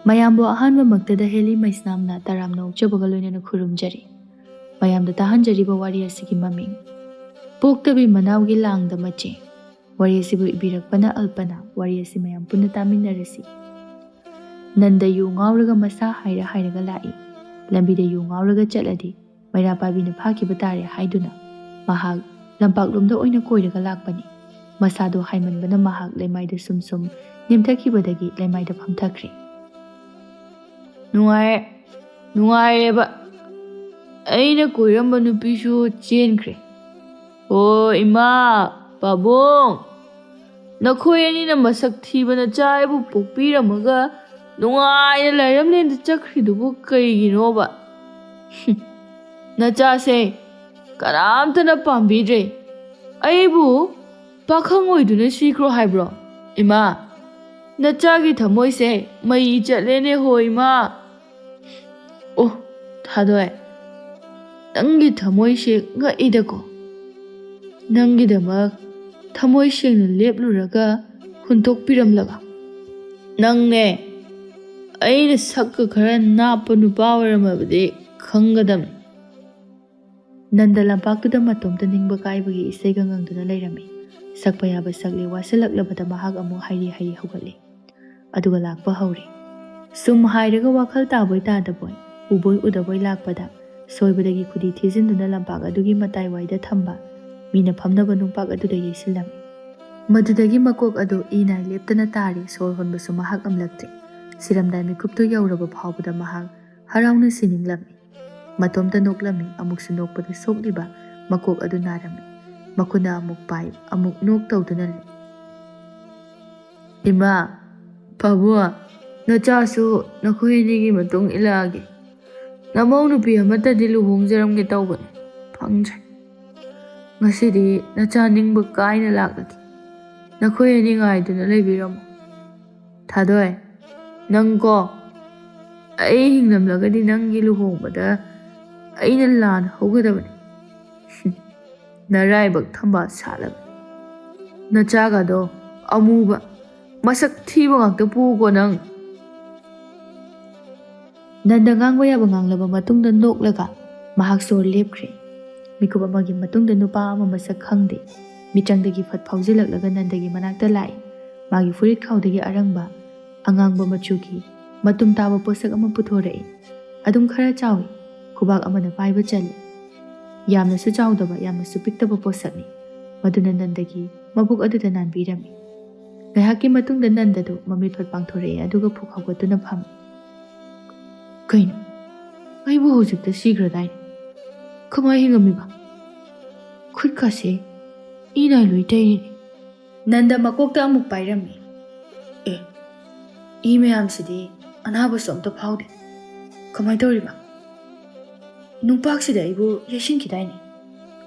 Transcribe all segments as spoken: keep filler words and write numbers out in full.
ꯃꯌꯥꯝꯕꯨ ꯑꯍꯥꯟꯕꯃꯛꯇꯗ ꯍꯦꯂꯤ ꯃꯩꯁꯅꯥꯝꯅ ꯇꯔꯥꯝꯅ ꯑꯣꯛꯆꯕꯒ ꯂꯣꯏꯅꯅ ꯈꯨꯔꯨꯝꯖꯔꯤ꯫ ꯃꯌꯥꯝꯗ ꯇꯥꯍꯟꯖꯔꯤꯕ ꯋꯥꯔꯤ ꯑꯁꯤꯒꯤ ꯃꯃꯤꯡ ꯄꯣꯛꯇꯕꯤ ꯃꯅꯥꯎꯒꯤ ꯂꯥꯡꯗ ꯃꯆꯦ꯫ ꯋꯥꯔꯤ ꯑꯁꯤꯕꯨ ꯏꯕꯤꯔꯛꯄꯅ ꯑꯜꯄꯅꯥ꯫ ꯋꯥꯔꯤ ꯑꯁꯤ ꯃꯌꯥꯝ ꯄꯨꯟꯅ ꯇꯥꯃꯤꯟꯅꯔꯁꯤ꯫ ꯅꯟꯗ ꯌꯨ ꯉꯥꯎꯔꯒ ꯃꯁꯥ ꯍꯥꯏꯔ ꯍꯥꯏꯔꯒ ꯂꯥꯛꯏ꯫ ꯂꯝꯕꯤꯗ ꯌꯨ ꯉꯥꯎꯔꯒ ꯆꯠꯂꯗꯤ ꯃꯩꯔꯥ ꯄꯥꯏꯕꯤꯅ ꯐꯥꯈꯤꯕ ꯇꯥꯔꯦ ꯍꯥꯏꯗꯨꯅ ꯃꯍꯥꯛ ꯂꯝꯄꯥꯛꯂꯣꯝꯗ ꯑꯣꯏꯅ ꯀꯣꯏꯔꯒ ꯂꯥꯛꯄꯅꯤ꯫ ꯃꯁꯥꯗꯣ ꯍꯥꯏꯃꯟꯕꯅ ꯃꯍꯥꯛ ꯂꯩꯃꯥꯏꯗ ꯁꯨꯝ ꯁꯨꯝ ꯅꯦꯝꯊꯈꯤꯕꯗꯒꯤ ꯂꯩꯃꯥꯏꯗ ꯐꯝꯊꯈ꯭ꯔꯦ꯫ "ꯅꯨꯡꯉꯥꯏꯔꯦ, ꯅꯨꯡꯉꯥꯏꯔꯦꯕ꯫ ꯑꯩꯅ ꯀꯣꯏꯔꯝꯕ ꯅꯨꯄꯤꯁꯨ ꯆꯦꯟꯈ꯭ꯔꯦ꯫ ꯑꯣ ꯏꯃꯥ, ꯄꯥꯕꯨꯡ, ꯅꯈꯣꯏ ꯑꯅꯤꯅ ꯃꯁꯛ ꯊꯤꯕ ꯅꯆꯥ ꯑꯩꯕꯨ ꯄꯣꯛꯄꯤꯔꯝꯃꯒ ꯅꯨꯡꯉꯥꯏꯅ ꯂꯥꯏꯔꯝꯂꯦꯟꯗ ꯆꯠꯈ꯭ꯔꯤꯗꯨꯕꯨ ꯀꯩꯒꯤꯅꯣꯕ? ꯅꯆꯥꯁꯦ ꯀꯅꯥꯝꯇꯅ ꯄꯥꯝꯕꯤꯗ꯭ꯔꯦ꯫ ꯑꯩꯕꯨ ꯄꯥꯈꯪ ꯑꯣꯏꯗꯨꯅ ꯁꯤꯈ꯭ꯔꯣ ꯍꯥꯏꯕ꯭ꯔꯣ? ꯏꯃꯥ, ꯅꯆꯥꯒꯤ ꯊꯃꯣꯏꯁꯦ ꯃꯩ ꯆꯠꯂꯦꯅꯦ ꯍꯣ ꯏꯃꯥ!" "ꯑꯣ, ꯊꯥꯗꯣꯏ, ꯅꯪꯒꯤ ꯊꯃꯣꯏꯁꯦ ꯉꯛꯏꯗꯀꯣ꯫ ꯅꯪꯒꯤꯗꯃꯛ ꯊꯃꯣꯏ ꯁꯦꯡꯅ ꯂꯦꯞꯂꯨꯔꯒ ꯍꯨꯟꯗꯣꯛꯄꯤꯔꯝꯂꯒ꯫ ꯅꯪꯅꯦ, ꯑꯩꯅ ꯁꯛꯀ ꯈꯔ ꯅꯥꯞꯄ ꯅꯨꯄꯥ ꯑꯣꯏꯔꯝꯃꯕꯗꯤ ꯈꯪꯒꯗꯕꯅꯤ꯫" ꯅꯟꯗ ꯂꯝꯄꯥꯛꯇꯨꯗ ꯃꯇꯣꯝꯇ ꯅꯤꯡꯕ ꯀꯥꯏꯕꯒꯤ ꯏꯁꯩꯒ ꯉꯪꯗꯨꯅ ꯂꯩꯔꯝꯃꯤ꯫ ꯁꯛꯄ ꯌꯥꯕ ꯁꯛꯂꯦ ꯋꯥꯁꯤꯜꯂꯛꯂꯕꯗ ꯃꯍꯥꯛ ꯑꯃꯨꯛ ꯍꯥꯏꯔꯤ ꯍꯥꯏꯔꯤ ꯍꯧꯒꯠꯂꯦ꯫ ꯑꯗꯨꯒ ꯂꯥꯛꯄ ꯍꯧꯔꯦ꯫ ꯁꯨꯝ ꯍꯥꯏꯔꯒ ꯋꯥꯈꯜ ꯇꯥꯕꯣꯏ ꯇꯥꯗꯕꯣꯏ, ꯎꯕꯣꯏ ꯎꯗꯕꯣꯏ ꯂꯥꯛꯄꯗ ꯁꯣꯏꯕꯗꯒꯤ ꯈꯨꯗꯤ ꯊꯤꯖꯤꯟꯗꯨꯅ ꯂꯝꯄꯥꯛ ꯑꯗꯨꯒꯤ ꯃꯇꯥꯏꯋꯥꯏꯗ ꯊꯝꯕ ꯃꯤꯅ ꯐꯝꯅꯕ ꯅꯨꯡꯄꯥꯛ ꯑꯗꯨꯗ ꯌꯩꯁꯤꯜꯂꯝꯃꯤ꯫ ꯃꯗꯨꯗꯒꯤ ꯃꯀꯣꯛ ꯑꯗꯨ ꯏ ꯅꯥꯏ ꯂꯦꯞꯇꯅ ꯇꯥꯔꯤ꯫ ꯁꯣꯔ ꯍꯣꯟꯕꯁꯨ ꯃꯍꯥꯛ ꯉꯝꯂꯛꯇ꯭ꯔꯦ꯫ ꯁꯤꯔꯝꯗꯥꯏ ꯃꯤꯀꯨꯞꯇꯨ ꯌꯧꯔꯕ ꯐꯥꯎꯕꯗ ꯃꯍꯥꯛ ꯍꯔꯥꯎꯅ ꯁꯤꯅꯤꯡꯂꯝꯃꯤ꯫ ꯃꯇꯣꯝꯇ ꯅꯣꯛꯂꯝꯃꯤ, ꯑꯃꯨꯛꯁꯨ ꯅꯣꯛꯄꯗ ꯁꯣꯛꯂꯤꯕ ꯃꯀꯣꯛ ꯑꯗꯨ ꯅꯥꯔꯝꯃꯤ꯫ ꯃꯈꯨꯠꯅ ꯑꯃꯨꯛ ꯄꯥꯏ, ꯑꯃꯨꯛ ꯅꯣꯛ ꯇꯧꯗꯨꯅ ꯂꯩ꯫ "ꯏꯃꯥ, ꯄꯥꯕꯨꯡ, ꯅꯆꯥꯁꯨ ꯅꯈꯣꯏ ꯑꯅꯤꯒꯤ ꯃꯇꯨꯡ ꯏꯜꯂꯛꯑꯒꯦ꯫ ꯅꯃꯧ ꯅꯨꯄꯤ ꯑꯃꯠꯇꯗꯤ ꯂꯨꯍꯣꯡꯖꯔꯝꯒꯦ ꯇꯧꯕꯅꯤ, ꯐꯪꯗ꯭ꯔꯦ꯫ ꯉꯁꯤꯗꯤ ꯅꯆꯥ ꯅꯤꯡꯕ ꯀꯥꯏꯅ ꯂꯥꯛꯂꯒꯦ꯫ ꯅꯈꯣꯏ ꯑꯅꯤ ꯉꯥꯏꯗꯨꯅ ꯂꯩꯕꯤꯔꯝꯃꯣ꯫ ꯊꯥꯗꯣꯏ, ꯅꯪꯀꯣ, ꯑꯩ ꯍꯤꯡꯂꯝꯂꯒꯗꯤ ꯅꯪꯒꯤ ꯂꯨꯍꯣꯡꯕꯗ ꯑꯩꯅ ꯂꯥꯟ ꯍꯧꯒꯗꯕꯅꯤ꯫" "ꯅꯔꯥꯏꯕꯛ ꯊꯝꯕꯥꯜ ꯁꯥꯠꯂꯕ ꯅꯆꯥꯒꯗꯣ ꯑꯃꯨꯕ ꯃꯁꯛ ꯊꯤꯕ ꯉꯥꯛꯇ ꯄꯨꯀꯣ ꯅꯪ꯫ ꯅꯟꯗ ꯉꯥꯡꯕ ꯌꯥꯕ ꯉꯥꯡꯂꯕ ꯃꯇꯨꯡꯗ ꯅꯣꯛꯂꯒ ꯃꯍꯥꯛ ꯁꯣꯔ ꯂꯦꯞꯈ꯭ꯔꯦ꯫ ꯃꯤꯀꯨꯞ ꯑꯃꯒꯤ ꯃꯇꯨꯡꯗ ꯅꯨꯄꯥ ꯑꯃ ꯃꯁꯛ ꯈꯪꯗꯦ ꯃꯤꯇ꯭ꯔꯪꯗꯒꯤ ꯐꯠ ꯐꯥꯎꯖꯤꯜꯂꯛꯂꯒ ꯅꯟꯗꯒꯤ ꯃꯅꯥꯛꯇ ꯂꯥꯛꯏ꯫ ꯃꯥꯒꯤ ꯐꯨꯔꯤꯠ ꯈꯥꯎꯗꯒꯤ ꯑꯔꯪꯕ ꯑꯉꯥꯡꯕ ꯃꯆꯨꯒꯤ ꯃꯇꯨꯝ ꯇꯥꯕ ꯄꯣꯠꯁꯛ ꯑꯃ ꯄꯨꯊꯣꯔꯛꯏ꯫ ꯑꯗꯨꯝ ꯈꯔ ꯆꯥꯎꯏ, ꯈꯨꯕꯥꯛ ꯑꯃꯅ ꯄꯥꯏꯕ ꯆꯜꯂꯤ꯫ ꯌꯥꯝꯅꯁꯨ ꯆꯥꯎꯗꯕ, ꯌꯥꯝꯅꯁꯨ ꯄꯤꯛꯇꯕ ꯄꯣꯠꯁꯛꯅꯤ꯫ ꯃꯗꯨꯅ ꯅꯟꯗꯒꯤ ꯃꯕꯨꯛ ꯑꯗꯨꯗ ꯅꯥꯟꯕꯤꯔꯝꯃꯤ꯫ ꯉꯥꯏꯍꯥꯛꯀꯤ ꯃꯇꯨꯡꯗ ꯅꯟꯗꯗꯨ ꯃꯃꯤꯠ ꯐꯠ ꯄꯥꯡꯊꯣꯔꯛꯏ, ꯑꯗꯨꯒ ꯐꯨꯛ ꯍꯧꯒꯠꯇꯨꯅ ꯐꯝꯃꯤ꯫ "ꯀꯩꯅꯣ? ꯑꯩꯕꯨ ꯍꯧꯖꯤꯛꯇ ꯁꯤꯈ꯭ꯔꯗꯥꯏꯅꯦ? ꯀꯃꯥꯏ ꯍꯤꯡꯉꯝꯃꯤꯕ? ꯈꯨꯠꯀꯥꯁꯦ ꯏ ꯅꯥꯏ ꯂꯣꯏ ꯇꯩꯔꯤꯅꯦ꯫" ꯅꯟꯗ ꯃꯀꯣꯛꯇ ꯑꯃꯨꯛ ꯄꯥꯏꯔꯝꯃꯤ꯫ "ꯑꯦ, ꯏ ꯃꯌꯥꯝꯁꯤꯗꯤ ꯑꯅꯥꯕꯁꯨ ꯑꯝꯇ ꯐꯥꯎꯗꯦ꯫ ꯀꯃꯥꯏ ꯇꯧꯔꯤꯕ? ꯅꯨꯡꯄꯥꯛꯁꯤꯗ ꯑꯩꯕꯨ ꯌꯩꯁꯤꯟꯈꯤꯗꯥꯏꯅꯦ?"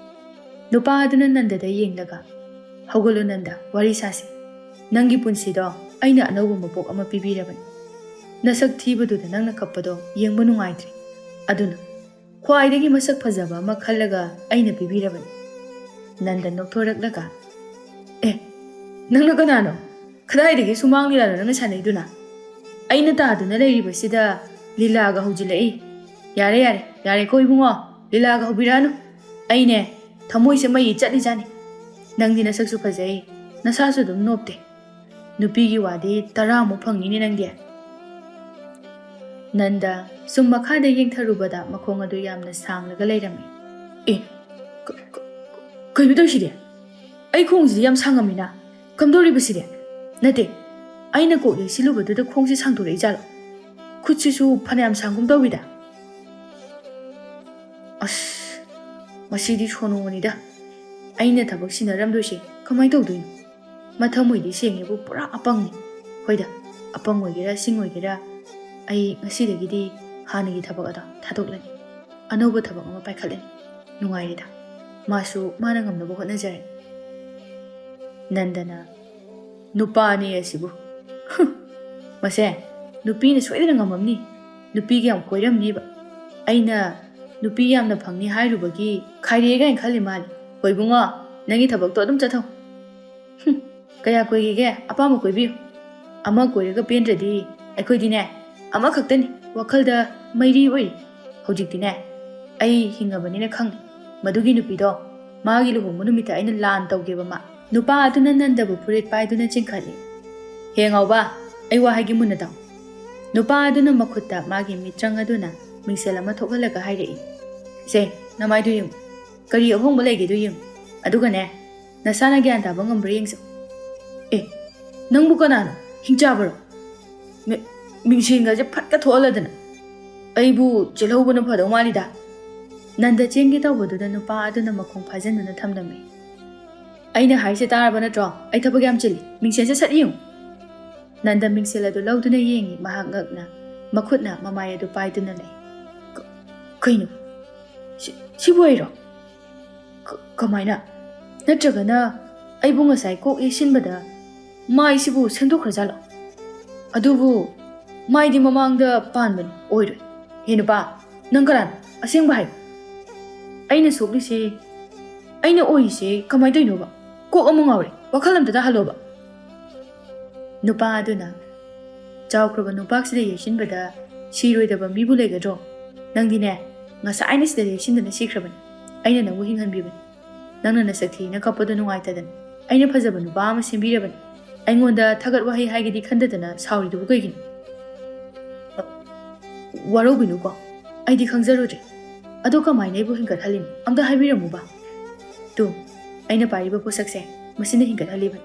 ꯅꯨꯄꯥ ꯑꯗꯨꯅ ꯅꯟꯗꯗ ꯌꯦꯡꯂꯒ, "ꯍꯧꯒꯠꯂꯣ ꯅꯟꯗ, ꯋꯥꯔꯤ ꯁꯥꯁꯤ꯫ ꯅꯪꯒꯤ ꯄꯨꯟꯁꯤꯗꯣ ꯑꯩꯅ ꯑꯅꯧꯕ ꯃꯄꯣꯛ ꯑꯃ ꯄꯤꯕꯤꯔꯕꯅꯤ꯫ ꯅꯁꯛ ꯊꯤꯕꯗꯨꯗ ꯅꯪꯅ ꯀꯞꯄꯗꯣ ꯌꯦꯡꯕ ꯅꯨꯡꯉꯥꯏꯇ꯭ꯔꯦ꯫ ꯑꯗꯨꯅ ꯈ꯭ꯋꯥꯏꯗꯒꯤ ꯃꯁꯛ ꯐꯖꯕ ꯑꯃ ꯈꯜꯂꯒ ꯑꯩꯅ ꯄꯤꯕꯤꯔꯕꯅꯤ꯫" ꯅꯟꯗ ꯅꯣꯛꯊꯣꯔꯛꯂꯒ, "ꯑꯦ, ꯅꯪꯅ ꯀꯅꯥꯅꯣ? ꯀꯗꯥꯏꯗꯒꯤ ꯁꯨꯃꯥꯡ ꯂꯤꯂꯥꯅꯣ ꯅꯪꯅ ꯁꯥꯟꯅꯩꯗꯨꯅ? ꯑꯩꯅ ꯇꯥꯗꯨꯅ ꯂꯩꯔꯤꯕꯁꯤꯗ ꯂꯤꯂꯥꯒ ꯍꯧꯖꯤꯜꯂꯛꯏ꯫ ꯌꯥꯔꯦ, ꯌꯥꯔꯦ, ꯌꯥꯔꯦꯀꯣ ꯏꯕꯨꯡꯉꯣ, ꯂꯤꯂꯥꯒ ꯍꯧꯕꯤꯔꯛꯑꯅꯨ꯫ ꯑꯩꯅꯦ, ꯊꯃꯣꯏꯁꯦ ꯃꯩ ꯆꯠꯂꯤꯖꯥꯠꯅꯤ꯫ ꯅꯪꯗꯤ ꯅꯁꯛꯁꯨ ꯐꯖꯩ, ꯅꯁꯥꯁꯨ ꯑꯗꯨꯝ ꯅꯣꯞꯇꯦ꯫ ꯅꯨꯄꯤꯒꯤ ꯋꯥꯗꯤ ꯇꯔꯥꯃꯨꯛ ꯐꯪꯅꯤꯅꯦ ꯅꯪꯗꯤ꯫" ꯅꯟꯗ ꯁꯨꯝ ꯃꯈꯥꯗ ꯌꯦꯡꯊꯔꯨꯕꯗ ꯃꯈꯣꯡ ꯑꯗꯨ ꯌꯥꯝꯅ ꯁꯥꯡꯂꯒ ꯂꯩꯔꯝꯃꯤ꯫ "ꯑꯦ, ꯀ-, ꯀ-, ꯀꯩꯅꯣ ꯇꯧꯔꯤꯁꯤꯗꯤ? ꯑꯩ ꯈꯣꯡꯁꯤꯗꯤ ꯌꯥꯝ ꯁꯥꯡꯉꯝꯃꯤꯅ꯫ ꯀꯝꯗꯧꯔꯤꯕꯁꯤꯗꯤ? ꯅꯠꯇꯦ, ꯑꯩꯅ ꯀꯣꯛ ꯌꯩꯁꯤꯜꯂꯨꯕꯗꯨꯗ ꯈꯣꯡꯁꯤ ꯁꯥꯡꯗꯣꯔꯛꯏ ꯖꯥꯠꯂꯣ? ꯈꯨꯠꯁꯤꯁꯨ ꯐꯅꯌꯥꯝ ꯁꯥꯡꯒꯨꯝ ꯇꯧꯋꯤꯗ꯫ ꯑꯁ, ꯃꯁꯤꯗꯤ ꯁꯣꯅꯣꯅꯤꯗ꯫ ꯑꯩꯅ ꯊꯕꯛ ꯁꯤꯟꯅꯔꯝꯗꯣꯏꯁꯦ ꯀꯃꯥꯏ ꯇꯧꯗꯣꯏꯅꯣ? ꯃꯊꯃꯣꯏꯗꯤ ꯁꯦꯡꯉꯦꯕꯨ ꯄꯨꯔꯥ ꯑꯄꯪꯅꯤ꯫ ꯍꯣꯏꯗ, ꯑꯄꯪ ꯑꯣꯏꯒꯦꯔꯥ ꯁꯤꯡ ꯑꯣꯏꯒꯦꯔꯥ, ꯑꯩ ꯉꯁꯤꯗꯒꯤꯗꯤ ꯍꯥꯟꯅꯒꯤ ꯊꯕꯛ ꯑꯗꯣ ꯊꯥꯗꯣꯛꯂꯅꯤ꯫ ꯑꯅꯧꯕ ꯊꯕꯛ ꯑꯃ ꯄꯥꯏꯈꯠꯂꯅꯤ꯫ ꯅꯨꯡꯉꯥꯏꯔꯦꯗ꯫ ꯃꯥꯁꯨ ꯃꯥꯅ ꯉꯝꯅꯕ ꯍꯣꯠꯅꯖꯔꯅꯤ꯫" ꯅꯟꯗꯅ, "ꯅꯨꯄꯥꯅꯦ ꯑꯁꯤꯕꯨ꯫ ꯍꯨꯝ, ꯃꯁꯦ ꯅꯨꯄꯤꯅ ꯁꯣꯏꯗꯅ ꯉꯝꯃꯝꯅꯤ꯫ ꯅꯨꯄꯤꯒ ꯌꯥꯝ ꯀꯣꯏꯔꯝꯅꯤꯕ꯫ ꯑꯩꯅ ꯅꯨꯄꯤ ꯌꯥꯝꯅ ꯐꯪꯅꯤ ꯍꯥꯏꯔꯨꯕꯒꯤ ꯈꯥꯏꯔꯦ ꯀꯥꯏꯅ ꯈꯜꯂꯤ ꯃꯥꯜꯂꯤ꯫ ꯍꯣꯏ ꯏꯕꯨꯡꯉꯣ, ꯅꯪꯒꯤ ꯊꯕꯛꯇꯣ ꯑꯗꯨꯝ ꯆꯠꯊꯧ꯫ ꯍꯨꯝ, ꯀꯌꯥ ꯀꯣꯏꯒꯦꯒꯦ? ꯑꯄꯥꯝꯕ ꯀꯣꯏꯕꯤꯌꯨ꯫ ꯑꯃ ꯀꯣꯏꯔꯒ ꯄꯦꯟꯗ꯭ꯔꯗꯤ ꯑꯩꯈꯣꯏꯗꯤꯅꯦ, ꯑꯃꯈꯛꯇꯅꯤ ꯋꯥꯈꯜꯗ ꯃꯩꯔꯤ ꯑꯣꯏꯔꯤ꯫ ꯍꯧꯖꯤꯛꯇꯤꯅꯦ, ꯑꯩ ꯍꯤꯡꯉꯕꯅꯤꯅ ꯈꯪꯉꯦ꯫ ꯃꯗꯨꯒꯤ ꯅꯨꯄꯤꯗꯣ, ꯃꯥꯒꯤ ꯂꯨꯍꯣꯡꯕ ꯅꯨꯃꯤꯠꯇ ꯑꯩꯅ ꯂꯥꯟ ꯇꯧꯒꯦꯕ ꯃꯥ꯫ ꯅꯨꯄꯥ ꯑꯗꯨꯅ ꯅꯟꯗꯕꯨ ꯐꯨꯔꯤꯠ ꯄꯥꯏꯗꯨꯅ ꯆꯤꯡꯈꯠꯂꯤ꯫ "ꯍꯦ ꯉꯥꯎꯕ, ꯑꯩ ꯋꯥ ꯍꯥꯏꯒꯦ ꯃꯨꯟꯅ ꯇꯥꯎ꯫" ꯅꯨꯄꯥ ꯑꯗꯨꯅ ꯃꯈꯨꯠꯇ ꯃꯥꯒꯤ ꯃꯤꯇ꯭ꯔꯪ ꯑꯗꯨꯅ ꯃꯤꯡꯁꯦꯜ ꯑꯃ ꯊꯣꯛꯍꯜꯂꯒ ꯍꯥꯏꯔꯛꯏ꯫ "ꯁꯦ, ꯅꯃꯥꯏꯗꯨ ꯌꯦꯡꯉꯨ꯫ ꯀꯔꯤ ꯑꯍꯣꯡꯕ ꯂꯩꯒꯦꯗꯨ ꯌꯦꯡꯉꯨ꯫ ꯑꯗꯨꯒꯅꯦ, ꯅꯁꯥꯅ ꯒ꯭ꯌꯥꯟ ꯇꯥꯕ ꯉꯝꯕ꯭ꯔꯥ ꯌꯦꯡꯁꯤ꯫" "ꯑꯦ, ꯅꯪꯕꯨ ꯀꯅꯥꯅꯣ? ꯍꯤꯡꯆꯥꯕꯔꯣ? ꯃꯤ-, ꯃꯤꯡꯁꯦꯟꯒꯁꯦ ꯐꯠꯀ ꯊꯣꯛꯍꯜꯂꯗꯅ꯫ ꯑꯩꯕꯨ ꯆꯦꯜꯍꯧꯕꯅ ꯐꯗꯧ ꯃꯥꯜꯂꯤꯗ꯫" ꯅꯟꯗ ꯆꯦꯟꯒꯦ ꯇꯧꯕꯗꯨꯗ ꯅꯨꯄꯥ ꯑꯗꯨꯅ ꯃꯈꯣꯡ ꯐꯥꯖꯤꯟꯗꯨꯅ ꯊꯝꯂꯝꯃꯤ꯫ "ꯑꯩꯅ ꯍꯥꯏꯔꯤꯁꯦ ꯇꯥꯔꯕ ꯅꯠꯇ꯭ꯔꯣ? ꯑꯩ ꯊꯕꯛ ꯌꯥꯝ ꯆꯤꯜꯂꯤ꯫ ꯃꯤꯡꯁꯦꯟꯁꯦ ꯁꯠ ꯌꯦꯡꯉꯨ꯫" ꯅꯟꯗ ꯃꯤꯡꯁꯦꯜ ꯑꯗꯨ ꯂꯧꯗꯨꯅ ꯌꯦꯡꯉꯤ꯫ ꯃꯍꯥꯛ ꯉꯛꯅ ꯃꯈꯨꯠꯅ ꯃꯃꯥꯏ ꯑꯗꯨ ꯄꯥꯏꯗꯨꯅ ꯂꯩ꯫ "ꯀ-, ꯀꯩꯅꯣ? ꯁꯤ-, ꯁꯤꯕꯨ ꯑꯩꯔꯣ? ꯀ-, ꯀꯃꯥꯏꯅ? ꯅꯠꯇ꯭ꯔꯒꯅ ꯑꯩꯕꯨ ꯉꯁꯥꯏ ꯀꯣꯛ ꯌꯩꯁꯤꯟꯕꯗ ꯃꯥꯏꯁꯤꯕꯨ ꯁꯦꯝꯗꯣꯛꯈ꯭ꯔꯖꯥꯠꯂꯣ? ꯑꯗꯨꯕꯨ ꯃꯥꯏꯗꯤ ꯃꯃꯥꯡꯗ ꯄꯥꯟꯕꯅꯤ, ꯑꯣꯏꯔꯣꯏ꯫ ꯍꯦ ꯅꯨꯄꯥ, ꯅꯪ ꯀꯅꯥꯅꯣ? ꯑꯁꯦꯡꯕ ꯍꯥꯏꯌꯨ꯫ ꯑꯩꯅ ꯁꯣꯛꯂꯤꯁꯦ, ꯑꯩꯅ ꯑꯣꯏꯔꯤꯁꯦ ꯀꯃꯥꯏꯅ ꯇꯧꯔꯤꯅꯣꯕ? ꯀꯣꯛ ꯑꯃ ꯉꯥꯎꯔꯦ꯫ ꯋꯥꯈꯜ ꯑꯝꯇꯗ ꯍꯜꯂꯣꯕ꯫" ꯅꯨꯄꯥ ꯑꯗꯨꯅ, "ꯆꯥꯎꯈ꯭ꯔꯕ ꯅꯨꯄꯥꯛꯁꯤꯗ ꯌꯩꯁꯤꯟꯕꯗ ꯁꯤꯔꯣꯏꯗꯕ ꯃꯤꯕꯨ ꯂꯩꯒꯗ꯭ꯔꯣ? ꯅꯪꯗꯤꯅꯦ, ꯉꯁꯥꯏꯅ ꯁꯤꯗ ꯌꯩꯁꯤꯟꯗꯅ ꯁꯤꯈ꯭ꯔꯕꯅꯤ꯫ ꯑꯩꯅ ꯅꯪꯕꯨ ꯍꯤꯡꯍꯟꯕꯤꯕꯅꯤ꯫ ꯅꯪꯅ ꯅꯁꯛ ꯊꯤꯅ ꯀꯞꯄꯗꯣ ꯅꯨꯡꯉꯥꯏꯇꯗꯅ ꯑꯩꯅ ꯐꯖꯕ ꯅꯨꯄꯥ ꯑꯃ ꯁꯦꯝꯕꯤꯔꯕꯅꯤ꯫ ꯑꯩꯉꯣꯟꯗ ꯊꯥꯒꯠ ꯋꯥꯍꯩ ꯍꯥꯏꯒꯦꯗꯤ ꯈꯟꯗꯗꯅ ꯁꯥꯎꯔꯤꯗꯨꯕꯨ ꯀꯩꯒꯤꯅꯣ?" "ꯋꯥꯔꯧꯕꯤꯅꯨꯀꯣ, ꯑꯩꯗꯤ ꯈꯪꯖꯔꯨꯗ꯭ꯔꯦ꯫ ꯑꯗꯣ ꯀꯃꯥꯏꯅ ꯑꯩꯕꯨ ꯍꯤꯡꯒꯠꯍꯜꯂꯤꯅꯣ? ꯑꯝꯇ ꯍꯥꯏꯕꯤꯔꯝꯃꯨꯕ꯫" "ꯇꯨ, ꯑꯩꯅ ꯄꯥꯏꯔꯤꯕ ꯄꯣꯠꯁꯛꯁꯦ, ꯃꯁꯤꯅ ꯍꯤꯡꯒꯠꯍꯜꯂꯤꯕꯅꯤ꯫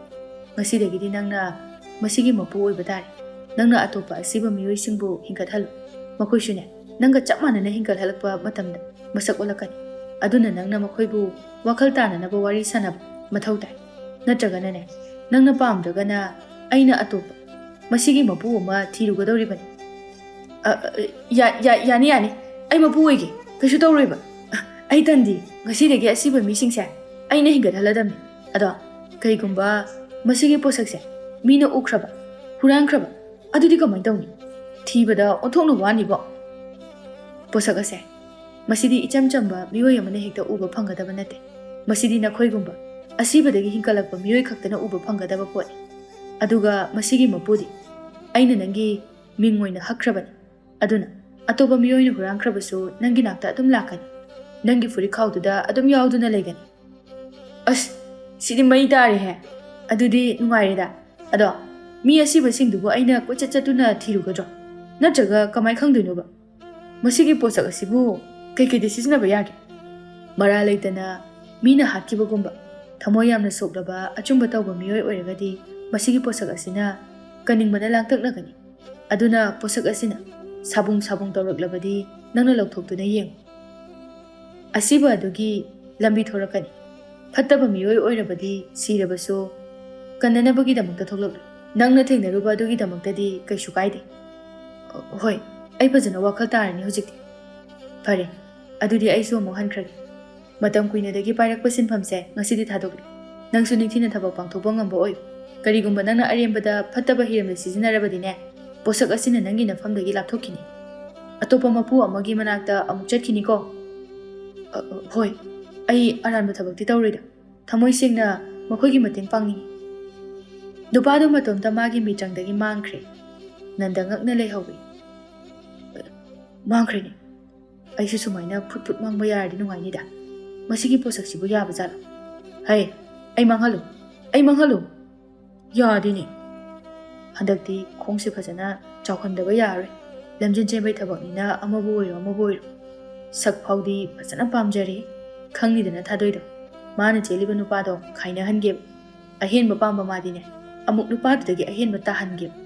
ꯉꯁꯤꯗꯒꯤꯗꯤ ꯅꯪꯅ ꯃꯁꯤꯒꯤ ꯃꯄꯨ ꯑꯣꯏꯕ ꯇꯥꯔꯦ꯫ ꯅꯪꯅ ꯑꯇꯣꯞꯄ ꯑꯁꯤꯕ ꯃꯤꯑꯣꯏꯁꯤꯡꯕꯨ ꯍꯤꯡꯒꯠꯍꯜꯂꯨ꯫ ꯃꯈꯣꯏꯁꯨꯅꯦ, ꯅꯪꯒ ꯆꯞ ꯃꯥꯟꯅꯅ ꯍꯤꯡꯒꯠꯍꯜꯂꯛꯄ ꯃꯇꯝꯗ ꯃꯁꯛ ꯑꯣꯜꯂꯛꯀꯅꯤ꯫ ꯑꯗꯨꯅ ꯅꯪꯅ ꯃꯈꯣꯏꯕꯨ ꯋꯥꯈꯜ ꯇꯥꯅꯅꯕ ꯋꯥꯔꯤ ꯁꯥꯟꯅꯕ ꯃꯊꯧ ꯇꯥꯏ꯫ ꯅꯠꯇ꯭ꯔꯒꯅꯅꯦ, ꯅꯪꯅ ꯄꯥꯝꯗ꯭ꯔꯒꯅ ꯑꯩꯅ ꯑꯇꯣꯞꯄ ꯃꯁꯤꯒꯤ ꯃꯄꯨ ꯑꯃ ꯊꯤꯔꯨꯒꯗꯧꯔꯤꯕꯅꯤ꯫" "ꯑ, ꯑ, ꯌꯥ-, ꯌꯥ-, ꯌꯥꯅꯤ, ꯌꯥꯅꯤ꯫ ꯑꯩ ꯃꯄꯨ ꯑꯣꯏꯒꯦ꯫ ꯀꯩꯁꯨ ꯇꯧꯔꯣꯏꯕ꯫ ꯑ, ꯑꯩ ꯇꯟꯗꯤ꯫ ꯉꯁꯤꯗꯒꯤ ꯑꯁꯤꯕ ꯃꯤꯁꯤꯡꯁꯦ ꯑꯩꯅ ꯍꯤꯡꯒꯠꯍꯜꯂꯗꯕꯅꯤ꯫ ꯑꯗꯣ ꯀꯩꯒꯨꯝꯕ ꯃꯁꯤꯒꯤ ꯄꯣꯠꯁꯛꯁꯦ ꯃꯤꯅ ꯎꯈ꯭ꯔꯕ, ꯍꯨꯔꯥꯟꯈ꯭ꯔꯕ, ꯑꯗꯨꯗꯤ ꯀꯃꯥꯏꯅ ꯇꯧꯅꯤ? ꯊꯤꯕꯗ ꯑꯣꯟꯊꯣꯛꯅ ꯋꯥꯅꯤꯕꯣ꯫" "ꯄꯣꯠꯁꯛ ꯑꯁꯦ, ꯃꯁꯤꯗꯤ ꯏꯆꯝ ꯆꯝꯕ ꯃꯤꯑꯣꯏ ꯑꯃꯅ ꯍꯦꯛꯇ ꯎꯕ ꯐꯪꯒꯗꯕ ꯅꯠꯇꯦ꯫ ꯃꯁꯤꯗꯤ ꯅꯈꯣꯏꯒꯨꯝꯕ ꯑꯁꯤꯕꯗꯒꯤ ꯍꯤꯡꯒꯠꯂꯛꯄ ꯃꯤꯑꯣꯏ ꯈꯛꯇꯅ ꯎꯕ ꯐꯪꯒꯗꯕ ꯄꯣꯠꯅꯤ꯫ ꯑꯗꯨꯒ ꯃꯁꯤꯒꯤ ꯃꯄꯨꯗꯤ ꯑꯩꯅ ꯅꯪꯒꯤ ꯃꯤꯡ ꯑꯣꯏꯅ ꯍꯛꯈ꯭ꯔꯕꯅꯤ꯫ ꯑꯗꯨꯅ ꯑꯇꯣꯞꯄ ꯃꯤꯑꯣꯏꯅ ꯍꯨꯔꯥꯟꯈ꯭ꯔꯕꯁꯨ ꯅꯪꯒꯤ ꯅꯥꯛꯇ ꯑꯗꯨꯝ ꯂꯥꯛꯀꯅꯤ꯫ ꯅꯪꯒꯤ ꯐꯨꯔꯤꯠꯈꯥꯎꯗꯨꯗ ꯑꯗꯨꯝ ꯌꯥꯎꯗꯨꯅ ꯂꯩꯒꯅꯤ꯫ ꯑꯁ, ꯁꯤꯗꯤ ꯃꯩ ꯇꯥꯔꯦꯍꯦ! ꯑꯗꯨꯗꯤ ꯅꯨꯡꯉꯥꯏꯔꯦꯗ꯫ ꯑꯗꯣ, ꯃꯤ ꯑꯁꯤꯕꯁꯤꯡꯗꯨꯕꯨ ꯑꯩꯅ ꯀꯣꯏꯆꯠ ꯆꯠꯇꯨꯅ ꯊꯤꯔꯨꯒꯗ꯭ꯔꯣ? ꯅꯠꯇ꯭ꯔꯒ ꯀꯃꯥꯏ ꯈꯪꯗꯣꯏꯅꯣꯕ? ꯃꯁꯤꯒꯤ ꯄꯣꯠꯁꯛ ꯑꯁꯤꯕꯨ ꯀꯩꯀꯩꯗ ꯁꯤꯖꯤꯟꯅꯕ ꯌꯥꯒꯦ? ꯃꯔꯥꯜ ꯂꯩꯇꯅ ꯃꯤꯅ ꯍꯥꯠꯈꯤꯕꯒꯨꯝꯕ, ꯊꯃꯣꯏ ꯌꯥꯝꯅ ꯁꯣꯛꯂꯕ, ꯑꯆꯨꯝꯕ ꯇꯧꯕ ꯃꯤꯑꯣꯏ ꯑꯣꯏꯔꯒꯗꯤ ꯃꯁꯤꯒꯤ ꯄꯣꯠꯁꯛ ꯑꯁꯤꯅ ꯀꯟꯅꯤꯡꯕꯅ ꯂꯥꯡꯇꯛꯅꯒꯅꯤ꯫ ꯑꯗꯨꯅ ꯄꯣꯠꯁꯛ ꯑꯁꯤꯅ ꯁꯥꯕꯨꯡ ꯁꯥꯕꯨꯡ ꯇꯧꯔꯛꯂꯕꯗꯤ ꯅꯪꯅ ꯂꯧꯊꯣꯛꯇꯨꯅ ꯌꯦꯡꯉꯨ꯫ ꯑꯁꯤꯕ ꯑꯗꯨꯒꯤ ꯂꯝꯕꯤ ꯊꯣꯔꯛꯀꯅꯤ꯫ ꯐꯠꯇꯕ ꯃꯤꯑꯣꯏ ꯑꯣꯏꯔꯕꯗꯤ ꯁꯤꯔꯕꯁꯨ ꯀꯟꯅꯅꯕꯒꯤꯗꯃꯛꯇ ꯊꯣꯛꯂꯛꯂꯣꯏ꯫ ꯅꯪꯅ ꯊꯦꯡꯅꯔꯨꯕ ꯑꯗꯨꯒꯤꯗꯃꯛꯇꯗꯤ ꯀꯩꯁꯨ ꯀꯥꯏꯗꯦ꯫ ꯍꯣꯏ, ꯑꯩ ꯐꯖꯅ ꯋꯥꯈꯜ ꯇꯥꯔꯅꯤ ꯍꯧꯖꯤꯛꯇꯤ꯫ ꯐꯔꯦ, ꯑꯗꯨꯗꯤ ꯑꯩꯁꯨ ꯑꯃꯨꯛ ꯍꯟꯈ꯭ꯔꯒꯦ꯫ ꯃꯇꯝ ꯀꯨꯏꯅꯗꯒꯤ ꯄꯥꯏꯔꯛꯄ ꯁꯤꯟꯐꯝꯁꯦ ꯉꯁꯤꯗꯤ ꯊꯥꯗꯣꯛꯂꯦ꯫ ꯅꯪꯁꯨ ꯅꯤꯡꯊꯤꯅ ꯊꯕꯛ ꯄꯥꯡꯊꯣꯛꯄ ꯉꯝꯕ ꯑꯣꯏꯌꯨ꯫ ꯀꯔꯤꯒꯨꯝꯕ ꯅꯪꯅ ꯑꯔꯦꯝꯕꯗ ꯐꯠꯇꯕ ꯍꯤꯔꯝꯗ ꯁꯤꯖꯤꯟꯅꯔꯕꯗꯤꯅꯦ, ꯄꯣꯠꯁꯛ ꯑꯁꯤꯅ ꯅꯪꯒꯤ ꯅꯐꯝꯗꯒꯤ ꯂꯥꯞꯊꯣꯛꯈꯤꯅꯤ꯫ ꯑꯇꯣꯞꯄ ꯃꯄꯨ ꯑꯃꯒꯤ ꯃꯅꯥꯛꯇ ꯑꯃꯨꯛ ꯆꯠꯈꯤꯅꯤꯀꯣ꯫ ꯑ, ꯑ, ꯍꯣꯏ, ꯑꯩ ꯑꯔꯥꯟꯕ ꯊꯕꯛꯇꯤ ꯇꯧꯔꯣꯏꯗ꯫ ꯊꯃꯣꯏ ꯁꯦꯡꯅ ꯃꯈꯣꯏꯒꯤ ꯃꯇꯦꯡ ꯄꯥꯡꯅꯤꯡꯏ꯫ ꯅꯨꯄꯥꯗꯨ ꯃꯇꯣꯝꯇ ꯃꯥꯒꯤ ꯃꯤꯇ꯭ꯔꯪꯗꯒꯤ ꯃꯥꯡꯈ꯭ꯔꯦ꯫ ꯅꯟꯗ ꯉꯛꯅ ꯂꯩꯍꯧꯏ꯫ ꯃꯥꯡꯈ꯭ꯔꯦꯅꯦ꯫ ꯑꯩꯁꯨ ꯁꯨꯃꯥꯏꯅ ꯐꯨꯠ ꯐꯨꯠ ꯃꯥꯡꯕ ꯌꯥꯔꯗꯤ ꯅꯨꯡꯉꯥꯏꯅꯤꯗ꯫ ꯃꯁꯤꯒꯤ ꯄꯣꯠꯁꯛꯁꯤꯕꯨ ꯌꯥꯕ ꯖꯥꯠꯂꯣ? ꯍꯩ, ꯑꯩ ꯃꯥꯡꯍꯜꯂꯨ! ꯑꯩ ꯃꯥꯡꯍꯜꯂꯨ! ꯌꯥꯗꯦꯅꯦ꯫ ꯍꯟꯗꯛꯇꯤ ꯈꯣꯡꯁꯦ ꯐꯖꯅ ꯆꯥꯎꯍꯟꯗꯕ ꯌꯥꯔꯔꯣꯏ꯫ ꯂꯝꯖꯦꯟ ꯆꯦꯟꯕꯩ ꯊꯕꯛꯅꯤꯅ ꯑꯃꯕꯨ ꯑꯣꯏꯔꯣ ꯑꯃꯕꯨ ꯑꯣꯏꯔꯣ꯫ ꯁꯛ ꯐꯥꯎꯗꯤ ꯐꯖꯅ ꯄꯥꯝꯖꯔꯦ꯫ ꯈꯪꯅꯤꯗꯅ ꯊꯥꯗꯣꯏꯗꯣ꯫ ꯃꯥꯅ ꯆꯦꯜꯂꯤꯕ ꯅꯨꯄꯥꯗꯣ ꯈꯥꯏꯅꯍꯟꯒꯦꯕ꯫ ꯑꯍꯦꯟꯕ ꯄꯥꯝꯕ ꯃꯥꯗꯤꯅꯦ꯫ ꯑꯃꯨꯛ ꯅꯨꯄꯥꯗꯨꯗꯒꯤ ꯑꯍꯦꯟꯕ ꯇꯥꯍꯟꯒꯦꯕ꯫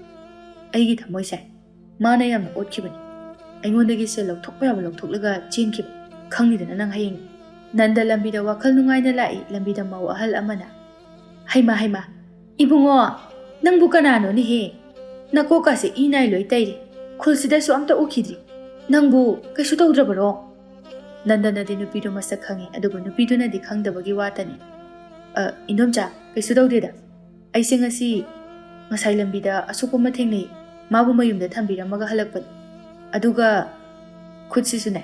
ꯑꯩꯒꯤ ꯊꯃꯣꯏꯁꯦ꯫ ꯃꯥꯅ ꯌꯥꯝꯅ ꯑꯣꯠꯈꯤꯕꯅꯤ꯫ ꯑꯩꯉꯣꯟꯗꯒꯤ ꯁꯦꯜ ꯂꯧꯊꯣꯛꯄ ꯌꯥꯕ ꯂꯧꯊꯣꯛꯂꯒ ꯆꯦꯟꯈꯤꯕ꯫ ꯈꯪꯅꯤꯗꯅ ꯅꯪ ꯍꯌꯦꯡ꯫ ꯅꯟꯗ ꯂꯝꯕꯤꯗ ꯋꯥꯈꯜ ꯅꯨꯡꯉꯥꯏꯅ ꯂꯥꯛꯏ꯫ ꯂꯝꯕꯤꯗ ꯃꯧ ꯑꯍꯜ ꯑꯃꯅ, "ꯍꯩꯃꯥ, ꯍꯩꯃꯥ, ꯏꯕꯨꯡꯉꯣ, ꯅꯪꯕꯨ ꯀꯅꯥꯅꯣꯅꯦꯍꯦ? ꯅꯀꯣꯛꯀꯥꯁꯦ ꯏ ꯅꯥꯏ ꯂꯣꯏ ꯇꯩꯔꯦ꯫ ꯈꯨꯜꯁꯤꯗꯁꯨ ꯑꯝꯇ ꯎꯈꯤꯗ꯭ꯔꯤ꯫ ꯅꯪꯕꯨ ꯀꯩꯁꯨ ꯇꯧꯗ꯭ꯔꯕꯔꯣ?" ꯅꯟꯗꯅꯗꯤ ꯅꯨꯄꯤꯗꯨ ꯃꯁꯛ ꯈꯪꯏ, ꯑꯗꯨꯕꯨ ꯅꯨꯄꯤꯗꯨꯅꯗꯤ ꯈꯪꯗꯕꯒꯤ ꯋꯥꯇꯅꯤ꯫ "ꯑ, ꯏꯟꯗꯣꯝꯆꯥ, ꯀꯩꯁꯨ ꯇꯧꯗꯦꯗ꯫ ꯑꯩꯁꯦ ꯉꯁꯤ ꯉꯁꯥꯏ ꯂꯝꯕꯤꯗ ꯑꯁꯣꯛꯄ ꯑꯃ ꯊꯦꯡꯅꯩ꯫ ꯃꯥꯕꯨ ꯃꯌꯨꯝꯗ ꯊꯝꯕꯤꯔꯝꯃꯒ ꯍꯜꯂꯛꯄꯅꯤ꯫ ꯑꯗꯨꯒ ꯈꯨꯠꯁꯤꯁꯨꯅꯦ,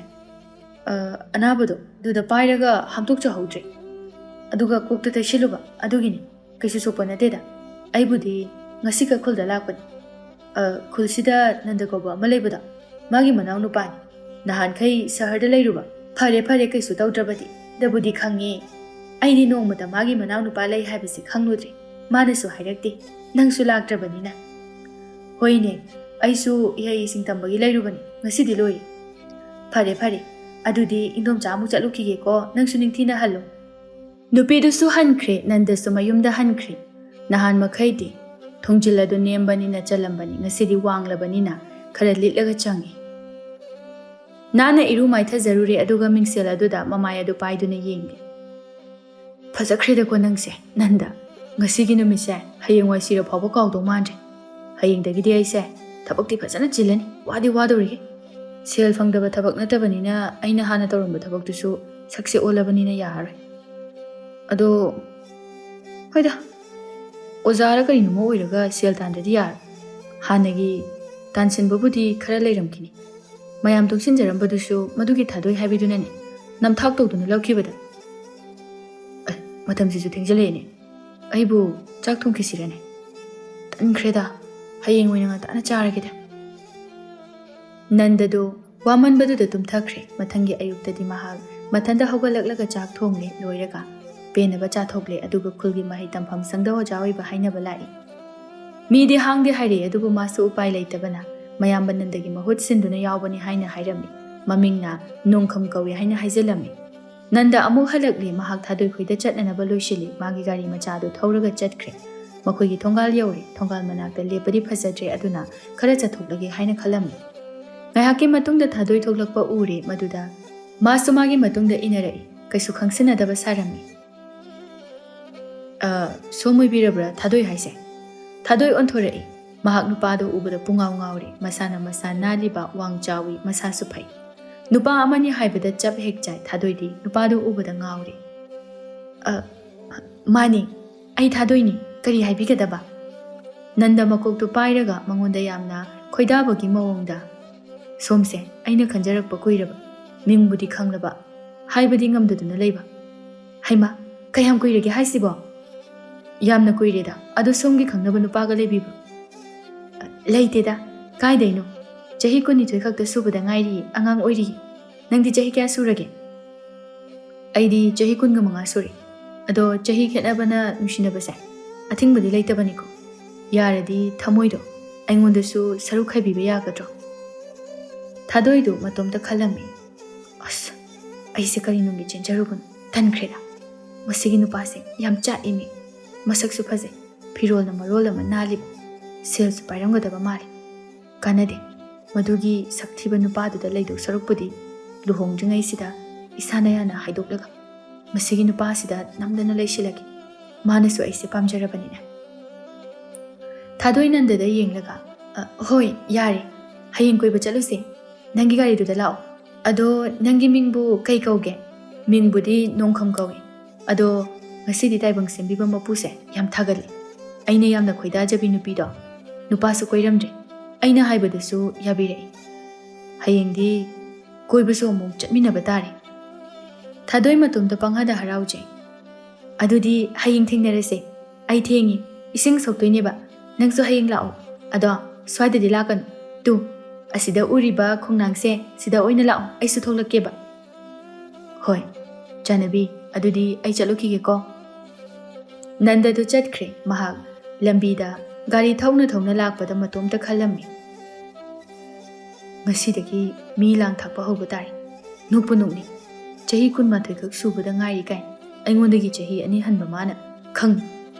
ꯑ, ꯑꯅꯥꯕꯗꯣ ꯑꯗꯨꯗ ꯄꯥꯏꯔꯒ ꯍꯥꯝꯗꯣꯛꯆꯍꯧꯗ꯭ꯔꯦ꯫ ꯑꯗꯨꯒ ꯀꯣꯛꯇ ꯇꯩꯁꯤꯜꯂꯨꯕ, ꯑꯗꯨꯒꯤꯅꯤ꯫ ꯀꯩꯁꯨ ꯁꯣꯛꯄ ꯅꯠꯇꯦꯗ꯫ ꯑꯩꯕꯨꯗꯤ ꯉꯁꯤ ꯈꯛ ꯈꯨꯜꯗ ꯂꯥꯛꯄꯅꯤ꯫ ꯑ, ꯈꯨꯜꯁꯤꯗ ꯅꯟꯗ ꯀꯧꯕ ꯑꯃ ꯂꯩꯕꯗꯣ, ꯃꯥꯒꯤ ꯃꯅꯥꯎꯅꯨꯄꯥꯅꯤ꯫ ꯅꯍꯥꯟꯈꯩ ꯁꯍꯔꯗ ꯂꯩꯔꯨꯕ꯫ ꯐꯔꯦ, ꯐꯔꯦ, ꯀꯩꯁꯨ ꯇꯧꯗ꯭ꯔꯕꯗꯤ꯫ ꯗꯕꯨꯗꯤ ꯈꯪꯉꯦ꯫ ꯑꯩꯗꯤ ꯅꯣꯡꯃꯇ ꯃꯥꯒꯤ ꯃꯅꯥꯎꯅꯨꯄꯥ ꯂꯩ ꯍꯥꯏꯕꯁꯤ ꯈꯪꯂꯨꯗ꯭ꯔꯦ꯫ ꯃꯥꯅꯁꯨ ꯍꯥꯏꯔꯛꯇꯦ꯫ ꯅꯪꯁꯨ ꯂꯥꯛꯇ꯭ꯔꯕꯅꯤꯅ꯫ ꯍꯣꯏꯅꯦ, ꯑꯩꯁꯨ ꯏꯍꯩ ꯏꯁꯤꯡ ꯇꯝꯕꯒꯤ ꯂꯩꯔꯨꯕꯅꯤ꯫ ꯉꯁꯤꯗꯤ ꯂꯣꯏꯔꯦ꯫ ꯐꯔꯦ, ꯐꯔꯦ꯫ ꯑꯗꯨꯗꯤ ꯏꯟꯗꯣꯝꯆꯥ ꯑꯃꯨꯛ ꯆꯠꯂꯨꯈꯤꯒꯦꯀꯣ꯫ ꯅꯪꯁꯨ ꯅꯤꯡꯊꯤꯅ ꯍꯜꯂꯣ꯫ ꯅꯨꯄꯤꯗꯨꯁꯨ ꯍꯟꯈ꯭ꯔꯦ, ꯅꯟꯗꯁꯨ ꯃꯌꯨꯝꯗ ꯍꯟꯈ꯭ꯔꯦ꯫ ꯅꯍꯥꯟ ꯃꯈꯩꯗꯤ ꯊꯣꯡꯖꯤꯜ ꯑꯗꯨ ꯅꯦꯝꯕꯅꯤꯅ ꯆꯜꯂꯝꯕꯅꯤ, ꯉꯁꯤꯗꯤ ꯋꯥꯡꯂꯕꯅꯤꯅ ꯈꯔ ꯂꯤꯠꯂꯒ ꯆꯪꯉꯤ꯫ ꯅꯥꯟꯅ ꯏꯔꯨ ꯃꯥꯏꯊꯖꯔꯨꯔꯦ, ꯑꯗꯨꯒ ꯃꯤꯡꯁꯦꯜ ꯑꯗꯨꯗ ꯃꯃꯥꯏ ꯑꯗꯨ ꯄꯥꯏꯗꯨꯅ ꯌꯦꯡꯂꯦ꯫ "ꯐꯖꯈ꯭ꯔꯦꯗꯀꯣ ꯅꯪꯁꯦ, ꯅꯟꯗ꯫ ꯉꯁꯤꯒꯤ ꯅꯨꯃꯤꯠꯁꯦ ꯍꯌꯦꯡꯋꯥꯏ ꯁꯤꯔ ꯐꯥꯎꯕ ꯀꯥꯎꯗꯧ ꯃꯥꯟꯗ꯭ꯔꯦ꯫ ꯍꯌꯦꯡꯗꯒꯤꯗꯤ ꯑꯩꯁꯦ ꯊꯕꯛꯇꯤ ꯐꯖꯅ ꯆꯤꯜꯂꯅꯤ, ꯋꯥꯗꯤ ꯋꯥꯗꯧꯔꯤ꯫ ꯁꯦꯜ ꯐꯪꯗꯕ ꯊꯕꯛ ꯅꯠꯇꯕꯅꯤꯅ ꯑꯩꯅ ꯍꯥꯟꯅ ꯇꯧꯔꯝꯕ ꯊꯕꯛꯇꯨꯁꯨ ꯁꯛꯁꯦ ꯑꯣꯜꯂꯕꯅꯤꯅ ꯌꯥꯔꯔꯣꯏ꯫ ꯑꯗꯣ, ꯍꯣꯏꯗ, ꯑꯣꯖꯥꯔ ꯀꯔꯤꯅꯣꯃ ꯑꯣꯏꯔꯒ ꯁꯦꯜ ꯇꯥꯟꯗ꯭ꯔꯗꯤ ꯌꯥꯔꯣꯏ꯫ ꯍꯥꯟꯅꯒꯤ ꯇꯥꯟꯁꯤꯟꯕꯕꯨꯗꯤ ꯈꯔ ꯂꯩꯔꯝꯈꯤꯅꯤ꯫ ꯃꯌꯥꯝ ꯇꯨꯡꯁꯤꯟꯖꯔꯝꯕꯗꯨꯁꯨ ꯃꯗꯨꯒꯤ ꯊꯥꯗꯣꯏ ꯍꯥꯏꯕꯤꯗꯨꯅꯅꯦ ꯅꯝꯊꯥꯛ ꯇꯧꯗꯨꯅ ꯂꯧꯈꯤꯕꯗ꯫ ꯑꯦ, ꯃꯇꯝꯁꯤꯁꯨ ꯊꯦꯡꯖꯤꯜꯂꯛꯑꯦꯅꯦ꯫ ꯑꯩꯕꯨ ꯆꯥꯛ ꯊꯣꯡꯈꯤꯁꯤꯔꯅꯦ? ꯇꯟꯈ꯭ꯔꯦꯗ, ꯍꯌꯦꯡ ꯑꯣꯏꯅ ꯉꯟꯇꯥꯅ ꯆꯥꯔꯒꯦꯗ꯫ ꯅꯟꯗꯗꯣ ꯋꯥꯃꯟꯕꯗꯨꯗ ꯇꯨꯝꯊꯈ꯭ꯔꯦ꯫ ꯃꯊꯪꯒꯤ ꯑꯌꯨꯛꯇꯗꯤ ꯃꯍꯥꯛ ꯃꯊꯟꯇ ꯍꯧꯒꯠꯂꯛꯂꯒ ꯆꯥꯛ ꯊꯣꯡꯂꯦ, ꯂꯣꯏꯔꯒ ꯄꯦꯟꯅꯕ ꯆꯥꯊꯣꯛꯂꯦ, ꯑꯗꯨꯒ ꯈꯨꯜꯒꯤ ꯃꯍꯩ ꯇꯝꯐꯝ ꯁꯪꯗ ꯑꯣꯖꯥ ꯑꯣꯏꯕ ꯍꯥꯏꯅꯕ ꯂꯥꯛꯏ꯫ ꯃꯤꯗꯤ ꯍꯥꯡꯗꯦ ꯍꯥꯏꯔꯛꯏ, ꯑꯗꯨꯕꯨ ꯃꯥꯁꯨ ꯎꯄꯥꯏ ꯂꯩꯇꯕꯅ ꯃꯌꯥꯝꯕ ꯅꯟꯗꯒꯤ ꯃꯍꯨꯠ ꯁꯤꯟꯗꯨꯅ ꯌꯥꯎꯕꯅꯤ ꯍꯥꯏꯅ ꯍꯥꯏꯔꯝꯃꯤ꯫ ꯃꯃꯤꯡꯅ ꯅꯣꯡꯈꯝ ꯀꯧꯏ ꯍꯥꯏꯅ ꯍꯥꯏꯖꯤꯜꯂꯝꯃꯤ꯫ ꯅꯟꯗ ꯑꯃꯨꯛ ꯍꯜꯂꯛꯂꯦ꯫ ꯃꯍꯥꯛ ꯊꯥꯗꯣꯏ ꯈꯣꯏꯗ ꯆꯠꯅꯅꯕ ꯂꯣꯏꯁꯤꯜꯂꯤ꯫ ꯃꯥꯒꯤ ꯒꯥꯔꯤ ꯃꯆꯥꯗꯨ ꯊꯧꯔꯒ ꯆꯠꯈ꯭ꯔꯦ꯫ ꯃꯈꯣꯏꯒꯤ ꯊꯣꯡꯒꯥꯜ ꯌꯧꯔꯦ꯫ ꯊꯣꯡꯒꯥꯜ ꯃꯅꯥꯛꯇ ꯂꯦꯞꯄꯗꯤ ꯐꯖꯗ꯭ꯔꯦ, ꯑꯗꯨꯅ ꯈꯔ ꯆꯠꯊꯣꯛꯂꯒꯦ ꯍꯥꯏꯅ ꯈꯜꯂꯝꯃꯤ꯫ ꯉꯥꯏꯍꯥꯛꯀꯤ ꯃꯇꯨꯡꯗ ꯊꯥꯗꯣꯏ ꯊꯣꯛꯂꯛꯄ ꯎꯔꯦ꯫ ꯃꯗꯨꯗ ꯃꯥꯁꯨ ꯃꯥꯒꯤ ꯃꯇꯨꯡꯗ ꯏꯟꯅꯔꯛꯏ꯫ ꯀꯩꯁꯨ ꯈꯪꯁꯤꯟꯅꯗꯕ ꯁꯥꯔꯝꯃꯤ꯫ "ꯑ, ꯁꯣꯝ ꯑꯣꯏꯕꯤꯔꯕ꯭ꯔꯥ ꯊꯥꯗꯣꯏ ꯍꯥꯏꯁꯦ?" ꯊꯥꯗꯣꯏ ꯑꯣꯟꯊꯣꯔꯛꯏ꯫ ꯃꯍꯥꯛ ꯅꯨꯄꯥꯗꯨ ꯎꯕꯗ ꯄꯨꯡꯉꯥꯎ ꯉꯥꯎꯔꯦ꯫ ꯃꯁꯥꯅ ꯃꯁꯥ ꯅꯥꯜꯂꯤꯕ, ꯋꯥꯡ ꯆꯥꯎꯏ, ꯃꯁꯥꯁꯨ ꯐꯩ꯫ ꯅꯨꯄꯥ ꯑꯃꯅꯤ ꯍꯥꯏꯕꯗ ꯆꯞ ꯍꯦꯛ ꯆꯥꯏ꯫ ꯊꯥꯗꯣꯏꯗꯤ ꯅꯨꯄꯥꯗꯨ ꯎꯕꯗ ꯉꯥꯎꯔꯦ꯫ "ꯑ, ꯃꯥꯅꯤ, ꯑꯩ ꯊꯥꯗꯣꯏꯅꯤ꯫ ꯀꯔꯤ ꯍꯥꯏꯕꯤꯒꯗꯕ?" ꯅꯟꯗ ꯃꯀꯣꯛꯇꯨ ꯄꯥꯏꯔꯒ ꯃꯉꯣꯟꯗ ꯌꯥꯝꯅ ꯈꯣꯏꯗꯥꯕꯒꯤ ꯃꯑꯣꯡꯗ, "ꯁꯣꯝꯁꯦ ꯑꯩꯅ ꯈꯟꯖꯔꯛꯄ ꯀꯨꯏꯔꯕ, ꯃꯤꯡꯕꯨꯗꯤ ꯈꯪꯂꯕ, ꯍꯥꯏꯕꯗꯤ ꯉꯝꯗꯗꯨꯅ ꯂꯩꯕ꯫" "ꯍꯩꯃꯥ, ꯀꯌꯥꯝ ꯀꯨꯏꯔꯒꯦ ꯍꯥꯏꯁꯤꯕꯣ?" "ꯌꯥꯝꯅ ꯀꯨꯏꯔꯦꯗ꯫ ꯑꯗꯣ ꯁꯣꯝꯒꯤ ꯈꯪꯅꯕ ꯅꯨꯄꯥꯒ ꯂꯩꯕꯤꯕ꯭ꯔꯣ?" "ꯂꯩꯇꯦꯗ꯫ ꯀꯥꯏꯗꯩꯅꯣ?" ꯆꯍꯤ ꯀꯨꯟꯅꯤꯊꯣꯏ ꯈꯛꯇ ꯁꯨꯕꯗ ꯉꯥꯏꯔꯤ, ꯑꯉꯥꯡ ꯑꯣꯏꯔꯤ꯫ ꯅꯪꯗꯤ ꯆꯍꯤ ꯀꯌꯥ ꯁꯨꯔꯒꯦ? ꯑꯩꯗꯤ ꯆꯍꯤ ꯀꯨꯟꯒ ꯃꯉꯥ ꯁꯨꯔꯦ꯫ ꯑꯗꯣ ꯆꯍꯤ ꯈꯦꯠꯅꯕꯅ ꯅꯨꯡꯁꯤꯅꯕꯁꯦ ꯑꯊꯤꯡꯕꯗꯤ ꯂꯩꯇꯕꯅꯤꯀꯣ꯫ ꯌꯥꯔꯗꯤ ꯊꯃꯣꯏꯗꯣ ꯑꯩꯉꯣꯟꯗꯁꯨ ꯁꯔꯨꯛ ꯈꯥꯏꯕꯤꯕ ꯌꯥꯒꯗ꯭ꯔꯣ? ꯊꯥꯗꯣꯏꯗꯨ ꯃꯇꯣꯝꯇ ꯈꯜꯂꯝꯃꯤ꯫ ꯑꯁ, ꯑꯩꯁꯦ ꯀꯔꯤ ꯅꯨꯡꯒꯤ ꯆꯦꯟꯖꯔꯨꯕꯅꯣ? ꯇꯟꯈ꯭ꯔꯦꯗ꯫ ꯃꯁꯤꯒꯤ ꯅꯨꯄꯥꯁꯦ ꯌꯥꯝ ꯆꯥꯛꯏꯃꯤ꯫ ꯃꯁꯛꯁꯨ ꯐꯖꯩ, ꯐꯤꯔꯣꯜꯅ ꯃꯔꯣꯜ ꯑꯃ ꯅꯥꯜꯂꯤꯕ, ꯁꯦꯜꯁꯨ ꯄꯥꯏꯔꯝꯒꯗꯕ ꯃꯥꯜꯂꯤ꯫ ꯀꯥꯟꯅꯗꯦ꯫ ꯃꯗꯨꯒꯤ ꯁꯛꯊꯤꯕ ꯅꯨꯄꯥꯗꯨꯗ ꯂꯩꯗꯧ ꯁꯔꯨꯛꯄꯨꯗꯤ ꯂꯨꯍꯣꯡꯗ꯭ꯔꯤꯉꯩꯁꯤꯗ ꯏꯁꯥꯅ ꯌꯥꯅ ꯍꯥꯏꯗꯣꯛꯂꯒ ꯃꯁꯤꯒꯤ ꯅꯨꯄꯥꯁꯤꯗ ꯅꯝꯗꯅ ꯂꯩꯁꯤꯜꯂꯒꯦ꯫ ꯃꯥꯅꯁꯨ ꯑꯩꯁꯦ ꯄꯥꯝꯖꯔꯕꯅꯤꯅ꯫ ꯊꯥꯗꯣꯏ ꯅꯟꯗꯗ ꯌꯦꯡꯂꯒ, "ꯑ, ꯍꯣꯏ, ꯌꯥꯔꯦ꯫ ꯍꯌꯦꯡ ꯀꯣꯏꯕ ꯆꯠꯂꯨꯁꯦ꯫ ꯅꯪꯒꯤ ꯒꯥꯔꯤꯗꯨꯗ ꯂꯥꯛꯑꯣ꯫ ꯑꯗꯣ ꯅꯪꯒꯤ ꯃꯤꯡꯕꯨ ꯀꯩ ꯀꯧꯒꯦ?" "ꯃꯤꯡꯕꯨꯗꯤ ꯅꯣꯡꯈꯝ ꯀꯧꯏ꯫ ꯑꯗꯣ ꯉꯁꯤꯗꯤ ꯇꯥꯏꯕꯪ ꯁꯦꯝꯕꯤꯕ ꯃꯄꯨꯁꯦ ꯌꯥꯝ ꯊꯥꯒꯠꯂꯤ꯫ ꯑꯩꯅ ꯌꯥꯝꯅ ꯈꯣꯏꯗꯥꯖꯕꯤ ꯅꯨꯄꯤꯗꯣ ꯅꯨꯄꯥꯁꯨ ꯀꯣꯏꯔꯝꯗ꯭ꯔꯦ꯫ ꯑꯩꯅ ꯍꯥꯏꯕꯗꯨꯁꯨ ꯌꯥꯕꯤꯔꯛꯏ꯫ ꯍꯌꯦꯡꯗꯤ ꯀꯣꯏꯕꯁꯨ ꯑꯃꯨꯛ ꯆꯠꯃꯤꯟꯅꯕ ꯇꯥꯔꯦ꯫" ꯊꯥꯗꯣꯏ ꯃꯇꯣꯝꯇ ꯄꯪꯍꯥꯗ ꯍꯔꯥꯎꯖꯩ꯫ "ꯑꯗꯨꯗꯤ ꯍꯌꯦꯡ ꯊꯦꯡꯅꯔꯁꯦ꯫ ꯑꯩ ꯊꯦꯡꯉꯤ, ꯏꯁꯤꯡ ꯁꯣꯛꯇꯣꯏꯅꯦꯕ꯫ ꯅꯪꯁꯨ ꯍꯌꯦꯡ ꯂꯥꯛꯑꯣ꯫ ꯑꯗꯣ ꯁ꯭ꯋꯥꯏꯗꯗꯤ ꯂꯥꯛꯀꯅꯨ꯫ ꯇꯨ, ꯑꯁꯤꯗ ꯎꯔꯤꯕ ꯈꯣꯡꯅꯥꯡꯁꯦ, ꯁꯤꯗ ꯑꯣꯏꯅ ꯂꯥꯛꯑꯣ, ꯑꯩꯁꯨ ꯊꯣꯛꯂꯛꯀꯦꯕ꯫" "ꯍꯣꯏ, ꯆꯥꯟꯅꯕꯤ, ꯑꯗꯨꯗꯤ ꯑꯩ ꯆꯠꯂꯨꯈꯤꯒꯦꯀꯣ꯫" ꯅꯟꯗꯗꯨ ꯆꯠꯈ꯭ꯔꯦ꯫ ꯃꯍꯥꯛ ꯂꯝꯕꯤꯗ ꯒꯥꯔꯤ ꯊꯧꯅ ꯊꯧꯅ ꯂꯥꯛꯄꯗ ꯃꯇꯣꯝꯇ ꯈꯜꯂꯝꯃꯤ, "ꯉꯁꯤꯗꯒꯤ ꯃꯤ ꯂꯥꯡ ꯊꯥꯛꯄ ꯍꯧꯕ ꯇꯥꯔꯦ꯫ ꯅꯣꯛꯄꯨ ꯅꯣꯛꯅꯤꯡ꯫ ꯆꯍꯤ ꯀꯨꯟꯃꯥꯊꯣꯏ ꯈꯛ ꯁꯨꯕꯗ ꯉꯥꯏꯔꯤ ꯀꯥꯏ꯫ ꯑꯩꯉꯣꯟꯗꯒꯤ ꯆꯍꯤ ꯑꯅꯤ ꯍꯟꯕ ꯃꯥꯅ꯫ ꯈꯪꯉꯤ,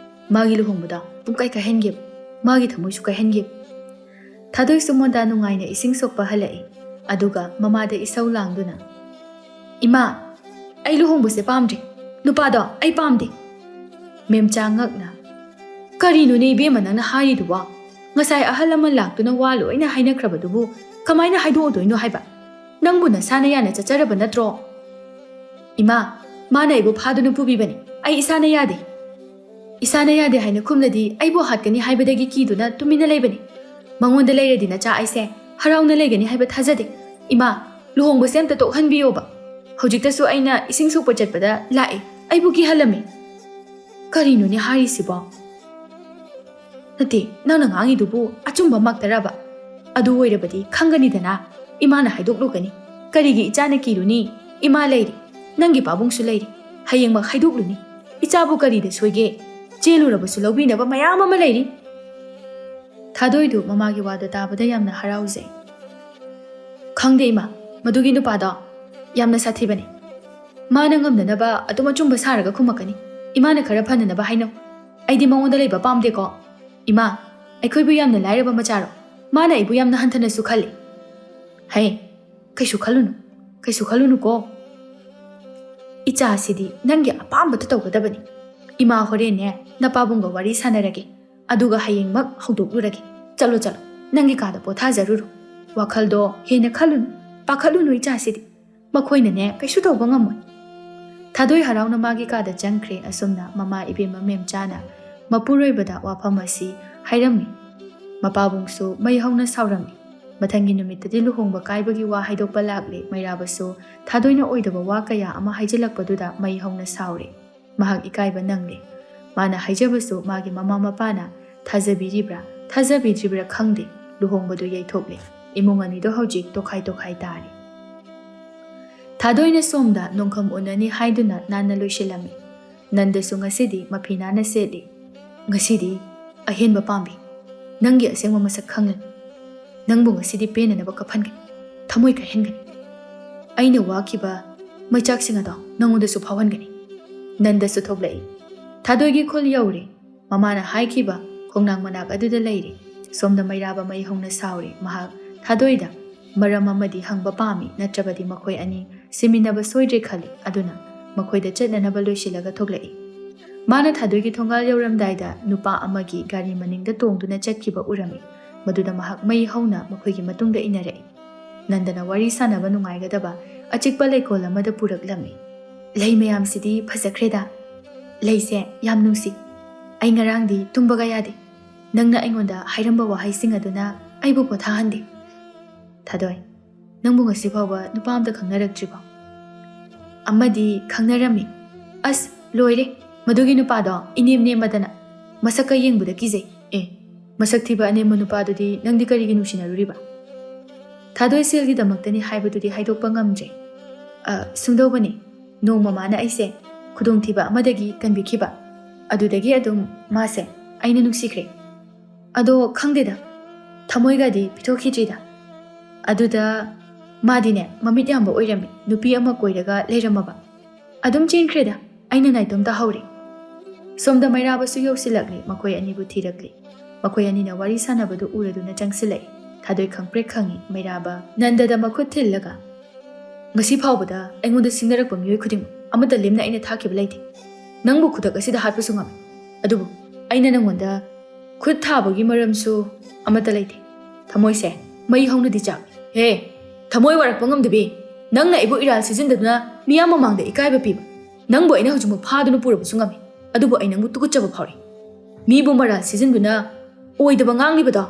ꯃꯥꯒꯤ ꯂꯨꯍꯣꯡꯕꯗ ꯄꯨꯡꯀꯥꯏ ꯀꯥꯏꯍꯟꯒꯦꯕ꯫ ꯃꯥꯒꯤ ꯊꯃꯣꯏꯁꯨ ꯀꯥꯏꯍꯟꯒꯦꯕ꯫" ꯊꯥꯗꯣꯏꯁꯨ ꯃꯣꯟꯗꯥ ꯅꯨꯡꯉꯥꯏꯅ ꯏꯁꯤꯡ ꯁꯣꯛꯄ ꯍꯜꯂꯛꯏ꯫ ꯑꯗꯨꯒ ꯃꯃꯥꯗ ꯏꯁꯧ ꯂꯥꯡꯗꯨꯅ, "ꯏꯃꯥ, ꯑꯩ ꯂꯨꯍꯣꯡꯕꯁꯦ ꯄꯥꯝꯗ꯭ꯔꯦ꯫ ꯅꯨꯄꯥꯗꯣ ꯑꯩ ꯄꯥꯝꯗꯦ꯫" ꯃꯦꯝꯆꯥ ꯉꯛꯅ, "ꯀꯔꯤꯅꯣꯅꯦ ꯏꯕꯦꯝꯃ ꯅꯪꯅ ꯍꯥꯏꯔꯤꯗꯨꯕꯣ? ꯉꯁꯥꯏ ꯑꯍꯜ ꯑꯃ ꯂꯥꯛꯇꯨꯅ ꯋꯥ ꯂꯣꯏꯅ ꯍꯥꯏꯅꯈ꯭ꯔꯕꯗꯨꯕꯨ ꯀꯃꯥꯏꯅ ꯍꯥꯏꯗꯣꯛꯎꯗꯣꯏꯅꯣ ꯍꯥꯏꯕ? ꯅꯪꯕꯨ ꯅꯁꯥꯅ ꯌꯥꯅ ꯆꯠꯆꯔꯕ ꯅꯠꯇ꯭ꯔꯣ?" "ꯏꯃꯥ, ꯃꯥꯅ ꯑꯩꯕꯨ ꯐꯥꯗꯨꯅ ꯄꯨꯕꯤꯕꯅꯤ꯫ ꯑꯩ ꯏꯁꯥꯅ ꯌꯥꯗꯦ꯫" "ꯏꯁꯥꯅ ꯌꯥꯗꯦ ꯍꯥꯏꯅ ꯈꯨꯝꯂꯗꯤ ꯑꯩꯕꯨ ꯍꯥꯠꯀꯅꯤ ꯍꯥꯏꯕꯗꯒꯤ ꯀꯤꯗꯨꯅ ꯇꯨꯃꯤꯟꯅ ꯂꯩꯕꯅꯤ꯫ ꯃꯉꯣꯟꯗ ꯂꯩꯔꯗꯤ ꯅꯆꯥ ꯑꯩꯁꯦ ꯍꯔꯥꯎꯅ ꯂꯩꯒꯅꯤ ꯍꯥꯏꯕ ꯊꯥꯖꯗꯦ꯫ ꯏꯃꯥ, ꯂꯨꯍꯣꯡꯕꯁꯦ ꯑꯝꯇ ꯇꯣꯛꯍꯟꯕꯤꯌꯣꯕ꯫ ꯍꯧꯖꯤꯛꯇꯁꯨ ꯑꯩꯅ ꯏꯁꯤꯡ ꯁꯣꯛꯄ ꯆꯠꯄꯗ ꯂꯥꯛꯑꯦ, ꯑꯩꯕꯨ ꯀꯤꯍꯜꯂꯝꯃꯤ꯫" "ꯀꯔꯤꯅꯣꯅꯦ ꯍꯥꯏꯔꯤꯁꯤꯕꯣ? ꯅꯠꯇꯦ, ꯅꯪꯅ ꯉꯥꯡꯉꯤꯗꯨꯕꯨ ꯑꯆꯨꯝꯕ ꯃꯛꯇꯔꯕ?" ꯑꯗꯨ ꯑꯣꯏꯔꯕꯗꯤ ꯈꯪꯒꯅꯤꯗꯅ꯫ ꯏꯃꯥꯅ ꯍꯥꯏꯗꯣꯛꯂꯨꯒꯅꯤ꯫ ꯀꯔꯤꯒꯤ ꯏꯆꯥꯅ ꯀꯤꯔꯨꯅꯤ? ꯏꯃꯥ ꯂꯩꯔꯤ, ꯅꯪꯒꯤ ꯄꯥꯕꯨꯡꯁꯨ ꯂꯩꯔꯤ꯫ ꯍꯌꯦꯡꯃꯛ ꯍꯥꯏꯗꯣꯛꯂꯨꯅꯤ꯫ ꯏꯆꯥꯕꯨ ꯀꯔꯤꯗ ꯁꯣꯏꯒꯦ? ꯆꯦꯜꯂꯨꯔꯕꯁꯨ ꯂꯧꯕꯤꯅꯕ ꯃꯌꯥꯝ ꯑꯃ ꯂꯩꯔꯤ꯫ ꯊꯥꯗꯣꯏꯗꯨ ꯃꯃꯥꯒꯤ ꯋꯥꯗꯨ ꯇꯥꯕꯗ ꯌꯥꯝꯅ ꯍꯔꯥꯎꯖꯩ꯫ "ꯈꯪꯗꯦ ꯏꯃꯥ, ꯃꯗꯨꯒꯤ ꯅꯨꯄꯥꯗꯣ ꯌꯥꯝꯅ ꯁꯥꯊꯤꯕꯅꯤ꯫ ꯃꯥꯅ ꯉꯝꯅꯅꯕ ꯑꯗꯨꯝ ꯑꯆꯨꯝꯕ ꯁꯥꯔꯒ ꯈꯨꯝꯃꯛꯀꯅꯤ꯫ ꯏꯃꯥꯅ ꯈꯔ ꯐꯅꯅꯕ ꯍꯥꯏꯅꯧ꯫ ꯑꯩꯗꯤ ꯃꯉꯣꯟꯗ ꯂꯩꯕ ꯄꯥꯝꯗꯦꯀꯣ꯫ ꯏꯃꯥ, ꯑꯩꯈꯣꯏꯕꯨ ꯌꯥꯝꯅ ꯂꯥꯏꯔꯕ ꯃꯆꯥꯔꯣ? ꯃꯥꯅ ꯑꯩꯕꯨ ꯌꯥꯝꯅ ꯍꯟꯊꯅꯁꯨ ꯈꯜꯂꯤ꯫" "ꯍꯦ, ꯀꯩꯁꯨ ꯈꯜꯂꯨꯅꯨ, ꯀꯩꯁꯨ ꯈꯜꯂꯨꯅꯨꯀꯣ꯫ ꯏꯆꯥꯁꯤꯗꯤ ꯅꯪꯒꯤ ꯑꯄꯥꯝꯕꯗꯨ ꯇꯧꯒꯗꯕꯅꯤ꯫ ꯏꯃꯥ ꯍꯣꯔꯦꯟꯅꯦ ꯅꯄꯥꯕꯨꯡꯒ ꯋꯥꯔꯤ ꯁꯥꯟꯅꯔꯒꯦ, ꯑꯗꯨꯒ ꯍꯌꯦꯡꯃꯛ ꯍꯧꯗꯣꯛꯂꯨꯔꯒꯦ꯫ ꯆꯠꯂꯣ, ꯆꯠꯂꯣ, ꯅꯪꯒꯤ ꯀꯥꯗ ꯄꯣꯊꯥꯖꯔꯨꯔꯣ꯫ ꯋꯥꯈꯜꯗꯣ ꯍꯦꯟꯅ ꯈꯜꯂꯨꯅꯨ, ꯄꯥꯈꯠꯂꯨꯅꯨ ꯏꯆꯥꯁꯤꯗꯤ꯫ ꯃꯈꯣꯏꯅꯅꯦ ꯀꯩꯁꯨ ꯇꯧꯕ ꯉꯝꯃꯣꯏ꯫" ꯊꯥꯗꯣꯏ ꯍꯔꯥꯎꯅ ꯃꯥꯒꯤ ꯀꯥꯗ ꯆꯪꯈ꯭ꯔꯦ꯫ ꯑꯁꯨꯝꯅ ꯃꯃꯥ ꯏꯕꯦꯝꯃ ꯃꯦꯝꯆꯥꯅ ꯃꯄꯨꯔꯣꯏꯕꯗ ꯋꯥꯐꯝ ꯑꯁꯤ ꯍꯥꯏꯔꯝꯃꯤ꯫ ꯃꯄꯥꯕꯨꯡꯁꯨ ꯃꯩ ꯍꯧꯅ ꯁꯥꯎꯔꯝꯃꯤ꯫ ꯃꯊꯪꯒꯤ ꯅꯨꯃꯤꯠꯇꯗꯤ ꯂꯨꯍꯣꯡꯕ ꯀꯥꯏꯕꯒꯤ ꯋꯥ ꯍꯥꯏꯗꯣꯛꯄ ꯂꯥꯛꯂꯦ꯫ ꯃꯩꯔꯥꯕꯁꯨ ꯊꯥꯗꯣꯏꯅ ꯑꯣꯏꯗꯕ ꯋꯥ ꯀꯌꯥ ꯑꯃ ꯍꯥꯏꯖꯤꯜꯂꯛꯄꯗꯨꯗ ꯃꯩ ꯍꯧꯅ ꯁꯥꯎꯔꯦ꯫ ꯃꯍꯥꯛ ꯏꯀꯥꯏꯕ ꯅꯪꯂꯦ꯫ ꯃꯥꯅ ꯍꯥꯏꯖꯕꯁꯨ ꯃꯥꯒꯤ ꯃꯃꯥ ꯃꯄꯥꯅ ꯊꯥꯖꯕꯤꯔꯤꯕ꯭ꯔꯥ ꯊꯥꯖꯕꯤꯗ꯭ꯔꯤꯕ꯭ꯔꯥ ꯈꯪꯗꯦ꯫ ꯂꯨꯍꯣꯡꯕꯗꯨ ꯌꯩꯊꯣꯛꯂꯦ꯫ ꯏꯃꯨꯡ ꯑꯅꯤꯗꯣ ꯍꯧꯖꯤꯛ ꯇꯣꯈꯥꯏ ꯇꯣꯈꯥꯏ ꯇꯥꯔꯦ꯫ ꯊꯥꯗꯣꯏꯅ ꯁꯣꯝꯗ ꯅꯣꯡꯈꯝ ꯎꯅꯅꯤ ꯍꯥꯏꯗꯨꯅ ꯅꯥꯟꯅ ꯂꯣꯏꯁꯤꯜꯂꯝꯃꯤ꯫ ꯅꯟꯗꯁꯨ ꯉꯁꯤꯗꯤ ꯃꯐꯤ ꯅꯥꯟꯅ ꯁꯦꯠꯂꯤ꯫ "ꯉꯁꯤꯗꯤ ꯑꯍꯦꯟꯕ ꯄꯥꯝꯕꯤ, ꯅꯪꯒꯤ ꯑꯁꯦꯡꯕ ꯃꯁꯛ ꯈꯪꯂꯅꯤ꯫ ꯅꯪꯕꯨ ꯉꯁꯤꯗꯤ ꯄꯦꯟꯅꯅꯕ ꯀꯞꯍꯟꯒꯅꯤ, ꯊꯃꯣꯏ ꯀꯥꯏꯍꯟꯒꯅꯤ꯫ ꯑꯩꯅ ꯋꯥꯈꯤꯕ ꯃꯩꯆꯥꯛꯁꯤꯡ ꯑꯗꯣ ꯅꯪꯉꯣꯟꯗꯁꯨ ꯐꯥꯎꯍꯟꯒꯅꯤ꯫" ꯅꯟꯗꯁꯨ ꯊꯣꯛꯂꯛꯏ꯫ ꯊꯥꯗꯣꯏꯒꯤ ꯈꯨꯜ ꯌꯧꯔꯦ꯫ ꯃꯃꯥꯅ ꯍꯥꯏꯈꯤꯕ ꯈꯣꯡꯅꯥꯡ ꯃꯅꯥꯛ ꯑꯗꯨꯗ ꯂꯩꯔꯦ꯫ ꯁꯣꯝꯗ ꯃꯩꯔꯥꯕ ꯃꯩ ꯍꯧꯅ ꯁꯥꯎꯔꯦ꯫ ꯃꯍꯥꯛ ꯊꯥꯗꯣꯏꯗ ꯃꯔꯝ ꯑꯃꯗꯤ ꯍꯪꯕ ꯄꯥꯝꯃꯤ, ꯅꯠꯇ꯭ꯔꯕꯗꯤ ꯃꯈꯣꯏ ꯑꯅꯤ ꯁꯤꯃꯤꯟꯅꯕ ꯁꯣꯏꯗ꯭ꯔꯦ ꯈꯜꯂꯤ꯫ ꯑꯗꯨꯅ ꯃꯈꯣꯏꯗ ꯆꯠꯅꯅꯕ ꯂꯣꯏꯁꯤꯜꯂꯒ ꯊꯣꯛꯂꯛꯏ꯫ ꯃꯥꯅ ꯊꯥꯗꯣꯏꯒꯤ ꯊꯣꯡꯒꯥꯜ ꯌꯧꯔꯝꯗꯥꯏꯗ ꯅꯨꯄꯥ ꯑꯃꯒꯤ ꯒꯥꯔꯤ ꯃꯅꯤꯡꯗ ꯇꯣꯡꯗꯨꯅ ꯆꯠꯈꯤꯕ ꯎꯔꯝꯃꯤ꯫ ꯃꯗꯨꯗ ꯃꯍꯥꯛ ꯃꯩ ꯍꯧꯅ ꯃꯈꯣꯏꯒꯤ ꯃꯇꯨꯡꯗ ꯏꯟꯅꯔꯛꯏ꯫ ꯅꯟꯗꯅ ꯋꯥꯔꯤ ꯁꯥꯟꯅꯕ ꯅꯨꯡꯉꯥꯏꯒꯗꯕ ꯑꯆꯤꯛꯄ ꯂꯩꯀꯣꯜ ꯑꯃꯗ ꯄꯨꯔꯛꯂꯝꯃꯤ꯫ "ꯂꯩ ꯃꯌꯥꯝꯁꯤꯗꯤ ꯐꯖꯈ꯭ꯔꯦꯗ꯫ ꯂꯩꯁꯦ ꯌꯥꯝ ꯅꯨꯡꯁꯤ꯫ ꯑꯩ ꯉꯔꯥꯡꯗꯤ ꯇꯨꯝꯕꯒ ꯌꯥꯗꯦ꯫ ꯅꯪꯅ ꯑꯩꯉꯣꯟꯗ ꯍꯥꯏꯔꯝꯕ ꯋꯥꯍꯩꯁꯤꯡ ꯑꯗꯨꯅ ꯑꯩꯕꯨ ꯄꯣꯊꯥꯍꯟꯗꯦ꯫" "ꯊꯥꯗꯣꯏ, ꯅꯪꯕꯨ ꯉꯁꯤ ꯐꯥꯎꯕ ꯅꯨꯄꯥ ꯑꯝꯇ ꯈꯪꯅꯔꯛꯇ꯭ꯔꯤꯕꯣ?" "ꯑꯃꯗꯤ ꯈꯪꯅꯔꯝꯃꯤ꯫ ꯑꯁ, ꯂꯣꯏꯔꯦ꯫ ꯃꯗꯨꯒꯤ ꯅꯨꯄꯥꯗꯣ ꯏꯅꯦꯝ ꯅꯦꯝꯃꯗꯅ ꯃꯁꯛꯀ ꯌꯦꯡꯕꯗ ꯀꯤꯖꯩ꯫" "ꯑꯦ, ꯃꯁꯛ ꯊꯤꯕ ꯑꯅꯦꯝꯕ ꯅꯨꯄꯥꯗꯨꯗꯤ ꯅꯪꯗꯤ ꯀꯔꯤꯒꯤ ꯅꯨꯡꯁꯤꯅꯔꯨꯔꯤꯕ? ꯊꯥꯗꯣꯏ ꯁꯦꯜꯒꯤꯗꯃꯛꯇꯅꯤ ꯍꯥꯏꯕꯗꯨꯗꯤ ꯍꯥꯏꯗꯣꯛꯄ ꯉꯝꯗ꯭ꯔꯦ꯫ ꯑ, ꯁꯨꯝꯗꯧꯕꯅꯤ, ꯅꯣꯡꯃ ꯃꯥꯅ ꯑꯩꯁꯦ ꯈꯨꯗꯣꯡꯊꯤꯕ ꯑꯃꯗꯒꯤ ꯀꯟꯕꯤꯈꯤꯕ꯫ ꯑꯗꯨꯗꯒꯤ ꯑꯗꯨꯝ ꯃꯥꯁꯦ ꯑꯩꯅ ꯅꯨꯡꯁꯤꯈ꯭ꯔꯦ꯫ ꯑꯗꯣ ꯈꯪꯗꯦꯗ, ꯊꯃꯣꯏꯒꯗꯤ ꯄꯤꯊꯣꯛꯈꯤꯗ꯭ꯔꯤꯗ꯫ ꯑꯗꯨꯗ ꯃꯥꯗꯤꯅꯦ ꯃꯃꯤꯠ ꯌꯥꯝꯕ ꯑꯣꯏꯔꯝꯃꯤ, ꯅꯨꯄꯤ ꯑꯃ ꯀꯣꯏꯔꯒ ꯂꯩꯔꯝꯃꯕ꯫ ꯑꯗꯨꯝ ꯆꯦꯟꯈ꯭ꯔꯦꯗ, ꯑꯩꯅ ꯅꯥꯏꯇꯣꯝ ꯇꯥꯍꯧꯔꯦ꯫ ꯁꯣꯝꯗ ꯃꯩꯔꯥꯕꯁꯨ ꯌꯧꯁꯤꯜꯂꯛꯂꯦ, ꯃꯈꯣꯏ ꯑꯅꯤꯕꯨ ꯊꯤꯔꯛꯂꯦ꯫ ꯃꯈꯣꯏ ꯑꯅꯤꯅ ꯋꯥꯔꯤ ꯁꯥꯟꯅꯕꯗꯨ ꯎꯔꯗꯨꯅ ꯆꯪꯁꯤꯜꯂꯛꯏ꯫ ꯊꯥꯗꯣꯏ ꯈꯪꯄ꯭ꯔꯦꯛ ꯈꯪꯉꯤ꯫ ꯃꯩꯔꯥꯕ ꯅꯟꯗꯗ ꯃꯈꯨꯠ ꯊꯤꯜꯂꯒ, "ꯉꯁꯤ ꯐꯥꯎꯕꯗ ꯑꯩꯉꯣꯟꯗ ꯁꯤꯡꯅꯔꯛꯄ ꯃꯤꯑꯣꯏ ꯈꯨꯗꯤꯡꯃꯛ ꯑꯃꯠꯇ ꯂꯦꯝꯅ ꯑꯩꯅ ꯊꯥꯈꯤꯕ ꯂꯩꯇꯦ꯫ ꯅꯪꯕꯨ ꯈꯨꯗꯛ ꯑꯁꯤꯗ ꯍꯥꯠꯄꯁꯨ ꯉꯝꯃꯤ, ꯑꯗꯨꯕꯨ ꯑꯩꯅ ꯅꯪꯉꯣꯟꯗ ꯈꯨꯠ ꯊꯥꯕꯒꯤ ꯃꯔꯝꯁꯨ ꯑꯃꯠꯇ ꯂꯩꯇꯦ꯫ ꯊꯃꯣꯏꯁꯦ ꯃꯩ ꯍꯧꯅꯗꯤ ꯆꯥꯛꯂꯤ꯫ ꯍꯦ, ꯊꯃꯣꯏ ꯋꯥꯔꯛꯄ ꯉꯝꯗꯕꯤ, ꯅꯪꯅ ꯑꯩꯕꯨ ꯏꯔꯥꯜ ꯁꯤꯖꯤꯟꯗꯨꯅ ꯃꯤꯌꯥꯝ ꯃꯃꯥꯡꯗ ꯏꯀꯥꯏꯕ ꯄꯤꯕ꯫ ꯅꯪꯕꯨ ꯑꯩꯅ ꯍꯧꯖꯤꯛꯃꯛ ꯐꯥꯗꯨꯅ ꯄꯨꯔꯕꯁꯨ ꯉꯝꯃꯤ, ꯑꯗꯨꯕꯨ ꯑꯩ ꯅꯪꯕꯨ ꯇꯨꯀꯠꯆꯕ ꯐꯥꯎꯔꯤ꯫ ꯃꯤꯕꯨ ꯃꯔꯥꯜ ꯁꯤꯖꯤꯟꯗꯨꯅ ꯑꯣꯏꯗꯕ ꯉꯥꯡꯂꯤꯕꯗꯣ,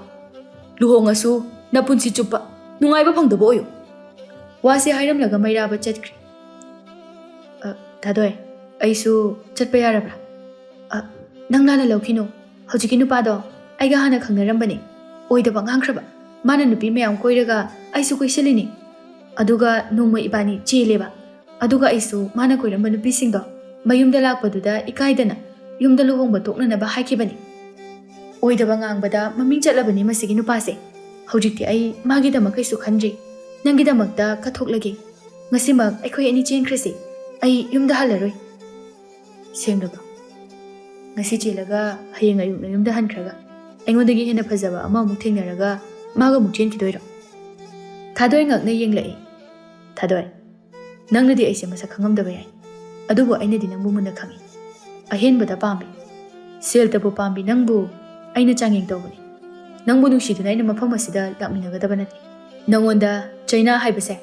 ꯂꯨꯍꯣꯡꯉꯁꯨ ꯅꯄꯨꯟꯁꯤ ꯆꯨꯞꯄ ꯅꯨꯡꯉꯥꯏꯕ ꯐꯪꯗꯕ ꯑꯣꯏꯌꯨ꯫" ꯋꯥꯁꯦ ꯍꯥꯏꯔꯝꯂꯒ ꯃꯩꯔꯥꯕ ꯆꯠꯈ꯭ꯔꯦ꯫ "ꯑ, ꯊꯥꯗꯣꯏ, ꯑꯩꯁꯨ ꯆꯠꯄ ꯌꯥꯔꯕ꯭ꯔꯥ?" "ꯑ, ꯅꯪ ꯂꯥꯟꯅ ꯂꯧꯈꯤꯅꯨ꯫ ꯍꯧꯖꯤꯛꯀꯤ ꯅꯨꯄꯥꯗꯣ ꯑꯩꯒ ꯍꯥꯟꯅ ꯈꯪꯅꯔꯝꯕꯅꯤ꯫ ꯑꯣꯏꯗꯕ ꯉꯥꯡꯈ꯭ꯔꯕ꯫ ꯃꯥꯅ ꯅꯨꯄꯤ ꯃꯌꯥꯝ ꯀꯣꯏꯔꯒ ꯑꯩꯁꯨ ꯀꯣꯏꯁꯤꯜꯂꯤꯅꯤ꯫ ꯑꯗꯨꯒ ꯅꯣꯡꯃ ꯏꯕꯥꯅꯤ ꯆꯦꯜꯂꯦꯕ꯫ ꯑꯗꯨꯒ ꯑꯩꯁꯨ ꯃꯥꯅ ꯀꯣꯏꯔꯝꯕ ꯅꯨꯄꯤꯁꯤꯡꯗꯣ ꯃꯌꯨꯝꯗ ꯂꯥꯛꯄꯗꯨꯗ ꯏꯀꯥꯏꯗꯅ ꯌꯨꯝꯗ ꯂꯨꯍꯣꯡꯕ ꯇꯣꯛꯅꯅꯕ ꯍꯥꯏꯈꯤꯕꯅꯤ꯫" "ꯑꯣꯏꯗꯕ ꯉꯥꯡꯕꯗ ꯃꯃꯤꯡ ꯆꯠꯂꯕꯅꯤ ꯃꯁꯤꯒꯤ ꯅꯨꯄꯥꯁꯦ꯫ ꯍꯧꯖꯤꯛꯇꯤ ꯑꯩ ꯃꯥꯒꯤꯗꯃꯛ ꯀꯩꯁꯨ ꯈꯟꯗ꯭ꯔꯤ꯫ ꯅꯪꯒꯤꯗꯃꯛꯇ ꯀꯠꯊꯣꯛꯂꯒꯦ꯫ ꯉꯁꯤꯃꯛ ꯑꯩꯈꯣꯏ ꯑꯅꯤ ꯆꯦꯟꯈ꯭ꯔꯁꯤ꯫ ꯑꯩ ꯌꯨꯝꯗ ꯍꯜꯂꯔꯣꯏ꯫" "ꯁꯦꯡꯂꯕ? ꯉꯁꯤ ꯆꯦꯜꯂꯒ ꯍꯌꯦꯡ ꯑꯌꯨꯛ ꯅꯌꯨꯝꯗ ꯍꯟꯈ꯭ꯔꯒ ꯑꯩꯉꯣꯟꯗꯒꯤ ꯍꯦꯟꯅ ꯐꯖꯕ ꯑꯃ ꯑꯃꯨꯛ ꯊꯦꯡꯅꯔꯒ ꯃꯥꯒ ꯑꯃꯨꯛ ꯆꯦꯟꯈꯤꯗꯣꯏꯔꯣ?" ꯊꯥꯗꯣꯏ ꯉꯛꯅ ꯌꯦꯡꯂꯛꯏ꯫ "ꯊꯥꯗꯣꯏ, ꯅꯪꯅꯗꯤ ꯑꯩꯁꯦ ꯃꯁꯛ ꯈꯪꯉꯝꯗꯕ ꯌꯥꯏ, ꯑꯗꯨꯕꯨ ꯑꯩꯅꯗꯤ ꯅꯪꯕꯨ ꯃꯨꯟꯅ ꯈꯪꯏ꯫ ꯑꯍꯦꯟꯕꯗ ꯄꯥꯝꯕꯤ, ꯁꯦꯜꯇꯕꯨ ꯄꯥꯝꯕꯤ ꯅꯪꯕꯨ ꯑꯩꯅ ꯆꯥꯡꯌꯦꯡ ꯇꯧꯕꯅꯤ꯫ ꯅꯪꯕꯨ ꯅꯨꯡꯁꯤꯗꯨꯅ ꯑꯩꯅ ꯃꯐꯝ ꯑꯁꯤꯗ ꯂꯥꯛꯃꯤꯟꯅꯒꯗꯕ ꯅꯠꯇꯦ꯫ ꯅꯪꯉꯣꯟꯗ ꯆꯩꯅꯥ ꯍꯥꯏꯕꯁꯦ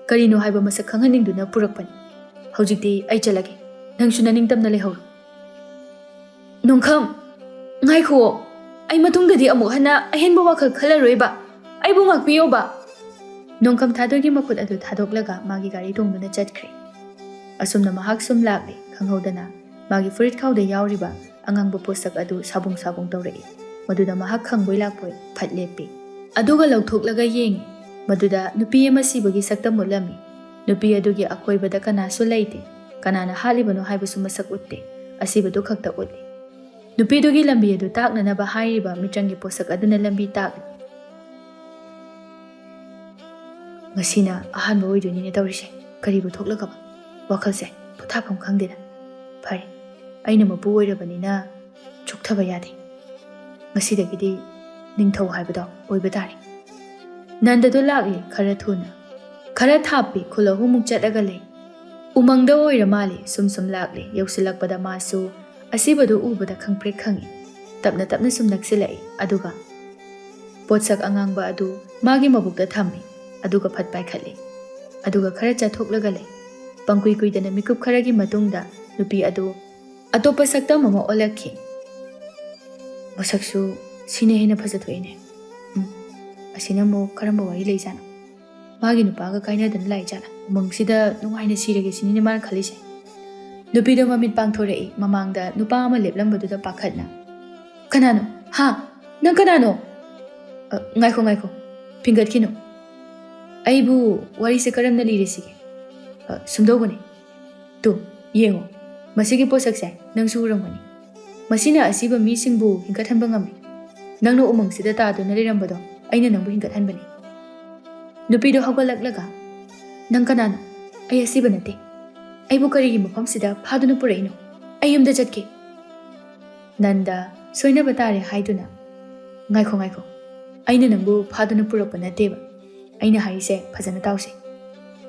ꯀꯔꯤꯅꯣ ꯍꯥꯏꯕ ꯃꯁꯛ ꯈꯪꯍꯟꯅꯤꯡꯗꯨꯅ ꯄꯨꯔꯛꯄꯅꯤ꯫ ꯍꯧꯖꯤꯛꯇꯤ ꯑꯩ ꯆꯠꯂꯒꯦ꯫ ꯅꯪꯁꯨ ꯅꯅꯤꯡꯇꯝꯅ ꯂꯩꯍꯧꯔꯣ꯫" "ꯅꯣꯡꯈꯝ, ꯉꯥꯏꯈꯨꯑꯣ꯫ ꯑꯩ ꯃꯇꯨꯡꯗꯗꯤ ꯑꯃꯨꯛ ꯍꯟꯅ ꯑꯍꯦꯟꯕ ꯋꯥꯈꯜ ꯈꯜꯂꯔꯣꯏꯕ꯫ ꯑꯩꯕꯨ ꯉꯥꯛꯄꯤꯌꯣꯕ꯫" ꯅꯣꯡꯈꯝ ꯊꯥꯗꯣꯏꯒꯤ ꯃꯈꯨꯠ ꯑꯗꯨ ꯊꯥꯗꯣꯛꯂꯒ ꯃꯥꯒꯤ ꯒꯥꯔꯤ ꯇꯣꯡꯗꯨꯅ ꯆꯠꯈ꯭ꯔꯦ꯫ ꯑꯁꯨꯝꯅ ꯃꯍꯥꯛ ꯁꯨꯝ ꯂꯥꯛꯂꯦ, ꯈꯪꯍꯧꯗꯅ ꯃꯥꯒꯤ ꯐꯨꯔꯤꯠ ꯈꯥꯎꯗ ꯌꯥꯎꯔꯤꯕ ꯑꯉꯥꯡꯕ ꯄꯣꯠꯁꯛ ꯑꯗꯨ ꯁꯥꯕꯨꯡ ꯁꯥꯕꯨꯡ ꯇꯧꯔꯛꯏ꯫ ꯃꯗꯨꯗ ꯃꯍꯥꯛ ꯈꯪꯕꯣꯏ ꯂꯥꯛꯄꯣꯏ ꯐꯠ ꯂꯦꯞꯄꯤ꯫ ꯑꯗꯨꯒ ꯂꯧꯊꯣꯛꯂꯒ ꯌꯦꯡꯉꯤ꯫ ꯃꯗꯨꯗ ꯅꯨꯄꯤ ꯑꯃ ꯁꯤꯕꯒꯤ ꯁꯛꯇꯝ ꯎꯠꯂꯝꯃꯤ꯫ ꯅꯨꯄꯤ ꯑꯗꯨꯒꯤ ꯑꯀꯣꯏꯕꯗ ꯀꯅꯥꯁꯨ ꯂꯩꯇꯦ꯫ ꯀꯅꯥꯅ ꯍꯥꯠꯂꯤꯕꯅꯣ ꯍꯥꯏꯕꯁꯨ ꯃꯁꯛ ꯎꯠꯇꯦ꯫ ꯑꯁꯤꯕꯗꯨ ꯈꯛꯇ ꯎꯠꯂꯤ꯫ ꯅꯨꯄꯤꯗꯨꯒꯤ ꯂꯝꯕꯤ ꯑꯗꯨ ꯇꯥꯛꯅꯅꯕ ꯍꯥꯏꯔꯤꯕ ꯃꯤꯇ꯭ꯔꯪꯒꯤ ꯄꯣꯠꯁꯛ ꯑꯗꯨꯅ ꯂꯝꯕꯤ ꯇꯥꯛꯂꯤ꯫ ꯉꯁꯤꯅ ꯑꯍꯥꯟꯕ ꯑꯣꯏꯗꯣꯏꯅꯤꯅꯦ ꯇꯧꯔꯤꯁꯦ꯫ ꯀꯔꯤꯕꯨ ꯊꯣꯛꯂꯒꯕ? ꯋꯥꯈꯜꯁꯦ ꯄꯣꯊꯥꯐꯝ ꯈꯪꯗꯦꯗ꯫ ꯐꯔꯦ, ꯑꯩꯅ ꯃꯄꯨ ꯑꯣꯏꯔꯕꯅꯤꯅ ꯆꯣꯛꯊꯕ ꯌꯥꯗꯦ꯫ ꯉꯁꯤꯗꯒꯤꯗꯤ ꯅꯤꯡꯊꯧ ꯍꯥꯏꯕꯗꯣ ꯑꯣꯏꯕ ꯇꯥꯔꯦ꯫ ꯅꯟꯗꯗꯣ ꯂꯥꯛꯂꯤ ꯈꯔ ꯊꯨꯅ꯫ ꯈꯔ ꯊꯥꯞꯄꯤ, ꯈꯨꯜ ꯑꯍꯨꯝꯃꯨꯛ ꯆꯠꯂꯒ ꯂꯩ꯫ ꯎꯃꯪꯗ ꯑꯣꯏꯔ ꯃꯥꯜꯂꯤ, ꯁꯨꯝ ꯁꯨꯝ ꯂꯥꯛꯂꯤ꯫ ꯌꯧꯁꯤꯜꯂꯛꯄꯗ ꯃꯥꯁꯨ ꯑꯁꯤꯕꯗꯨ ꯎꯕꯗ ꯈꯪꯄ꯭ꯔꯦꯛ ꯈꯪꯏ꯫ ꯇꯞꯅ ꯇꯞꯅ ꯁꯨꯝ ꯅꯛꯁꯤꯜꯂꯛꯏ, ꯑꯗꯨꯒ ꯄꯣꯠꯁꯛ ꯑꯉꯥꯡꯕ ꯑꯗꯨ ꯃꯥꯒꯤ ꯃꯕꯨꯛꯇ ꯊꯝꯃꯤ, ꯑꯗꯨꯒ ꯐꯠ ꯄꯥꯏꯈꯠꯂꯤ꯫ ꯑꯗꯨꯒ ꯈꯔ ꯆꯠꯊꯣꯛꯂꯒ ꯂꯩ꯫ ꯄꯪꯀꯨꯏ ꯀꯨꯏꯗꯅ ꯃꯤꯀꯨꯞ ꯈꯔꯒꯤ ꯃꯇꯨꯡꯗ ꯅꯨꯄꯤ ꯑꯗꯨ ꯑꯇꯣꯞꯄ ꯁꯛꯇꯝ ꯑꯃ ꯑꯣꯜꯂꯛꯈꯤ꯫ ꯃꯁꯛꯁꯨ ꯁꯤꯅ ꯍꯦꯟꯅ ꯐꯖꯊꯣꯛꯏꯅꯦ꯫ ꯎꯝ, ꯑꯁꯤꯅ ꯑꯃꯨꯛ ꯀꯔꯝꯕ ꯋꯥꯔꯤ ꯂꯩꯖꯥꯠꯅꯣ? ꯃꯥꯒꯤ ꯅꯨꯄꯥꯒ ꯀꯥꯏꯅꯗꯅ ꯂꯥꯛꯏꯖꯥꯠꯂꯥ? ꯎꯃꯪꯁꯤꯗ ꯅꯨꯡꯉꯥꯏꯅ ꯁꯤꯔꯒꯦ ꯁꯤꯅꯤꯅꯦ ꯃꯥꯅ ꯈꯜꯂꯤꯁꯦ꯫ ꯅꯨꯄꯤꯗꯣ ꯃꯃꯤꯠ ꯄꯥꯡꯊꯣꯔꯛꯏ꯫ ꯃꯃꯥꯡꯗ ꯅꯨꯄꯥ ꯑꯃ ꯂꯦꯞꯂꯝꯕꯗꯨꯗ ꯄꯥꯈꯠꯅ, "ꯀꯅꯥꯅꯣ? ꯍꯥ? ꯅꯪ ꯀꯅꯥꯅꯣ?" "ꯑ, ꯉꯥꯏꯈꯣ, ꯉꯥꯏꯈꯣ꯫ ꯐꯤꯡꯒꯠꯈꯤꯅꯨ꯫ ꯑꯩꯕꯨ ꯋꯥꯔꯤꯁꯦ ꯀꯔꯝꯅ ꯂꯤꯔꯁꯤꯒꯦ? ꯑ, ꯁꯨꯝꯗꯧꯕꯅꯤ꯫ ꯇꯨ, ꯌꯦꯡꯉꯣ꯫ ꯃꯁꯤꯒꯤ ꯄꯣꯠꯁꯛꯁꯦ ꯅꯪꯁꯨ ꯎꯔꯝꯒꯅꯤ꯫ ꯃꯁꯤꯅ ꯑꯁꯤꯕ ꯃꯤꯁꯤꯡꯕꯨ ꯍꯤꯡꯒꯠꯍꯟꯕ ꯉꯝꯃꯤ꯫ ꯅꯪꯅ ꯎꯃꯪꯁꯤꯗ ꯇꯥꯗꯨꯅ ꯂꯩꯔꯝꯕꯗꯣ ꯑꯩꯅ ꯅꯪꯕꯨ ꯍꯤꯡꯒꯠꯍꯟꯕꯅꯤ꯫" ꯅꯨꯄꯤꯗꯣ ꯍꯧꯒꯠꯂꯛꯂꯒ, "ꯅꯪ ꯀꯅꯥꯅꯣ? ꯑꯩ ꯑꯁꯤꯕ ꯅꯠꯇꯦ꯫ ꯑꯩꯕꯨ ꯀꯔꯤꯒꯤ ꯃꯐꯝꯁꯤꯗ ꯐꯥꯗꯨꯅ ꯄꯨꯔꯛꯏꯅꯣ? ꯑꯩ ꯌꯨꯝꯗ ꯆꯠꯀꯦ꯫" ꯅꯟꯗ ꯁꯣꯏꯅꯕ ꯇꯥꯔꯦ ꯍꯥꯏꯗꯨꯅ, "ꯉꯥꯏꯈꯣ, ꯉꯥꯏꯈꯣ꯫ ꯑꯩꯅ ꯅꯪꯕꯨ ꯐꯥꯗꯨꯅ ꯄꯨꯔꯛꯄ ꯅꯠꯇꯦꯕ꯫ ꯑꯩꯅ ꯍꯥꯏꯔꯤꯁꯦ ꯐꯖꯅ ꯇꯥꯎꯁꯦ꯫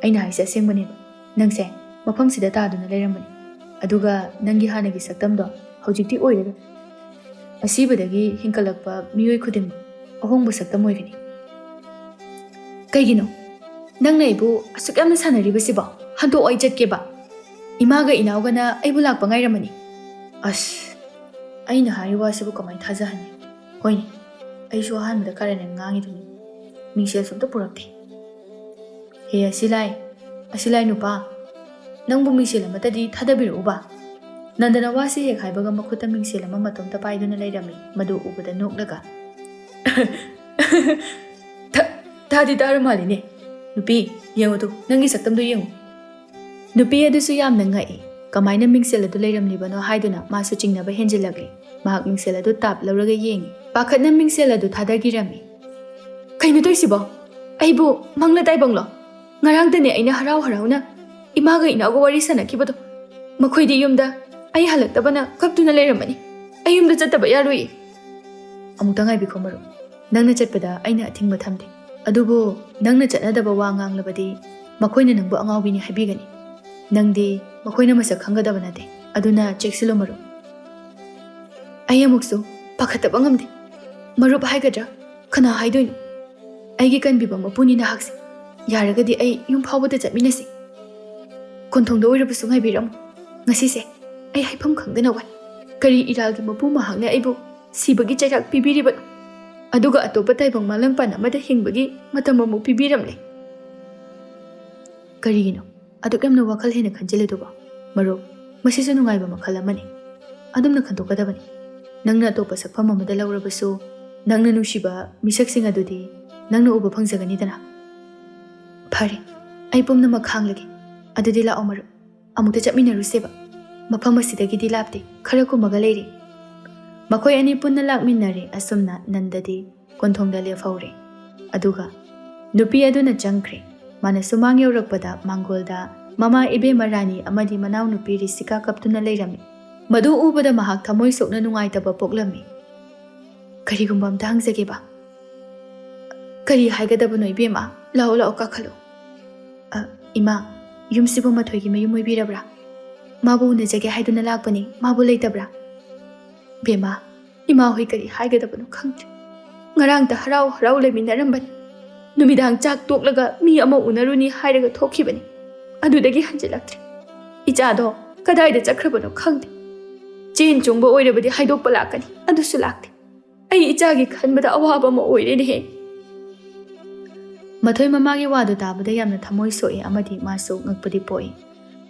ꯑꯩꯅ ꯍꯥꯏꯁꯦ ꯑꯁꯦꯡꯕꯅꯦꯕ꯫ ꯅꯪꯁꯦ ꯃꯐꯝꯁꯤꯗ ꯇꯥꯗꯨꯅ ꯂꯩꯔꯝꯕꯅꯤ꯫ ꯑꯗꯨꯒ ꯅꯪꯒꯤ ꯍꯥꯟꯅꯒꯤ ꯁꯛꯇꯝꯗꯣ ꯍꯧꯖꯤꯛꯇꯤ ꯑꯣꯏꯔꯔꯣꯏ꯫ ꯑꯁꯤꯕꯗꯒꯤ ꯍꯤꯡꯀꯠꯂꯛꯄ ꯃꯤꯑꯣꯏ ꯈꯨꯗꯤꯡꯃꯛ ꯑꯍꯣꯡꯕ ꯁꯛꯇꯝ ꯑꯣꯏꯒꯅꯤ꯫" "ꯀꯩꯒꯤꯅꯣ? ꯅꯪꯅ ꯑꯩꯕꯨ ꯑꯁꯨꯛ ꯌꯥꯝꯅ ꯁꯥꯟꯅꯔꯤꯕꯁꯤꯕꯣ? ꯍꯟꯗꯣꯛꯑꯣ, ꯑꯩ ꯆꯠꯀꯦꯕ꯫ ꯏꯃꯥꯒ ꯏꯅꯥꯎꯒꯅ ꯑꯩꯕꯨ ꯂꯥꯛꯄ ꯉꯥꯏꯔꯝꯃꯅꯤ꯫" ꯑꯁ, ꯑꯩꯅ ꯍꯥꯏꯔꯤ ꯋꯥꯁꯤꯕꯨ ꯀꯃꯥꯏꯅ ꯊꯥꯖꯍꯟꯅꯤ? ꯍꯣꯏꯅꯦ, ꯑꯩꯁꯨ ꯑꯍꯥꯟꯕꯗ ꯀꯔꯟ ꯉꯥꯡꯉꯤꯗꯨꯅꯤ꯫ ꯃꯤꯡꯁꯦꯜꯁꯨ ꯑꯝꯇ ꯄꯨꯔꯛꯇꯦ꯫ "ꯍꯦ ꯑꯁꯤꯂꯥꯏ, ꯑꯁꯤꯂꯥꯏ ꯅꯨꯄꯥ, ꯅꯪꯕꯨ ꯃꯤꯡꯁꯦꯜ ꯑꯃꯠꯇꯗꯤ ꯊꯥꯗꯕꯤꯔꯛꯎꯕ꯫" ꯅꯟꯗꯅ ꯋꯥꯁꯤ ꯍꯦꯛ ꯍꯥꯏꯕꯒ ꯃꯈꯨꯠꯇ ꯃꯤꯡꯁꯦꯜ ꯑꯃ ꯃꯇꯣꯝꯇ ꯄꯥꯏꯗꯨꯅ ꯂꯩꯔꯝꯃꯤ꯫ ꯃꯗꯨ ꯎꯕꯗ ꯅꯣꯛꯂꯒ, "ꯊ-, ꯊꯥꯗꯤ ꯊꯥꯔ ꯃꯥꯜꯂꯤꯅꯦ꯫ ꯅꯨꯄꯤ, ꯌꯦꯡꯉꯨ ꯇꯨ, ꯅꯪꯒꯤ ꯁꯛꯇꯝꯗꯨ ꯌꯦꯡꯉꯨ꯫" ꯅꯨꯄꯤ ꯑꯗꯨꯁꯨ ꯌꯥꯝꯅ ꯉꯛꯏ꯫ ꯀꯃꯥꯏꯅ ꯃꯤꯡꯁꯦꯜ ꯑꯗꯨ ꯂꯩꯔꯝꯂꯤꯕꯅꯣ ꯍꯥꯏꯗꯨꯅ ꯃꯥꯁꯨ ꯆꯤꯡꯅꯕ ꯍꯦꯟꯖꯤꯜꯂꯛꯂꯤ꯫ ꯃꯍꯥꯛ ꯃꯤꯡꯁꯦꯜ ꯑꯗꯨ ꯇꯥꯞ ꯂꯧꯔꯒ ꯌꯦꯡꯉꯤ꯫ ꯄꯥꯈꯠꯅ ꯃꯤꯡꯁꯦꯜ ꯑꯗꯨ ꯊꯥꯗꯈꯤꯔꯝꯃꯤ꯫ "ꯀꯩꯅꯣ ꯇꯧꯏꯁꯤꯕꯣ? ꯑꯩꯕꯨ ꯃꯪꯂ ꯇꯥꯏꯕꯪꯂꯣ? ꯉꯔꯥꯡꯇꯅꯦ ꯑꯩꯅ ꯍꯔꯥꯎ ꯍꯔꯥꯎꯅ ꯏꯃꯥꯒ ꯏꯅꯥꯎꯒ ꯋꯥꯔꯤ ꯁꯥꯟꯅꯈꯤꯕꯗꯣ꯫ ꯃꯈꯣꯏꯗꯤ ꯌꯨꯝꯗ, ꯑꯩ ꯍꯜꯂꯛꯇꯕꯅ ꯀꯞꯇꯨꯅ ꯂꯩꯔꯝꯃꯅꯤ꯫ ꯑꯩ ꯌꯨꯝꯗ ꯆꯠꯇꯕ ꯌꯥꯔꯣꯏꯌꯦ꯫" "ꯑꯃꯨꯛꯇ ꯉꯥꯏꯕꯤꯈꯣ ꯃꯔꯨꯞ꯫ ꯅꯪꯅ ꯆꯠꯄꯗ ꯑꯩꯅ ꯑꯊꯤꯡꯕ ꯊꯝꯗꯦ꯫ ꯑꯗꯨꯕꯨ ꯅꯪꯅ ꯆꯠꯅꯗꯕ ꯋꯥ ꯉꯥꯡꯂꯕꯗꯤ ꯃꯈꯣꯏꯅ ꯅꯪꯕꯨ ꯑꯉꯥꯎꯕꯤꯅꯤ ꯍꯥꯏꯕꯤꯒꯅꯤ꯫ ꯅꯪꯗꯤ ꯃꯈꯣꯏꯅ ꯃꯁꯛ ꯈꯪꯒꯗꯕ ꯅꯠꯇꯦ꯫ ꯑꯗꯨꯅ ꯆꯦꯛꯁꯤꯜꯂꯨ ꯃꯔꯨꯞ꯫" ꯑꯩ ꯑꯃꯨꯛꯁꯨ ꯄꯥꯈꯠꯇꯕ ꯉꯝꯗꯦ꯫ ꯃꯔꯨꯞ ꯍꯥꯏꯒꯗ꯭ꯔꯥ? ꯀꯅꯥ ꯍꯥꯏꯗꯣꯏꯅꯣ? ꯑꯩꯒꯤ ꯀꯟꯕꯤꯕ ꯃꯄꯨꯅꯤ ꯅꯍꯥꯛꯁꯦ꯫ ꯌꯥꯔꯒꯗꯤ ꯑꯩ ꯌꯨꯝ ꯐꯥꯎꯕꯗ ꯆꯠꯃꯤꯟꯅꯁꯤ꯫ ꯀꯣꯟꯊꯣꯡꯗ ꯑꯣꯏꯔꯕꯁꯨ ꯉꯥꯏꯕꯤꯔꯝꯃꯨ꯫ ꯉꯁꯤꯁꯦ ꯑꯩ ꯍꯥꯏꯐꯝ ꯈꯪꯗꯅ ꯋꯥꯏ꯫ ꯀꯔꯤ ꯏꯔꯥꯜꯒꯤ ꯃꯄꯨ ꯃꯍꯥꯛꯅ ꯑꯩꯕꯨ ꯁꯤꯕꯒꯤ ꯆꯩꯔꯥꯛ ꯄꯤꯕꯤꯔꯤꯕꯅꯣ? ꯑꯗꯨꯒ ꯑꯇꯣꯞꯄ ꯇꯥꯏꯕꯪ ꯃꯥꯂꯪꯄꯥꯟ ꯑꯃꯗ ꯍꯤꯡꯕꯒꯤ ꯃꯇꯝ ꯑꯃꯨꯛ ꯄꯤꯕꯤꯔꯝꯂꯦ꯫ ꯀꯔꯤꯒꯤꯅꯣ ꯑꯗꯨꯛ ꯌꯥꯝꯅ ꯋꯥꯈꯜ ꯍꯦꯟꯅ ꯈꯟꯖꯤꯜꯂꯤꯗꯨꯕꯣ? ꯃꯔꯨꯞ, ꯃꯁꯤꯁꯨ ꯅꯨꯡꯉꯥꯏꯕ ꯃꯈꯜ ꯑꯃꯅꯤ꯫ ꯑꯗꯨꯝꯅ ꯈꯟꯗꯣꯛꯀꯗꯕꯅꯤ꯫ ꯅꯪꯅ ꯑꯇꯣꯞꯄ ꯁꯛꯐꯝ ꯑꯃꯗ ꯂꯧꯔꯕꯁꯨ, ꯅꯪꯅ ꯅꯨꯡꯁꯤꯕ ꯃꯤꯁꯛꯁꯤꯡ ꯑꯗꯨꯗꯤ ꯅꯪꯅ ꯎꯕ ꯐꯪꯖꯒꯅꯤꯗꯅ꯫ ꯐꯔꯦ, ꯑꯩ ꯄꯨꯝꯅꯃꯛ ꯈꯥꯡꯂꯒꯦ꯫ ꯑꯗꯨꯗꯤ ꯂꯥꯛꯑꯣ ꯃꯔꯨꯞ, ꯑꯃꯨꯛꯇ ꯆꯠꯃꯤꯟꯅꯔꯨꯁꯦꯕ꯫ ꯃꯐꯝ ꯑꯁꯤꯗꯒꯤꯗꯤ ꯂꯥꯞꯇꯦ, ꯈꯔ ꯀꯨꯝꯃꯒ ꯂꯩꯔꯦ꯫ ꯃꯈꯣꯏ ꯑꯅꯤ ꯄꯨꯟꯅ ꯂꯥꯛꯃꯤꯟꯅꯔꯦ꯫ ꯑꯁꯨꯝꯅ ꯅꯟꯗꯗꯤ ꯀꯣꯟꯊꯣꯡꯗ ꯂꯦꯞꯍꯧꯔꯦ꯫ ꯑꯗꯨꯒ ꯅꯨꯄꯤ ꯑꯗꯨꯅ ꯆꯪꯈ꯭ꯔꯦ꯫ ꯃꯥꯅ ꯁꯨꯃꯥꯡ ꯌꯧꯔꯛꯄꯗ ꯃꯥꯡꯒꯣꯜꯗ ꯃꯃꯥ ꯏꯕꯦꯝꯃ ꯔꯥꯅꯤ ꯑꯃꯗꯤ ꯃꯅꯥꯎꯅꯨꯄꯤ ꯔꯤꯁꯤꯀꯥ ꯀꯞꯇꯨꯅ ꯂꯩꯔꯝꯃꯤ꯫ ꯃꯗꯨ ꯎꯕꯗ ꯃꯍꯥꯛ ꯊꯃꯣꯏ ꯁꯣꯛꯅ ꯅꯨꯡꯉꯥꯏꯇꯕ ꯄꯣꯛꯂꯝꯃꯤ꯫ "ꯀꯔꯤꯒꯨꯝꯕ ꯑꯝꯇ ꯍꯪꯖꯒꯦꯕ꯫" "ꯀꯔꯤ ꯍꯥꯏꯒꯗꯕꯅꯣ ꯏꯕꯦꯝꯃ? ꯂꯥꯛꯑꯣ, ꯂꯥꯛꯑꯣ, ꯀꯥꯈꯠꯂꯣ꯫" "ꯑ, ꯏꯃꯥ, ꯌꯨꯝꯁꯤꯕꯨ ꯃꯊꯣꯏꯒꯤ ꯃꯌꯨꯝ ꯑꯣꯏꯕꯤꯔꯕ꯭ꯔꯥ? ꯃꯥꯕꯨ ꯎꯅꯖꯒꯦ ꯍꯥꯏꯗꯨꯅ ꯂꯥꯛꯄꯅꯤ, ꯃꯥꯕꯨ ꯂꯩꯇꯕ꯭ꯔꯥ?" "ꯕꯦꯝꯃ, ꯏꯃꯥ ꯍꯣꯏ ꯀꯔꯤ ꯍꯥꯏꯒꯗꯕꯅꯣ ꯈꯪꯗ꯭ꯔꯦ꯫ ꯉꯔꯥꯡꯇ ꯍꯔꯥꯎ ꯍꯔꯥꯎ ꯂꯩꯃꯤꯟꯅꯔꯝꯕꯅꯤ꯫ ꯅꯨꯃꯤꯗꯥꯡ ꯆꯥꯛ ꯇꯣꯛꯂꯒ ꯃꯤ ꯑꯃ ꯎꯅꯔꯨꯅꯤ ꯍꯥꯏꯔꯒ ꯊꯣꯛꯈꯤꯕꯅꯤ꯫ ꯑꯗꯨꯗꯒꯤ ꯍꯟꯖꯤꯜꯂꯛꯇ꯭ꯔꯦ꯫ ꯏꯆꯥꯗꯣ ꯀꯗꯥꯏꯗ ꯆꯠꯈ꯭ꯔꯕꯅꯣ ꯈꯪꯗꯦ꯫ ꯆꯦꯟ ꯆꯣꯡꯕ ꯑꯣꯏꯔꯕꯗꯤ ꯍꯥꯏꯗꯣꯛꯄ ꯂꯥꯛꯀꯅꯤ, ꯑꯗꯨꯁꯨ ꯂꯥꯛꯇꯦ꯫ ꯑꯩ ꯏꯆꯥꯒꯤ ꯈꯟꯕꯗ ꯑꯋꯥꯕ ꯑꯃ ꯑꯣꯏꯔꯦꯅꯦꯍꯦ꯫" ꯃꯊꯣꯏ ꯃꯃꯥꯒꯤ ꯋꯥꯗꯨ ꯇꯥꯕꯗ ꯌꯥꯝꯅ ꯊꯃꯣꯏ ꯁꯣꯛꯏ ꯑꯃꯗꯤ ꯃꯥꯁꯨ ꯉꯛꯄꯗꯤ ꯄꯣꯛꯏ꯫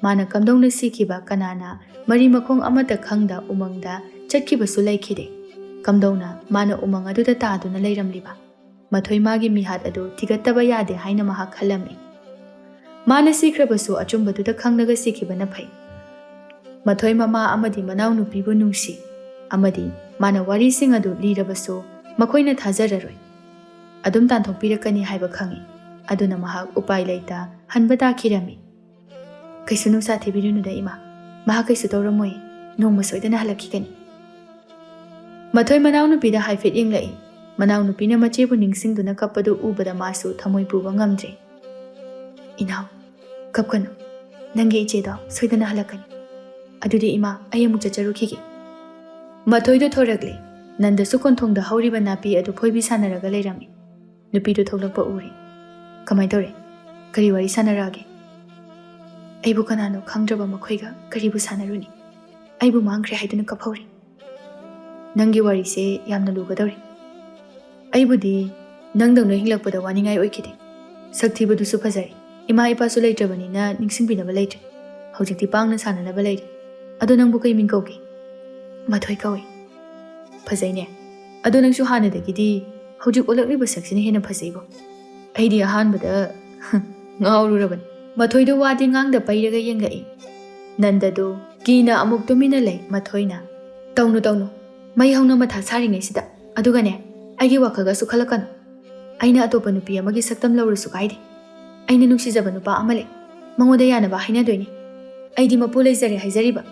ꯃꯥꯅ ꯀꯝꯗꯧꯅ ꯁꯤꯈꯤꯕ, ꯀꯅꯥꯅ ꯃꯔꯤ ꯃꯈꯣꯡ ꯑꯃꯠꯇ ꯈꯪꯗ ꯎꯃꯪꯗ ꯆꯠꯈꯤꯕꯁꯨ ꯂꯩꯈꯤꯗꯦ꯫ ꯀꯝꯗꯧꯅ ꯃꯥꯅ ꯎꯃꯪ ꯑꯗꯨꯗ ꯇꯥꯗꯨꯅ ꯂꯩꯔꯝꯂꯤꯕ? ꯃꯊꯣꯏ ꯃꯥꯒꯤ ꯃꯤꯍꯥꯠ ꯑꯗꯨ ꯊꯤꯒꯠꯇꯕ ꯌꯥꯗꯦ ꯍꯥꯏꯅ ꯃꯍꯥꯛ ꯈꯜꯂꯝꯃꯤ꯫ ꯃꯥꯅ ꯁꯤꯈ꯭ꯔꯕꯁꯨ ꯑꯆꯨꯝꯕꯗꯨꯗ ꯈꯪꯂꯒ ꯁꯤꯈꯤꯕꯅ ꯐꯩ꯫ ꯃꯊꯣꯏ ꯃꯃꯥ ꯑꯃꯗꯤ ꯃꯅꯥꯎꯅꯨꯄꯤꯕꯨ ꯅꯨꯡꯁꯤ, ꯑꯃꯗꯤ ꯃꯥꯅ ꯋꯥꯔꯤꯁꯤꯡ ꯑꯗꯨ ꯂꯤꯔꯕꯁꯨ ꯃꯈꯣꯏꯅ ꯊꯥꯖꯔꯔꯣꯏ꯫ ꯑꯗꯨꯝ ꯇꯥꯟꯊꯣꯛꯄꯤꯔꯛꯀꯅꯤ ꯍꯥꯏꯕ ꯈꯪꯏ꯫ ꯑꯗꯨꯅ ꯃꯍꯥꯛ ꯎꯄꯥꯏ ꯂꯩꯇ ꯍꯟꯕ ꯇꯥꯈꯤꯔꯝꯃꯤ꯫ "ꯀꯩꯁꯨ ꯅꯨꯡꯁꯥ ꯊꯤꯕꯤꯔꯨꯅꯨꯗ ꯏꯃꯥ, ꯃꯍꯥꯛ ꯀꯩꯁꯨ ꯇꯧꯔꯝꯃꯣꯏ, ꯅꯣꯡꯃ ꯁꯣꯏꯗꯅ ꯍꯜꯂꯛꯈꯤꯒꯅꯤ"꯫ ꯃꯊꯣꯏ ꯃꯅꯥꯎꯅꯨꯄꯤꯗ ꯍꯥꯏꯐꯦꯠ ꯌꯦꯡꯂꯛꯏ꯫ ꯃꯅꯥꯎꯅꯨꯄꯤꯅ ꯃꯆꯦꯕꯨ ꯅꯤꯡꯁꯤꯡꯗꯨꯅ ꯀꯞꯄꯗꯨ ꯎꯕꯗ ꯃꯥꯁꯨ ꯊꯃꯣꯏ ꯄꯨꯕ ꯉꯝꯗ꯭ꯔꯦ꯫ "ꯏꯅꯥꯎ, ꯀꯞꯀꯅꯨ, ꯅꯪꯒꯤ ꯏꯆꯦꯗꯣ ꯁꯣꯏꯗꯅ ꯍꯜꯂꯛꯀꯅꯤ꯫ ꯑꯗꯨꯗꯤ ꯏꯃꯥ, ꯑꯩ ꯑꯃꯨꯛ ꯆꯠꯆꯔꯨꯈꯤꯒꯦ"꯫ ꯃꯊꯣꯏꯗꯨ ꯊꯣꯔꯛꯂꯦ꯫ ꯅꯟꯗꯁꯨ ꯀꯣꯟꯊꯣꯡꯗ ꯍꯧꯔꯤꯕ ꯅꯥꯄꯤ ꯑꯗꯨ ꯐꯣꯏꯕꯤ ꯁꯥꯟꯅꯔꯒ ꯂꯩꯔꯝꯃꯤ꯫ ꯅꯨꯄꯤꯗꯨ ꯊꯣꯛꯂꯛꯄ ꯎꯔꯦ꯫ "ꯀꯃꯥꯏ ꯇꯧꯔꯦ? ꯀꯔꯤ ꯋꯥꯔꯤ ꯁꯥꯟꯅꯔꯛꯑꯒꯦ?" "ꯑꯩꯕꯨ ꯀꯅꯥꯅꯣ ꯈꯪꯗ꯭ꯔꯕ ꯃꯈꯣꯏꯒ ꯀꯔꯤꯕꯨ ꯁꯥꯟꯅꯔꯨꯅꯤ? ꯑꯩꯕꯨ ꯃꯥꯡꯈ꯭ꯔꯦ ꯍꯥꯏꯗꯨꯅ ꯀꯞꯍꯧꯔꯤ"꯫ "ꯅꯪꯒꯤ ꯋꯥꯔꯤꯁꯦ ꯌꯥꯝꯅ ꯂꯨꯒꯗꯧꯔꯤ꯫ ꯑꯩꯕꯨꯗꯤ ꯅꯪꯗꯧꯅ ꯍꯤꯡꯂꯛꯄꯗ ꯋꯥꯅꯤꯡꯉꯥꯏ ꯑꯣꯏꯈꯤꯗꯦ꯫ ꯁꯛ ꯊꯤꯕꯗꯨꯁꯨ ꯐꯖꯔꯦ꯫ ꯏꯃꯥ ꯏꯄꯥꯁꯨ ꯂꯩꯇ꯭ꯔꯕꯅꯤꯅ ꯅꯤꯡꯁꯤꯡꯕꯤꯅꯕ ꯂꯩꯇ꯭ꯔꯦ꯫ ꯍꯧꯖꯤꯛꯇꯤ ꯄꯥꯡꯅ ꯁꯥꯟꯅꯅꯕ ꯂꯩꯔꯦ꯫ ꯑꯗꯣ ꯅꯪꯕꯨ ꯀꯩ ꯃꯤꯡ ꯀꯧꯒꯦ?" "ꯃꯊꯣꯏ ꯀꯧꯏ"꯫ "ꯐꯖꯩꯅꯦ꯫ ꯑꯗꯣ ꯅꯪꯁꯨ ꯍꯥꯟꯅꯗꯒꯤꯗꯤ ꯍꯧꯖꯤꯛ ꯑꯣꯜꯂꯛꯂꯤꯕ ꯁꯛꯁꯤꯅ ꯍꯦꯟꯅ ꯐꯖꯩꯕꯣ꯫ ꯑꯩꯗꯤ ꯑꯍꯥꯟꯕꯗ ꯉꯥꯎꯔꯨꯔꯕꯅꯤ"꯫ ꯃꯊꯣꯏꯗꯣ ꯋꯥꯗꯤ ꯉꯥꯡꯗ ꯄꯩꯔꯒ ꯌꯦꯡꯂꯛꯏ꯫ ꯅꯟꯗꯗꯨ ꯀꯤꯅ ꯑꯃꯨꯛ ꯇꯨꯃꯤꯟꯅ ꯂꯩ꯫ ꯃꯊꯣꯏꯅ, "ꯇꯧꯅꯨ, ꯇꯧꯅꯨ꯫ ꯃꯩ ꯍꯧꯅ ꯃꯊꯥ ꯁꯥꯔꯤꯉꯩꯁꯤꯗ꯫ ꯑꯗꯨꯒꯅꯦ, ꯑꯩꯒꯤ ꯋꯥꯈꯜꯒꯁꯨ ꯈꯜꯂꯛꯀꯅꯨ꯫ ꯑꯩꯅ ꯑꯇꯣꯞꯄ ꯅꯨꯄꯤ ꯑꯃꯒꯤ ꯁꯛꯇꯝ ꯂꯧꯔꯁꯨ ꯀꯥꯏꯗꯦ꯫ ꯑꯩꯅ ꯅꯨꯡꯁꯤꯖꯕ ꯅꯨꯄꯥ ꯑꯃ ꯂꯩ꯫ ꯃꯉꯣꯟꯗ ꯌꯥꯅꯕ ꯍꯥꯏꯅꯗꯣꯏꯅꯤ꯫ ꯑꯩꯗꯤ ꯃꯄꯨ ꯂꯩꯖꯔꯦ ꯍꯥꯏꯖꯔꯤꯕ"꯫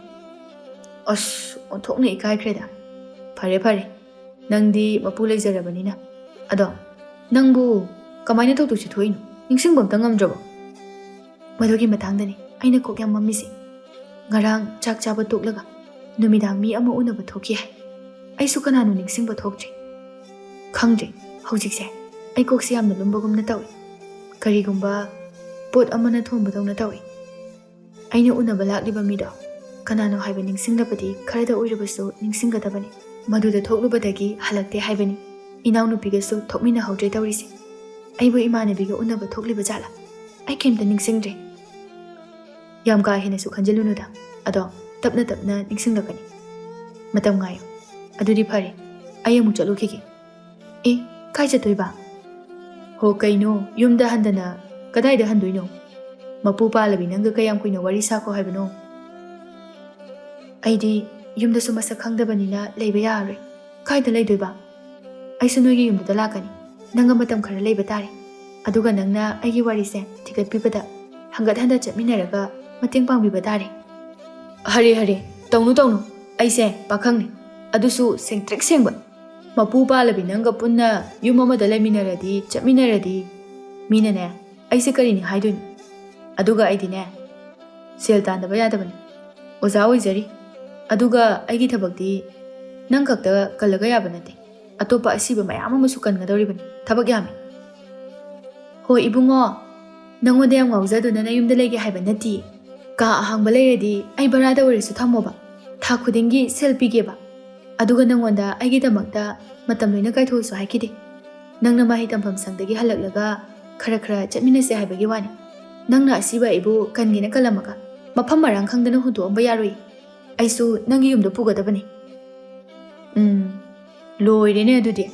ꯑꯁ, ꯑꯣꯟꯊꯣꯛꯅ ꯏꯀꯥꯏꯈ꯭ꯔꯦꯗ꯫ "ꯐꯔꯦ, ꯐꯔꯦ꯫ ꯅꯪꯗꯤ ꯃꯄꯨ ꯂꯩꯖꯔꯕꯅꯤꯅ꯫ ꯑꯗꯣ, ꯅꯪꯕꯨ ꯀꯃꯥꯏꯅ ꯊꯧꯗꯣꯛꯁꯤ ꯊꯣꯛꯏꯅꯣ? ꯅꯤꯡꯁꯤꯡꯕ ꯑꯝꯇ ꯉꯝꯗ꯭ꯔꯕꯣ?" "ꯃꯗꯨꯒꯤ ꯃꯇꯥꯡꯗꯅꯤ ꯑꯩꯅ ꯀꯣꯛ ꯌꯥꯝ ꯃꯝꯃꯤꯁꯦ꯫ ꯉꯔꯥꯡ ꯆꯥꯛ ꯆꯥꯕ ꯇꯣꯛꯂꯒ ꯅꯨꯃꯤꯗꯥꯡ ꯃꯤ ꯑꯃ ꯎꯅꯕ ꯊꯣꯛꯈꯤ ꯍꯥꯏ꯫ ꯑꯩꯁꯨ ꯀꯅꯥꯅꯣ ꯅꯤꯡꯁꯤꯡꯕ ꯊꯣꯛꯇ꯭ꯔꯦ꯫ ꯈꯪꯗ꯭ꯔꯦ, ꯍꯧꯖꯤꯛꯁꯦ ꯑꯩ ꯀꯣꯛꯁꯦ ꯌꯥꯝꯅ ꯂꯨꯝꯕꯒꯨꯝꯅ ꯇꯧꯏ꯫ ꯀꯔꯤꯒꯨꯝꯕ ꯄꯣꯠ ꯑꯃꯅ ꯊꯣꯝꯕꯗꯧꯅ ꯇꯧꯏ꯫ ꯑꯩꯅ ꯎꯅꯕ ꯂꯥꯛꯂꯤꯕ ꯃꯤꯗꯣ ꯀꯅꯥꯅꯣ ꯍꯥꯏꯕ ꯅꯤꯡꯁꯤꯡꯂꯕꯗꯤ ꯈꯔꯗ ꯑꯣꯏꯔꯕꯁꯨ ꯅꯤꯡꯁꯤꯡꯒꯗꯕꯅꯤ꯫ ꯃꯗꯨꯗ ꯊꯣꯛꯂꯨꯕꯗꯒꯤ ꯍꯜꯂꯛꯇꯦ ꯍꯥꯏꯕꯅꯤ꯫ ꯏꯅꯥꯎꯅꯨꯄꯤꯒꯁꯨ ꯊꯣꯛꯃꯤꯟꯅꯍꯧꯗ꯭ꯔꯦ ꯇꯧꯔꯤꯁꯦ꯫ ꯑꯩꯕꯨ ꯏꯃꯥꯟꯅꯕꯤꯒ ꯎꯅꯕ ꯊꯣꯛꯂꯤꯕ ꯖꯥꯠꯂꯥ? ꯑꯩ ꯀꯩꯝꯇ ꯅꯤꯡꯁꯤꯡꯗ꯭ꯔꯦ"꯫ ꯌꯥꯝ ꯀꯥ ꯍꯦꯟꯅꯁꯨ ꯈꯟꯖꯤꯜꯂꯨꯅꯨꯗ꯫ ꯑꯗꯣ ꯇꯞꯅ ꯇꯞꯅ ꯅꯤꯡꯁꯤꯡꯂꯛꯀꯅꯤ꯫ ꯃꯇꯝ ꯉꯥꯏꯌꯨ꯫ ꯑꯗꯨꯗꯤ ꯐꯔꯦ, ꯑꯩ ꯑꯃꯨꯛ ꯆꯠꯂꯨꯈꯤꯒꯦ꯫ ꯑꯦ, ꯀꯥꯏ ꯆꯠꯇꯣꯏꯕ? ꯍꯣ, ꯀꯩꯅꯣ, ꯌꯨꯝꯗ ꯍꯟꯗꯅ ꯀꯗꯥꯏꯗ ꯍꯟꯗꯣꯏꯅꯣ? ꯃꯄꯨ ꯄꯥꯜꯂꯕꯤ ꯅꯪꯒ ꯀꯌꯥꯝ ꯀꯨꯏꯅ ꯋꯥꯔꯤ ꯁꯥꯈꯣ ꯍꯥꯏꯕꯅꯣ? ꯑꯩꯗꯤ ꯌꯨꯝꯗꯁꯨ ꯃꯁꯛ ꯈꯪꯗꯕꯅꯤꯅ ꯂꯩꯕ ꯌꯥꯔꯔꯣꯏ꯫ ꯀꯥꯏꯗ ꯂꯩꯗꯣꯏꯕ? ꯑꯩꯁꯨ ꯅꯣꯏꯒꯤ ꯌꯨꯝꯗꯨꯗ ꯂꯥꯛꯀꯅꯤ꯫ ꯅꯪꯒ ꯃꯇꯝ ꯈꯔ ꯂꯩꯕ ꯇꯥꯔꯦ꯫ ꯑꯗꯨꯒ ꯅꯪꯅ ꯑꯩꯒꯤ ꯋꯥꯔꯤꯁꯦ ꯊꯤꯒꯠꯄꯤꯕꯗ ꯍꯪꯒꯠ ꯍꯟꯗ ꯆꯠꯃꯤꯟꯅꯔꯒ ꯃꯇꯦꯡ ꯄꯥꯡꯕꯤꯕ ꯇꯥꯔꯦ꯫ ꯍꯔꯦ ꯍꯔꯦ, ꯇꯧꯅꯨ ꯇꯧꯅꯨ꯫ ꯑꯩꯁꯦ ꯄꯥꯈꯪꯅꯤ, ꯑꯗꯨꯁꯨ ꯁꯦꯡꯇ꯭ꯔꯤꯛ ꯁꯦꯡꯕ꯫ ꯃꯄꯨ ꯄꯥꯜꯂꯕꯤ ꯅꯪꯒ ꯄꯨꯟꯅ ꯌꯨꯝ ꯑꯃꯗ ꯂꯩꯃꯤꯟꯅꯔꯗꯤ, ꯆꯠꯃꯤꯟꯅꯔꯗꯤ, ꯃꯤꯅꯅꯦ ꯑꯩꯁꯦ ꯀꯔꯤꯅꯤ ꯍꯥꯏꯗꯣꯏꯅꯣ? ꯑꯗꯨꯒ ꯑꯩꯗꯤꯅꯦ ꯁꯦꯜ ꯇꯥꯟꯗꯕ ꯌꯥꯗꯕꯅꯤ꯫ ꯑꯣꯖꯥ ꯑꯣꯏꯖꯔꯤ꯫ ꯑꯗꯨꯒ ꯑꯩꯒꯤ ꯊꯕꯛꯇꯤ ꯅꯪ ꯈꯛꯇ ꯀꯜꯂꯒ ꯌꯥꯕ ꯅꯠꯇꯦ꯫ ꯑꯇꯣꯞꯄ ꯑꯁꯤꯕ ꯃꯌꯥꯝ ꯑꯃꯁꯨ ꯀꯟꯒꯗꯧꯔꯤꯕꯅꯤ꯫ ꯊꯕꯛ ꯌꯥꯝꯃꯤ꯫ ꯍꯣꯏ ꯏꯕꯨꯡꯉꯣ, ꯅꯪꯉꯣꯟꯗ ꯌꯥꯝ ꯉꯥꯎꯖꯗꯨꯅ ꯅꯌꯨꯝꯗ ꯂꯩꯒꯦ ꯍꯥꯏꯕ ꯅꯠꯇꯤꯌꯦ꯫ ꯀꯥ ꯑꯍꯥꯡꯕ ꯂꯩꯔꯗꯤ ꯑꯩ ꯚꯔꯥꯗ ꯑꯣꯏꯔꯁꯨ ꯊꯝꯃꯣꯕ꯫ ꯊꯥ ꯈꯨꯗꯤꯡꯒꯤ ꯁꯦꯜ ꯄꯤꯒꯦꯕ꯫ ꯑꯗꯨꯒ ꯅꯪꯉꯣꯟꯗ ꯑꯩꯒꯤꯗꯃꯛꯇ ꯃꯇꯝ ꯂꯣꯏꯅ ꯀꯥꯏꯊꯣꯛꯑꯁꯨ ꯍꯥꯏꯈꯤꯗꯦ꯫ ꯅꯪꯅ ꯃꯍꯩ ꯇꯝꯐꯝ ꯁꯪꯗꯒꯤ ꯍꯜꯂꯛꯂꯒ ꯈꯔ ꯈꯔ ꯆꯠꯃꯤꯟꯅꯁꯦ ꯍꯥꯏꯕꯒꯤ ꯋꯥꯅꯤ꯫ ꯅꯪꯅ ꯑꯁꯤꯕ ꯑꯩꯕꯨ ꯀꯟꯒꯦꯅ ꯀꯜꯂꯝꯃꯒ ꯃꯐꯝ ꯃꯔꯥꯡ ꯈꯪꯗꯅ ꯍꯨꯟꯗꯣꯛꯑꯝꯕ ꯌꯥꯔꯣꯏ꯫ ꯑꯩꯁꯨ ꯅꯪꯒꯤ ꯌꯨꯝꯗ ꯄꯨꯒꯗꯕꯅꯤ꯫ ꯎꯝ, ꯂꯣꯏꯔꯦꯅꯦ ꯑꯗꯨꯗꯤ꯫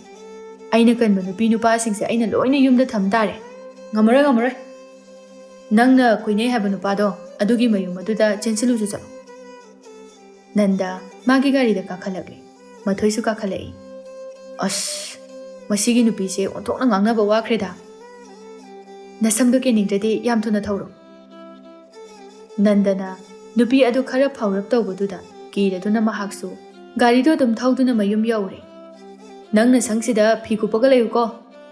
ꯑꯩꯅ ꯀꯟꯕ ꯅꯨꯄꯤ ꯅꯨꯄꯥꯁꯤꯡꯁꯦ ꯑꯩꯅ ꯂꯣꯏꯅ ꯌꯨꯝꯗ ꯊꯝ ꯇꯥꯔꯦ꯫ ꯉꯝꯃꯔꯣꯏ, ꯉꯝꯃꯔꯣꯏ꯫ ꯅꯪꯅ ꯀꯣꯏꯅꯩ ꯍꯥꯏꯕ ꯅꯨꯄꯥꯗꯣ, ꯑꯗꯨꯒꯤ ꯃꯌꯨꯝ ꯑꯗꯨꯗ ꯆꯦꯟꯁꯤꯜꯂꯨꯁꯨ ꯆꯠꯂꯣ꯫ ꯅꯟꯗ ꯃꯥꯒꯤ ꯒꯥꯔꯤꯗ ꯀꯥꯈꯠꯂꯛꯂꯦ꯫ ꯃꯊꯣꯏꯁꯨ ꯀꯥꯈꯠꯂꯛꯏ꯫ ꯑꯁ, ꯃꯁꯤꯒꯤ ꯅꯨꯄꯤꯁꯦ ꯑꯣꯟꯊꯣꯛꯅ ꯉꯥꯡꯅꯕ ꯋꯥꯈ꯭ꯔꯦꯗ꯫ ꯅꯁꯝꯗꯣ ꯀꯦꯟꯅꯤꯡꯗ꯭ꯔꯗꯤ ꯌꯥꯝ ꯊꯨꯅ ꯊꯧꯔꯣ꯫ ꯅꯟꯗꯅ ꯅꯨꯄꯤ ꯑꯗꯨ ꯈꯔ ꯐꯥꯎꯔꯞ ꯇꯧꯕꯗꯨꯗ ꯀꯤꯔꯗꯨꯅ ꯃꯍꯥꯛꯁꯨ ꯒꯥꯔꯤꯗꯨ ꯑꯗꯨꯝ ꯊꯧꯗꯨꯅ ꯃꯌꯨꯝ ꯌꯧꯔꯦ꯫ "ꯅꯪ ꯅꯁꯪꯁꯤꯗ ꯐꯤ ꯀꯨꯞꯄꯒ ꯂꯩꯌꯨꯀꯣ,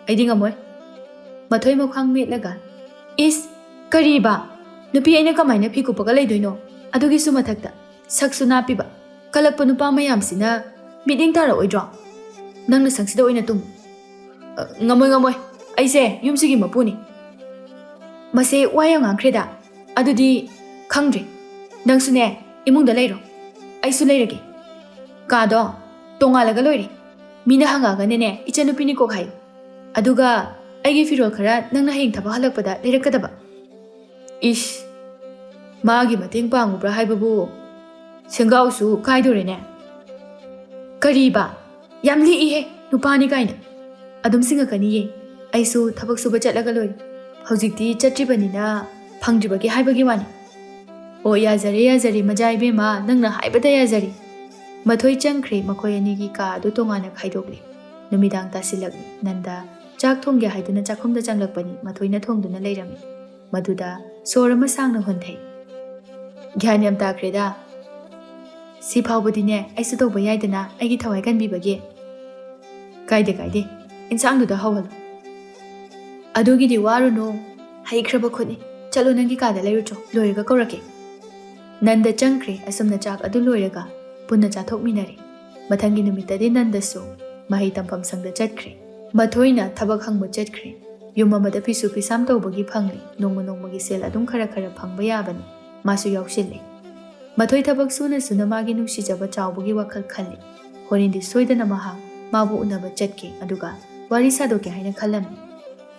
ꯑꯩꯗꯤ ꯉꯝꯃꯣꯏ꯫" ꯃꯊꯣꯏ ꯃꯈ꯭ꯋꯥꯡ ꯃꯦꯠꯂꯒ, "ꯏꯁ, ꯀꯔꯤꯕ? ꯅꯨꯄꯤ ꯑꯩꯅ ꯀꯃꯥꯏꯅ ꯐꯤ ꯀꯨꯞꯄꯒ ꯂꯩꯗꯣꯏꯅꯣ? ꯑꯗꯨꯒꯤꯁꯨ ꯃꯊꯛꯇ ꯁꯛꯁꯨ ꯅꯥꯞꯄꯤꯕ꯫ ꯀꯜꯂꯛꯄ ꯅꯨꯄꯥ ꯃꯌꯥꯝꯁꯤꯅ ꯃꯤꯠꯌꯦꯡ ꯇꯥꯔꯛꯑꯣꯏꯗ꯭ꯔꯣ? ꯅꯪ ꯅꯁꯪꯁꯤꯗ ꯑꯣꯏꯅ ꯇꯨꯝꯃꯨ꯫" "ꯑ, ꯉꯝꯃꯣꯏ, ꯉꯝꯃꯣꯏ꯫ ꯑꯩꯁꯦ ꯌꯨꯝꯁꯤꯒꯤ ꯃꯄꯨꯅꯤ꯫" "ꯃꯁꯦ ꯋꯥ ꯌꯥꯝ ꯉꯥꯡꯈ꯭ꯔꯦꯗ꯫ ꯑꯗꯨꯗꯤ ꯈꯪꯗ꯭ꯔꯦ꯫ ꯅꯪꯁꯨꯅꯦ, ꯏꯃꯨꯡꯗ ꯂꯩꯔꯣ꯫ ꯑꯩꯁꯨ ꯂꯩꯔꯒꯦ꯫ ꯀꯥꯗꯣ ꯇꯣꯉꯥꯜꯂꯒ ꯂꯣꯏꯔꯦ꯫ ꯃꯤꯅ ꯍꯪꯉꯛꯑꯒꯅꯅꯦ, ꯏꯆꯟꯅꯨꯄꯤꯅꯤ ꯀꯣꯛ ꯍꯥꯏꯌꯨ꯫ ꯑꯗꯨꯒ ꯑꯩꯒꯤ ꯐꯤꯔꯣꯜ ꯈꯔ ꯅꯪꯅ ꯍꯌꯦꯡ ꯊꯕꯛ ꯍꯜꯂꯛꯄꯗ ꯂꯩꯔꯛꯀꯗꯕ꯫" "ꯏꯁ!" ꯃꯥꯒꯤ ꯃꯇꯦꯡ ꯄꯥꯡꯉꯨꯕ꯭ꯔꯥ ꯍꯥꯏꯕꯕꯨ, ꯁꯦꯡꯒꯥꯎꯁꯨ ꯀꯥꯏꯗꯣꯔꯦꯅꯦ꯫ ꯀꯔꯤꯕ? ꯌꯥꯝ ꯂꯤꯛꯏꯍꯦ, ꯅꯨꯄꯥꯅꯤ ꯀꯥꯏꯅ꯫ ꯑꯗꯨꯝ ꯁꯤꯡꯉꯛꯀꯅꯤꯌꯦ꯫ ꯑꯩꯁꯨ ꯊꯕꯛ ꯁꯨꯕ ꯆꯠꯂꯒ ꯂꯣꯏꯔꯦ꯫ ꯍꯧꯖꯤꯛꯇꯤ ꯆꯠꯇ꯭ꯔꯤꯕꯅꯤꯅ ꯐꯪꯗ꯭ꯔꯤꯕꯒꯤ ꯍꯥꯏꯕꯒꯤ ꯋꯥꯅꯤ꯫ ꯑꯣ, ꯌꯥꯖꯔꯦ, ꯌꯥꯖꯔꯦ, ꯃꯖꯥ ꯏꯕꯦꯝꯃ, ꯅꯪꯅ ꯍꯥꯏꯕꯗ ꯌꯥꯖꯔꯦ꯫ ꯃꯊꯣꯏ ꯆꯪꯈ꯭ꯔꯦ꯫ ꯃꯈꯣꯏ ꯑꯅꯤꯒꯤ ꯀꯥ ꯑꯗꯨ ꯇꯣꯉꯥꯟꯅ ꯈꯥꯏꯗꯣꯛꯂꯦ꯫ ꯅꯨꯃꯤꯗꯥꯡ ꯇꯥꯁꯤꯜꯂꯛꯂꯦ꯫ ꯅꯟꯗ ꯆꯥꯛ ꯊꯣꯡꯒꯦ ꯍꯥꯏꯗꯨꯅ ꯆꯥꯛꯈꯨꯝꯗ ꯆꯪꯂꯛꯄꯅꯤ꯫ ꯃꯊꯣꯏꯅ ꯊꯣꯡꯗꯨꯅ ꯂꯩꯔꯝꯃꯤ꯫ ꯃꯗꯨꯗ ꯁꯣꯔ ꯑꯃ ꯁꯥꯡꯅ ꯍꯣꯟꯊꯩ꯫ ꯒ꯭ꯌꯥꯟ ꯌꯥꯝ ꯇꯥꯈ꯭ꯔꯦꯗ꯫ ꯁꯤ ꯐꯥꯎꯕꯗꯤꯅꯦ ꯑꯩꯁꯨ ꯇꯧꯕ ꯌꯥꯏꯗꯅ, ꯑꯩꯒꯤ ꯊꯋꯥꯏ ꯀꯟꯕꯤꯕꯒꯤ꯫ ꯀꯥꯏꯗꯦ, ꯀꯥꯏꯗꯦ, ꯏꯟꯁꯥꯡꯗꯨꯗ ꯍꯧꯍꯜꯂꯨ꯫ ꯑꯗꯨꯒꯤꯗꯤ ꯋꯥꯔꯨꯅꯨ, ꯍꯩꯈ꯭ꯔꯕ ꯈꯨꯠꯅꯤ꯫ ꯆꯠꯂꯣ, ꯅꯪꯒꯤ ꯀꯥꯗ ꯂꯩꯔꯨꯆꯣ, ꯂꯣꯏꯔꯒ ꯀꯧꯔꯛꯀꯦ꯫ ꯅꯟꯗ ꯆꯪꯈ꯭ꯔꯦ꯫ ꯑꯁꯨꯝꯅ ꯆꯥꯛ ꯑꯗꯨ ꯂꯣꯏꯔꯒ ꯄꯨꯟꯅ ꯆꯥꯊꯣꯛꯃꯤꯟꯅꯔꯦ꯫ ꯃꯊꯪꯒꯤ ꯅꯨꯃꯤꯠꯇꯗꯤ ꯅꯟꯗꯁꯨ ꯃꯍꯩ ꯇꯝꯐꯝ ꯁꯪꯗ ꯆꯠꯈ꯭ꯔꯦ꯫ ꯃꯊꯣꯏꯅ ꯊꯕꯛ ꯍꯪꯕ ꯆꯠꯈ꯭ꯔꯦ꯫ ꯌꯨꯝ ꯑꯃꯗ ꯐꯤꯁꯨ ꯐꯤꯁꯥꯝ ꯇꯧꯕꯒꯤ ꯐꯪꯂꯤ꯫ ꯅꯣꯡꯃ ꯅꯣꯡꯃꯒꯤ ꯁꯦꯜ ꯑꯗꯨꯝ ꯈꯔ ꯈꯔ ꯐꯪꯕ ꯌꯥꯕꯅꯤ꯫ ꯃꯥꯁꯨ ꯌꯥꯎꯁꯤꯜꯂꯦ꯫ ꯃꯊꯣꯏ ꯊꯕꯛ ꯁꯨꯅ ꯁꯨꯅ ꯃꯥꯒꯤ ꯅꯨꯡꯁꯤꯖꯕ ꯆꯥꯎꯕꯒꯤ ꯋꯥꯈꯜ ꯈꯜꯂꯤ꯫ ꯍꯣꯔꯦꯟꯗꯤ ꯁꯣꯏꯗꯅ ꯃꯍꯥꯛ ꯃꯥꯕꯨ ꯎꯅꯕ ꯆꯠꯀꯦ, ꯑꯗꯨꯒ ꯋꯥꯔꯤ ꯁꯥꯗꯣꯛꯀꯦ ꯍꯥꯏꯅ ꯈꯜꯂꯝꯃꯤ꯫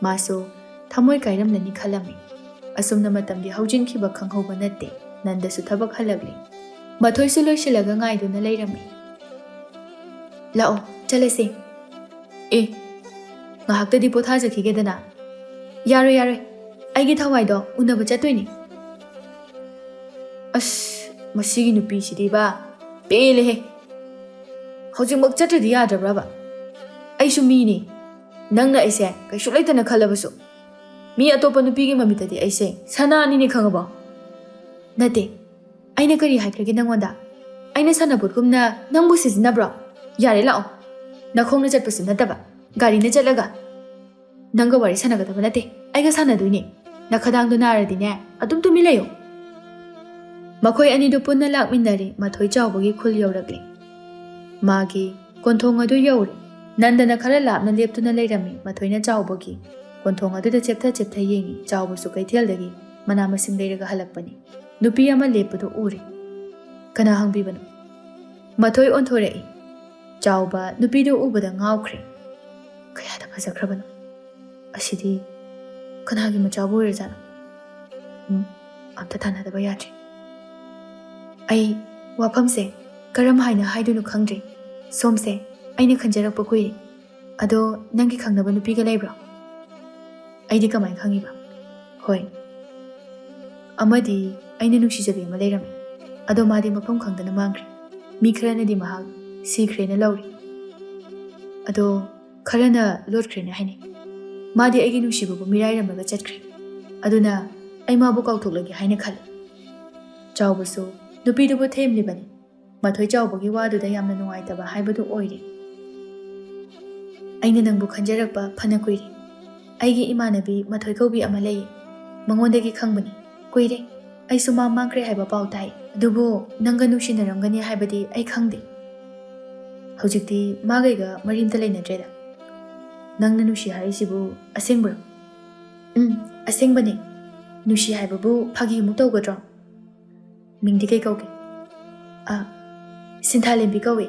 ꯃꯥꯁꯨ ꯊꯃꯣꯏ ꯀꯥꯏꯔꯝꯂꯅꯤ ꯈꯜꯂꯝꯃꯤ꯫ ꯑꯁꯨꯝꯅ ꯃꯇꯝꯗꯤ ꯍꯧꯖꯤꯟꯈꯤꯕ ꯈꯪꯍꯧꯕ ꯅꯠꯇꯦ꯫ ꯅꯟꯗꯁꯨ ꯊꯕꯛ ꯍꯜꯂꯛꯂꯦ꯫ ꯃꯊꯣꯏꯁꯨ ꯂꯣꯏꯁꯤꯜꯂꯒ ꯉꯥꯏꯗꯨꯅ ꯂꯩꯔꯝꯃꯤ꯫ "ꯂꯥꯛꯑꯣ, ꯆꯠꯂꯁꯦ꯫" "ꯑꯦ, ꯉꯥꯏꯍꯥꯛꯇꯗꯤ ꯄꯣꯊꯥꯖꯈꯤꯒꯦꯗꯅ꯫" "ꯌꯥꯔꯣꯏ, ꯌꯥꯔꯣꯏ, ꯑꯩꯒꯤ ꯊꯋꯥꯏꯗꯣ ꯎꯅꯕ ꯆꯠꯇꯣꯏꯅꯤ꯫" "ꯑꯁ, ꯃꯁꯤꯒꯤ ꯅꯨꯄꯤꯁꯤꯗꯤꯕ, ꯄꯦꯜꯂꯦꯍꯦ꯫ ꯍꯧꯖꯤꯛꯃꯛ ꯆꯠꯇ꯭ꯔꯗꯤ ꯌꯥꯗ꯭ꯔꯕ꯭ꯔꯕ? ꯑꯩꯁꯨ ꯃꯤꯅꯤ꯫ ꯅꯪꯅ ꯑꯩꯁꯦ ꯀꯩꯁꯨ ꯂꯩꯇꯅ ꯈꯜꯂꯕꯁꯨ, ꯃꯤ ꯑꯇꯣꯞꯄ ꯅꯨꯄꯤꯒꯤ ꯃꯃꯤꯠꯇꯗꯤ ꯑꯩꯁꯦ ꯁꯅꯥꯅꯤꯅꯦ, ꯈꯪꯉꯕꯣ?" "ꯅꯠꯇꯦ, ꯑꯩꯅ ꯀꯔꯤ ꯍꯥꯏꯈ꯭ꯔꯒꯦ ꯅꯪꯉꯣꯟꯗ? ꯑꯩꯅ ꯁꯥꯟꯅꯄꯣꯠꯀꯨꯝꯅ ꯅꯪꯕꯨ ꯁꯤꯖꯤꯟꯅꯕ꯭ꯔꯣ? ꯌꯥꯔꯦ, ꯂꯥꯛꯑꯣ꯫ ꯅꯈꯣꯡꯅ ꯆꯠꯄꯁꯨ ꯅꯠꯇꯕ, ꯒꯥꯔꯤꯅ ꯆꯠꯂꯒ꯫ ꯅꯪꯒ ꯋꯥꯔꯤ ꯁꯥꯟꯅꯒꯗꯕ ꯅꯠꯇꯦ, ꯑꯩꯒ ꯁꯥꯟꯅꯗꯣꯏꯅꯦ꯫ ꯅꯈꯗꯥꯡꯗꯣ ꯅꯥꯔꯗꯤꯅꯦ, ꯑꯗꯨꯝ ꯇꯨꯃꯤꯟ ꯂꯩꯌꯣ꯫" ꯃꯈꯣꯏ ꯑꯅꯤꯗꯨ ꯄꯨꯟꯅ ꯂꯥꯛꯃꯤꯟꯅꯔꯦ꯫ ꯃꯊꯣꯏ ꯆꯥꯎꯕꯒꯤ ꯈꯨꯜ ꯌꯧꯔꯛꯂꯦ꯫ ꯃꯥꯒꯤ ꯀꯣꯟꯊꯣꯡ ꯑꯗꯨ ꯌꯧꯔꯦ꯫ ꯅꯟꯗꯅ ꯈꯔ ꯂꯥꯞꯅ ꯂꯦꯞꯇꯨꯅ ꯂꯩꯔꯝꯃꯤ꯫ ꯃꯊꯣꯏꯅ ꯆꯥꯎꯕꯒꯤ ꯀꯣꯟꯊꯣꯡ ꯑꯗꯨꯗ ꯆꯦꯞꯊ ꯆꯦꯞꯊ ꯌꯦꯡꯉꯤ꯫ ꯆꯥꯎꯕꯁꯨ ꯀꯩꯊꯦꯜꯗꯒꯤ ꯃꯅꯥ ꯃꯁꯤꯡ ꯂꯩꯔꯒ ꯍꯜꯂꯛꯄꯅꯤ꯫ ꯅꯨꯄꯤ ꯑꯃ ꯂꯦꯞꯄꯗꯨ ꯎꯔꯦ꯫ "ꯀꯅꯥ ꯍꯪꯕꯤꯕꯅꯣ?" ꯃꯊꯣꯏ ꯑꯣꯟꯊꯣꯔꯛꯏ꯫ ꯆꯥꯎꯕ ꯅꯨꯄꯤꯗꯨ ꯎꯕꯗ ꯉꯥꯎꯈ꯭ꯔꯦ꯫ ꯀꯌꯥꯗ ꯐꯖꯈ꯭ꯔꯕꯅꯣ! ꯑꯁꯤꯗꯤ ꯀꯅꯥꯒꯤ ꯃꯆꯥꯕꯨ ꯑꯣꯏꯔꯖꯥꯠꯅꯣ? ꯎꯝ, ꯑꯝꯇ ꯊꯥꯅꯗꯕ ꯌꯥꯗ꯭ꯔꯦ꯫ ꯑꯩ ꯋꯥꯐꯝꯁꯦ ꯀꯔꯝ ꯍꯥꯏꯅ ꯍꯥꯏꯗꯣꯏꯅꯣ ꯈꯪꯗ꯭ꯔꯦ꯫ ꯁꯣꯝꯁꯦ ꯑꯩꯅ ꯈꯟꯖꯔꯛꯄ ꯀꯨꯏꯔꯦ꯫ ꯑꯗꯣ ꯅꯪꯒꯤ ꯈꯪꯅꯕ ꯅꯨꯄꯤꯒ ꯂꯩꯕ꯭ꯔꯣ? ꯑꯩꯗꯤ ꯀꯃꯥꯏꯅ ꯈꯪꯉꯤꯕ? ꯍꯣꯏ, ꯑꯃꯗꯤ ꯑꯩꯅ ꯅꯨꯡꯁꯤꯖꯕꯤ ꯑꯃ ꯂꯩꯔꯝꯃꯤ꯫ ꯑꯗꯣ ꯃꯥꯗꯤ ꯃꯐꯝ ꯈꯪꯗꯅ ꯃꯥꯡꯈ꯭ꯔꯦ꯫ ꯃꯤ ꯈꯔꯅꯗꯤ ꯃꯍꯥꯛ ꯁꯤꯈ꯭ꯔꯦꯅ ꯂꯧꯔꯤ꯫ ꯑꯗꯣ ꯈꯔꯅ ꯂꯣꯠꯈ꯭ꯔꯦꯅ ꯍꯥꯏꯅꯩ꯫ ꯃꯥꯗꯤ ꯑꯩꯒꯤ ꯅꯨꯡꯁꯤꯕꯕꯨ ꯃꯤꯔꯥꯏꯔꯝꯂꯒ ꯆꯠꯈ꯭ꯔꯦ꯫ ꯑꯗꯨꯅ ꯑꯩ ꯃꯥꯕꯨ ꯀꯥꯎꯊꯣꯛꯂꯒꯦ ꯍꯥꯏꯅ ꯈꯜꯂꯤ꯫ ꯆꯥꯎꯕꯁꯨ ꯅꯨꯄꯤꯗꯨꯕꯨ ꯊꯦꯝꯂꯤꯕꯅꯤ꯫ ꯃꯊꯣꯏ ꯆꯥꯎꯕꯒꯤ ꯋꯥꯗꯨꯗ ꯌꯥꯝꯅ ꯅꯨꯡꯉꯥꯏꯇꯕ ꯍꯥꯏꯕꯗꯨ ꯑꯣꯏꯔꯦ꯫ ꯑꯩꯅ ꯅꯪꯕꯨ ꯈꯟꯖꯔꯛꯄ ꯐꯅ ꯀꯨꯏꯔꯦ꯫ ꯑꯩꯒꯤ ꯏꯃꯥꯟꯅꯕꯤ ꯃꯊꯣꯏ ꯀꯧꯕꯤ ꯑꯃ ꯂꯩꯌꯦ꯫ ꯃꯉꯣꯟꯗꯒꯤ ꯈꯪꯕꯅꯤ꯫ ꯀꯨꯏꯔꯦ꯫ ꯑꯩꯁꯨ ꯃꯥ ꯃꯥꯡꯈ꯭ꯔꯦ ꯍꯥꯏꯕ ꯄꯥꯎ ꯇꯥꯏ꯫ ꯑꯗꯨꯕꯨ ꯅꯪꯒ ꯅꯨꯡꯁꯤꯅꯔꯝꯒꯅꯤ ꯍꯥꯏꯕꯗꯤ ꯑꯩ ꯈꯪꯗꯦ꯫ ꯍꯧꯖꯤꯛꯇꯤ ꯃꯥꯒꯩꯒ ꯃꯔꯤ ꯑꯝꯇ ꯂꯩꯅꯗ꯭ꯔꯦꯗ꯫ ꯅꯪꯅ ꯅꯨꯡꯁꯤ ꯍꯥꯏꯔꯤꯁꯤꯕꯨ ꯑꯁꯦꯡꯕꯔꯣ? ꯎꯝ, ꯑꯁꯦꯡꯕꯅꯦ꯫ ꯅꯨꯡꯁꯤ ꯍꯥꯏꯕꯕꯨ ꯐꯥꯒꯤ ꯑꯃꯨꯛ ꯇꯧꯒꯗ꯭ꯔꯣ? ꯃꯤꯡꯗꯤ ꯀꯩ ꯀꯧꯒꯦ? ꯑ, ꯁꯤꯟꯊꯥꯂꯦꯝꯕꯤ ꯀꯧꯏ꯫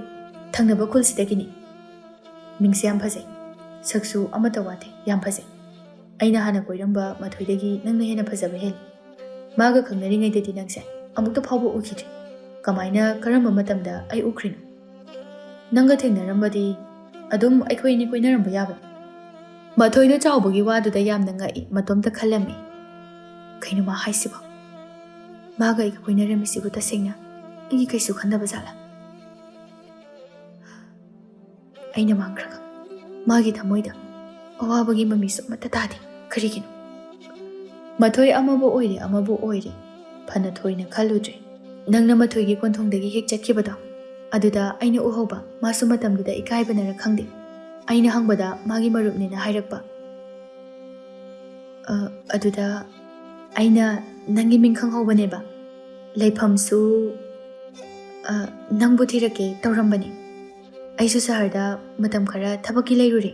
ꯊꯪꯅꯕ ꯈꯨꯜꯁꯤꯗꯒꯤꯅꯤ꯫ ꯃꯤꯡꯁꯦ ꯌꯥꯝ ꯐꯖꯩ꯫ ꯁꯛꯁꯨ ꯑꯃꯠꯇ ꯋꯥꯠꯇꯦ, ꯌꯥꯝ ꯐꯖꯩ꯫ ꯑꯩꯅ ꯍꯥꯟꯅ ꯀꯣꯏꯔꯝꯕ ꯃꯊꯣꯏꯗꯒꯤ ꯅꯪꯅ ꯍꯦꯟꯅ ꯐꯖꯕ ꯍꯦꯜꯂꯤ꯫ ꯃꯥꯒ ꯈꯪꯅꯔꯤꯉꯩꯗꯗꯤ ꯅꯪꯁꯦ ꯑꯃꯨꯛꯇ ꯐꯥꯎꯕ ꯎꯈꯤꯗ꯭ꯔꯤ꯫ ꯀꯃꯥꯏꯅ, ꯀꯔꯝꯕ ꯃꯇꯝꯗ ꯑꯩ ꯎꯈ꯭ꯔꯤꯅꯣ? ꯅꯪꯒ ꯊꯦꯡꯅꯔꯝꯕꯗꯤ ꯑꯗꯨꯝ ꯑꯩꯈꯣꯏ ꯑꯅꯤ ꯀꯣꯏꯅꯔꯝꯕ ꯌꯥꯕꯅꯤ꯫ ꯃꯊꯣꯏꯅ ꯆꯥꯎꯕꯒꯤ ꯋꯥꯗꯨꯗ ꯌꯥꯝꯅ ꯉꯛꯏ, ꯃꯇꯣꯝꯇ ꯈꯜꯂꯝꯃꯤ, "ꯀꯩꯅꯣ ꯃꯥ ꯍꯥꯏꯁꯤꯕꯣ? ꯃꯥꯒ ꯑꯩꯒ ꯀꯣꯏꯅꯔꯝꯃꯤꯁꯤꯕꯨ ꯇꯁꯦꯡꯅ ꯑꯩꯒꯤ ꯀꯩꯁꯨ ꯈꯟꯗꯕ ꯖꯥꯠꯂꯥ?" ꯑꯩꯅ ꯃꯥꯡꯈ꯭ꯔꯒ ꯃꯥꯒꯤ ꯊꯃꯣꯏꯗ ꯑꯋꯥꯕꯒꯤ ꯃꯃꯤꯁꯨ ꯑꯃꯠꯇ ꯇꯥꯗꯦ꯫ ꯀꯔꯤꯒꯤꯅꯣ? ꯃꯊꯣꯏ ꯑꯃꯕꯨ ꯑꯣꯏꯔꯦ, ꯑꯃꯕꯨ ꯑꯣꯏꯔꯦ, ꯐꯅ ꯊꯣꯏꯅ ꯈꯜꯂꯨꯗ꯭ꯔꯦ꯫ ꯅꯪꯅ ꯃꯊꯣꯏꯒꯤ ꯀꯣꯟꯊꯣꯡꯗꯒꯤ ꯍꯦꯛ ꯆꯠꯈꯤꯕꯗꯣ, ꯑꯗꯨꯗ ꯑꯩꯅ ꯎꯍꯧꯕ꯫ ꯃꯥꯁꯨ ꯃꯇꯝꯗꯨꯗ ꯏꯀꯥꯏꯕꯅꯔ ꯈꯪꯗꯦ, ꯑꯩꯅ ꯍꯪꯕꯗ ꯃꯥꯒꯤ ꯃꯔꯨꯞꯅꯦꯅ ꯍꯥꯏꯔꯛꯄ꯫ ꯑ, ꯑꯗꯨꯗ ꯑꯩꯅ ꯅꯪꯒꯤ ꯃꯤꯡ ꯈꯪꯍꯧꯕꯅꯦꯕ꯫ ꯂꯩꯐꯝꯁꯨ, ꯑ, ꯅꯪꯕꯨ ꯊꯤꯔꯛꯀꯦ ꯇꯧꯔꯝꯕꯅꯦ꯫ ꯑꯩꯁꯨ ꯁꯍꯔꯗ ꯃꯇꯝ ꯈꯔ ꯊꯕꯛꯀꯤ ꯂꯩꯔꯨꯔꯦ꯫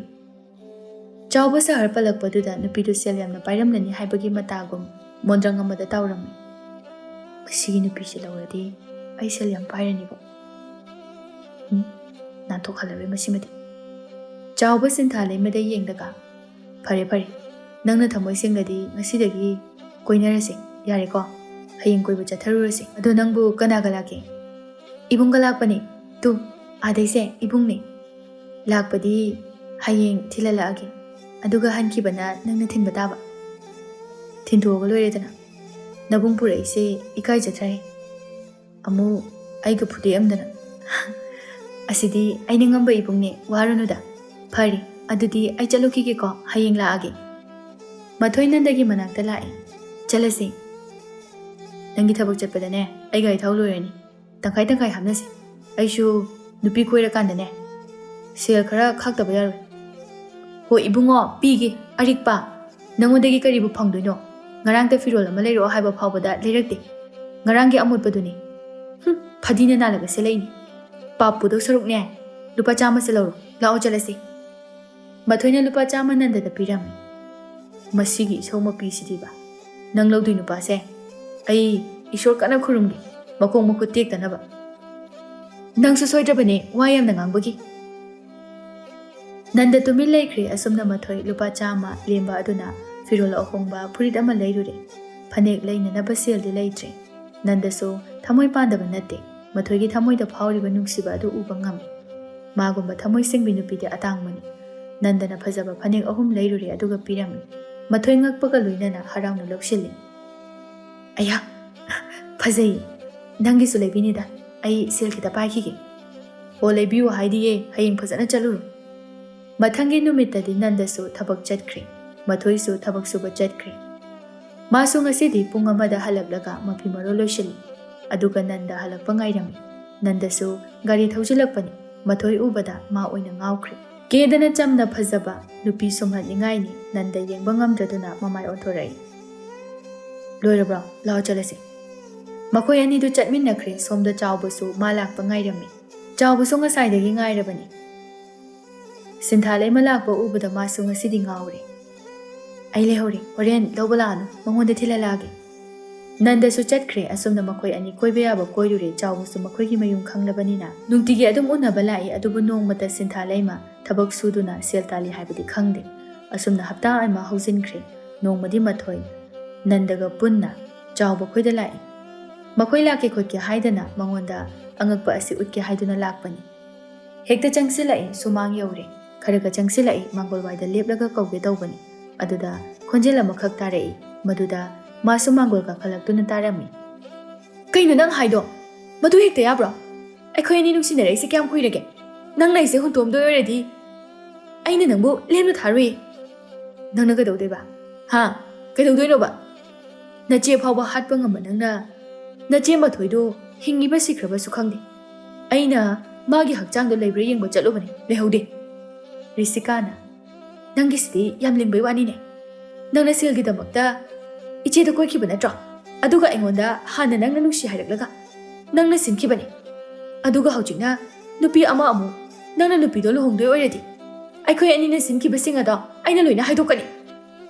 ꯆꯥꯎꯕ ꯁꯍꯔ ꯄꯜꯂꯛꯄꯗꯨꯗ ꯅꯨꯄꯤꯗꯨ ꯁꯦꯜ ꯌꯥꯝꯅ ꯄꯥꯏꯔꯝꯂꯅꯤ ꯍꯥꯏꯕꯒꯤ ꯃꯇꯥꯒꯨꯝ ꯃꯣꯟꯗ꯭ꯔꯪ ꯑꯃꯗ ꯇꯥꯎꯔꯝꯃꯤ꯫ "ꯃꯁꯤꯒꯤ ꯅꯨꯄꯤꯁꯤ ꯂꯧꯔꯗꯤ ꯑꯩ ꯁꯦꯜ ꯌꯥꯝ ꯄꯥꯏꯔꯅꯤꯕꯣ꯫ ꯎꯝ, ꯅꯥꯟꯊꯣꯛꯍꯜꯂꯔꯣꯏ ꯃꯁꯤꯃꯗꯤ"꯫ ꯆꯥꯎꯕ ꯁꯤꯟꯊꯥ ꯂꯩꯃꯗ ꯌꯦꯡꯂꯒ, "ꯐꯔꯦ, ꯐꯔꯦ, ꯅꯪꯅ ꯊꯃꯣꯏ ꯁꯦꯡꯂꯗꯤ ꯉꯁꯤꯗꯒꯤ ꯀꯣꯏꯅꯔꯁꯦ, ꯌꯥꯔꯦꯀꯣ?" ꯍꯌꯦꯡ ꯀꯣꯏꯕ ꯆꯠꯊꯔꯨꯔꯁꯦ꯫ ꯑꯗꯣ ꯅꯪꯕꯨ ꯀꯅꯥꯒ ꯂꯥꯛꯀꯦ? ꯏꯕꯨꯡꯒ ꯂꯥꯛꯄꯅꯦ꯫ ꯇꯨ, ꯑꯥꯗꯩꯁꯦ ꯏꯕꯨꯡꯅꯦ꯫ ꯂꯥꯛꯄꯗꯤ ꯍꯌꯦꯡ ꯊꯤꯜꯍꯜꯂꯛꯑꯒꯦ, ꯑꯗꯨꯒ ꯍꯟꯈꯤꯕꯅ ꯅꯪꯅ ꯊꯤꯟꯕ ꯇꯥꯕ꯫ ꯊꯤꯟꯗꯣꯛꯑꯒ ꯂꯣꯏꯔꯦꯗꯅ꯫ ꯅꯕꯨꯡ ꯄꯨꯔꯛꯏꯁꯦ ꯏꯀꯥꯏꯖꯗ꯭ꯔꯥ? ꯑꯃꯨꯛ ꯑꯩꯒ ꯐꯨꯗꯦꯛꯑꯝꯗꯅ꯫ ꯑꯁꯤꯗꯤ ꯑꯩꯅ ꯉꯝꯕ ꯏꯕꯨꯡꯅꯦ, ꯋꯥꯔꯨꯅꯨꯗ꯫ ꯐꯔꯦ, ꯑꯗꯨꯗꯤ ꯑꯩ ꯆꯠꯂꯨꯈꯤꯒꯦꯀꯣ, ꯍꯌꯦꯡ ꯂꯥꯛꯑꯒꯦ꯫ ꯃꯊꯣꯏ ꯅꯟꯗꯒꯤ ꯃꯅꯥꯛꯇ ꯂꯥꯛꯑꯦ꯫ ꯆꯠꯂꯁꯤ꯫ ꯅꯪꯒꯤ ꯊꯕꯛ ꯆꯠꯄꯗꯅꯦ ꯑꯩ ꯒꯥꯔꯤ ꯊꯥꯎ ꯂꯣꯏꯔꯅꯤ꯫ ꯇꯪꯈꯥꯏ ꯇꯪꯈꯥꯏ ꯍꯥꯞꯅꯁꯦ꯫ ꯑꯩꯁꯨ ꯅꯨꯄꯤ ꯀꯣꯏꯔꯀꯥꯟꯗꯅꯦ ꯁꯦꯜ ꯈꯔ ꯈꯥꯛꯇꯕ ꯌꯥꯔꯣꯏ꯫ ꯍꯣꯏ ꯏꯕꯨꯡꯉꯣ, ꯄꯤꯒꯦ꯫ ꯑꯔꯤꯛꯄ, ꯅꯉꯣꯟꯗꯒꯤ ꯀꯔꯤꯕꯨ ꯐꯪꯗꯣꯏꯅꯣ? ꯉꯔꯥꯡꯇ ꯐꯤꯔꯣꯜ ꯑꯃ ꯂꯩꯔꯛꯑꯣ ꯍꯥꯏꯕ ꯐꯥꯎꯕꯗ ꯂꯩꯔꯛꯇꯦ꯫ ꯉꯔꯥꯡꯒꯤ ꯑꯃꯣꯠꯄꯗꯨꯅꯤ꯫ ꯍꯨꯝ, ꯐꯗꯤꯅ ꯅꯥꯜꯂꯒ ꯁꯦꯠꯂꯛꯏꯅꯤ꯫ ꯄꯥꯞ ꯄꯨꯗꯧ ꯁꯔꯨꯛꯅꯦ, ꯂꯨꯄꯥ ꯆꯥꯝꯃꯁꯦ ꯂꯧꯔꯣ꯫ ꯂꯥꯛꯑꯣ ꯆꯠꯂꯁꯤ꯫ ꯃꯊꯣꯏꯅ ꯂꯨꯄꯥ ꯆꯥꯝꯃ ꯅꯟꯗꯗ ꯄꯤꯔꯝꯃꯤ꯫ ꯃꯁꯤꯒꯤ ꯏꯁꯧ ꯃꯄꯤꯁꯤꯗꯤꯕ꯫ ꯅꯪ ꯂꯧꯗꯣꯏ ꯅꯨꯄꯥꯁꯦ ꯑꯩ ꯏꯁꯣꯔ ꯀꯟꯅ ꯈꯨꯔꯨꯝꯒꯦ, ꯃꯈꯣꯡ ꯃꯈꯨꯠ ꯇꯦꯛꯇꯅꯕ꯫ ꯅꯪꯁꯨ ꯁꯣꯏꯗ꯭ꯔꯕꯅꯦ, ꯋꯥ ꯌꯥꯝꯅ ꯉꯥꯡꯕꯒꯤ꯫ ꯅꯟꯗ ꯇꯨꯃꯤꯟ ꯂꯩꯈ꯭ꯔꯦ꯫ ꯑꯁꯨꯝꯅ ꯃꯊꯣꯏ ꯂꯨꯄꯥ ꯆꯥꯝꯃ ꯂꯦꯝꯕ ꯑꯗꯨꯅ ꯐꯤꯔꯣꯜ ꯑꯍꯣꯡꯕ ꯐꯨꯔꯤꯠ ꯑꯃ ꯂꯩꯔꯨꯔꯦ꯫ ꯐꯅꯦꯛ ꯂꯩꯅꯅꯕ ꯁꯦꯜꯗꯤ ꯂꯩꯇ꯭ꯔꯦ꯫ ꯅꯟꯗꯁꯨ ꯊꯃꯣꯏ ꯄꯥꯟꯗꯕ ꯅꯠꯇꯦ꯫ ꯃꯊꯣꯏꯒꯤ ꯊꯃꯣꯏꯗ ꯐꯥꯎꯔꯤꯕ ꯅꯨꯡꯁꯤꯕ ꯑꯗꯨ ꯎꯕ ꯉꯝꯃꯤ꯫ ꯃꯥꯒꯨꯝꯕ ꯊꯃꯣꯏ ꯁꯦꯡꯕꯤ ꯅꯨꯄꯤꯗꯤ ꯑꯇꯥꯡꯕꯅꯤ꯫ ꯅꯟꯗꯅ ꯐꯖꯕ ꯐꯅꯦꯛ ꯑꯍꯨꯝ ꯂꯩꯔꯨꯔꯦ, ꯑꯗꯨꯒ ꯄꯤꯔꯝꯃꯤ꯫ ꯃꯊꯣꯏ ꯉꯛꯄꯒ ꯂꯣꯏꯅꯅ ꯍꯔꯥꯎꯅ ꯂꯧꯁꯤꯜꯂꯤ꯫ ꯑꯌꯥ, ꯐꯖꯩ꯫ ꯅꯪꯒꯤꯁꯨ ꯂꯩꯕꯤꯅꯤꯗ꯫ ꯑꯩ ꯁꯦꯜ ꯈꯤꯇ ꯄꯥꯏꯈꯤꯒꯦ꯫ ꯑꯣ, ꯂꯩꯕꯤꯌꯨ ꯍꯥꯏꯗꯤꯌꯦ, ꯍꯌꯦꯡ ꯐꯖꯅ ꯆꯠꯂꯨꯔꯣ꯫ ꯃꯊꯪꯒꯤ ꯅꯨꯃꯤꯠꯇꯗꯤ ꯅꯟꯗꯁꯨ ꯊꯕꯛ ꯆꯠꯈ꯭ꯔꯦ꯫ ꯃꯊꯣꯏꯁꯨ ꯊꯕꯛ ꯁꯨꯕ ꯆꯠꯈ꯭ꯔꯦ꯫ ꯃꯥꯁꯨ ꯉꯁꯤꯗꯤ ꯄꯨꯡ ꯑꯃꯗ ꯍꯜꯂꯛꯂꯒ ꯃꯐꯤ ꯃꯔꯣꯜ ꯂꯣꯏꯁꯤꯜꯂꯤ꯫ ꯑꯗꯨꯒ ꯅꯟꯗ ꯍꯜꯂꯛꯄ ꯉꯥꯏꯔꯝꯃꯤ꯫ ꯅꯟꯗꯁꯨ ꯒꯥꯔꯤ ꯊꯧꯖꯤꯜꯂꯛꯄꯅꯤ꯫ ꯃꯊꯣꯏ ꯎꯕꯗ ꯃꯥ ꯑꯣꯏꯅ ꯉꯥꯎꯈ꯭ꯔꯦ꯫ ꯀꯦꯗꯅ ꯆꯝꯅ ꯐꯖꯕ ꯅꯨꯄꯤ ꯁꯨꯝꯍꯠꯅꯤꯡꯉꯥꯏꯅꯤ꯫ ꯅꯟꯗ ꯌꯦꯡꯕ ꯉꯝꯗ꯭ꯔꯗꯨꯅ ꯃꯃꯥꯏ ꯑꯣꯟꯊꯣꯔꯛꯏ꯫ ꯂꯣꯏꯔꯕ꯭ꯔꯣ? ꯂꯥꯛꯑꯣ ꯆꯠꯂꯁꯤ꯫ ꯃꯈꯣꯏ ꯑꯅꯤꯗꯨ ꯆꯠꯃꯤꯟꯅꯈ꯭ꯔꯦ꯫ ꯁꯣꯝꯗ ꯆꯥꯎꯕꯁꯨ ꯃꯥ ꯂꯥꯛꯄ ꯉꯥꯏꯔꯝꯃꯤ꯫ ꯆꯥꯎꯕꯁꯨ ꯉꯁꯥꯏꯗꯒꯤ ꯉꯥꯏꯔꯕꯅꯤ꯫ ꯁꯤꯟꯊꯥ ꯂꯩꯃ ꯂꯥꯛꯄ ꯎꯕꯗ ꯃꯥꯁꯨ ꯉꯁꯤꯗꯤ ꯉꯥꯎꯔꯦ꯫ ꯑꯩ ꯂꯩꯍꯧꯔꯦ, ꯍꯣꯔꯦꯟ ꯂꯧꯕ ꯂꯥꯛꯑꯅꯨ, ꯃꯉꯣꯟꯗ ꯊꯤꯜꯍꯜꯂꯛꯑꯒꯦ꯫ ꯅꯟꯗꯁꯨ ꯆꯠꯈ꯭ꯔꯦ꯫ ꯑꯁꯨꯝꯅ ꯃꯈꯣꯏ ꯑꯅꯤ ꯀꯣꯏꯕ ꯌꯥꯕ ꯀꯣꯏꯔꯨꯔꯦ꯫ ꯆꯥꯎꯕꯁꯨ ꯃꯈꯣꯏꯒꯤ ꯃꯌꯨꯝ ꯈꯪꯂꯕꯅꯤꯅ ꯅꯨꯡꯇꯤꯒꯤ ꯑꯗꯨꯝ ꯎꯅꯕ ꯂꯥꯛꯏ꯫ ꯑꯗꯨꯕꯨ ꯅꯣꯡꯃꯇ ꯁꯤꯟꯊꯥ ꯂꯩꯃ ꯊꯕꯛ ꯁꯨꯗꯨꯅ ꯁꯦꯜ ꯇꯥꯜꯂꯤ ꯍꯥꯏꯕꯗꯤ ꯈꯪꯗꯦ꯫ ꯑꯁꯨꯝꯅ ꯍꯞꯇꯥ ꯑꯃ ꯍꯧꯖꯤꯟꯈ꯭ꯔꯦ꯫ ꯅꯣꯡꯃꯗꯤ ꯃꯊꯣꯏ ꯅꯟꯗꯒ ꯄꯨꯟꯅ ꯆꯥꯎꯕ ꯈꯣꯏꯗ ꯂꯥꯛꯏ꯫ ꯃꯈꯣꯏ ꯂꯥꯛꯀꯦ ꯈꯣꯠꯀꯦ ꯍꯥꯏꯗꯅ ꯃꯉꯣꯟꯗ ꯑꯉꯛꯄ ꯑꯁꯤ ꯎꯠꯀꯦ ꯍꯥꯏꯗꯨꯅ ꯂꯥꯛꯄꯅꯤ꯫ ꯍꯦꯛꯇ ꯆꯪꯁꯤꯜꯂꯛꯏ, ꯁꯨꯃꯥꯡ ꯌꯧꯔꯦ꯫ ꯈꯔꯒ ꯆꯪꯁꯤꯜꯂꯛꯏ, ꯃꯥꯡꯒꯣꯜ ꯋꯥꯏꯗ ꯂꯦꯞꯂꯒ ꯀꯧꯒꯦ ꯇꯧꯕꯅꯤ꯫ ꯑꯗꯨꯗ ꯈꯣꯟꯖꯦꯜ ꯑꯃꯈꯛ ꯇꯥꯔꯛꯏ꯫ ꯃꯗꯨꯗ ꯃꯥꯁꯨ ꯃꯥꯡꯒꯣꯜ ꯀꯥꯈꯠꯂꯛꯇꯨꯅ ꯇꯥꯔꯝꯃꯤ꯫ "ꯀꯩꯅꯣ ꯅꯪ ꯍꯥꯏꯗꯣ? ꯃꯗꯨ ꯍꯦꯛꯇ ꯌꯥꯕ꯭ꯔꯣ? ꯑꯩꯈꯣꯏ ꯑꯅꯤ ꯅꯨꯡꯁꯤꯅꯔꯛꯏꯁꯦ ꯀꯌꯥꯝ ꯀꯨꯏꯔꯒꯦ? ꯅꯪꯅ ꯑꯩꯁꯦ ꯍꯨꯟꯇꯣꯛꯑꯝꯗꯣꯏ ꯑꯣꯏꯔꯗꯤ ꯑꯩꯅ ꯅꯪꯕꯨ ꯂꯦꯝꯅ ꯊꯥꯔꯨꯏ꯫ ꯅꯪꯅ ꯀꯩꯗꯧꯗꯣꯏꯕ? ꯍꯥ? ꯀꯩꯗꯧꯗꯣꯏꯅꯣꯕ? ꯅꯆꯦ ꯐꯥꯎꯕ ꯍꯥꯠꯄ ꯉꯝꯕ ꯅꯪꯅ ꯅꯆꯦ ꯃꯊꯣꯏꯗꯣ ꯍꯤꯡꯉꯤꯕ ꯁꯤꯈ꯭ꯔꯕꯁꯨ ꯈꯪꯗꯦ꯫ ꯑꯩꯅ ꯃꯥꯒꯤ ꯍꯛꯆꯥꯡꯗꯣ ꯂꯩꯕ꯭ꯔꯥ ꯌꯦꯡꯕ ꯆꯠꯂꯨꯕꯅꯤ, ꯂꯩꯍꯧꯗꯦ꯫" ꯔꯤꯁꯤꯀꯥꯅ, "ꯅꯪꯒꯤꯁꯤꯗꯤ ꯌꯥꯝ ꯂꯤꯡꯕꯩ ꯋꯥꯅꯤꯅꯦ꯫ ꯅꯪꯅ ꯁꯦꯜꯒꯤꯗꯃꯛꯇ ꯏꯆꯦꯗ ꯀꯣꯏꯈꯤꯕ ꯅꯠꯇ꯭ꯔꯣ? ꯑꯗꯨꯒ ꯑꯩꯉꯣꯟꯗ ꯍꯥꯟꯅ ꯅꯪꯅ ꯅꯨꯡꯁꯤ ꯍꯥꯏꯔꯛꯂꯒ ꯅꯪꯅ ꯁꯤꯟꯈꯤꯕꯅꯤ꯫ ꯑꯗꯨꯒ ꯍꯧꯖꯤꯛꯅ ꯅꯨꯄꯤ ꯑꯃ ꯑꯃꯨꯛ, ꯅꯪꯅ ꯅꯨꯄꯤꯗꯣ ꯂꯨꯍꯣꯡꯗꯣꯏ ꯑꯣꯏꯔꯗꯤ ꯑꯩꯈꯣꯏ ꯑꯅꯤꯅ ꯁꯤꯟꯈꯤꯕꯁꯤꯡ ꯑꯗꯣ ꯑꯩꯅ ꯂꯣꯏꯅ ꯍꯥꯏꯗꯣꯛꯀꯅꯤ꯫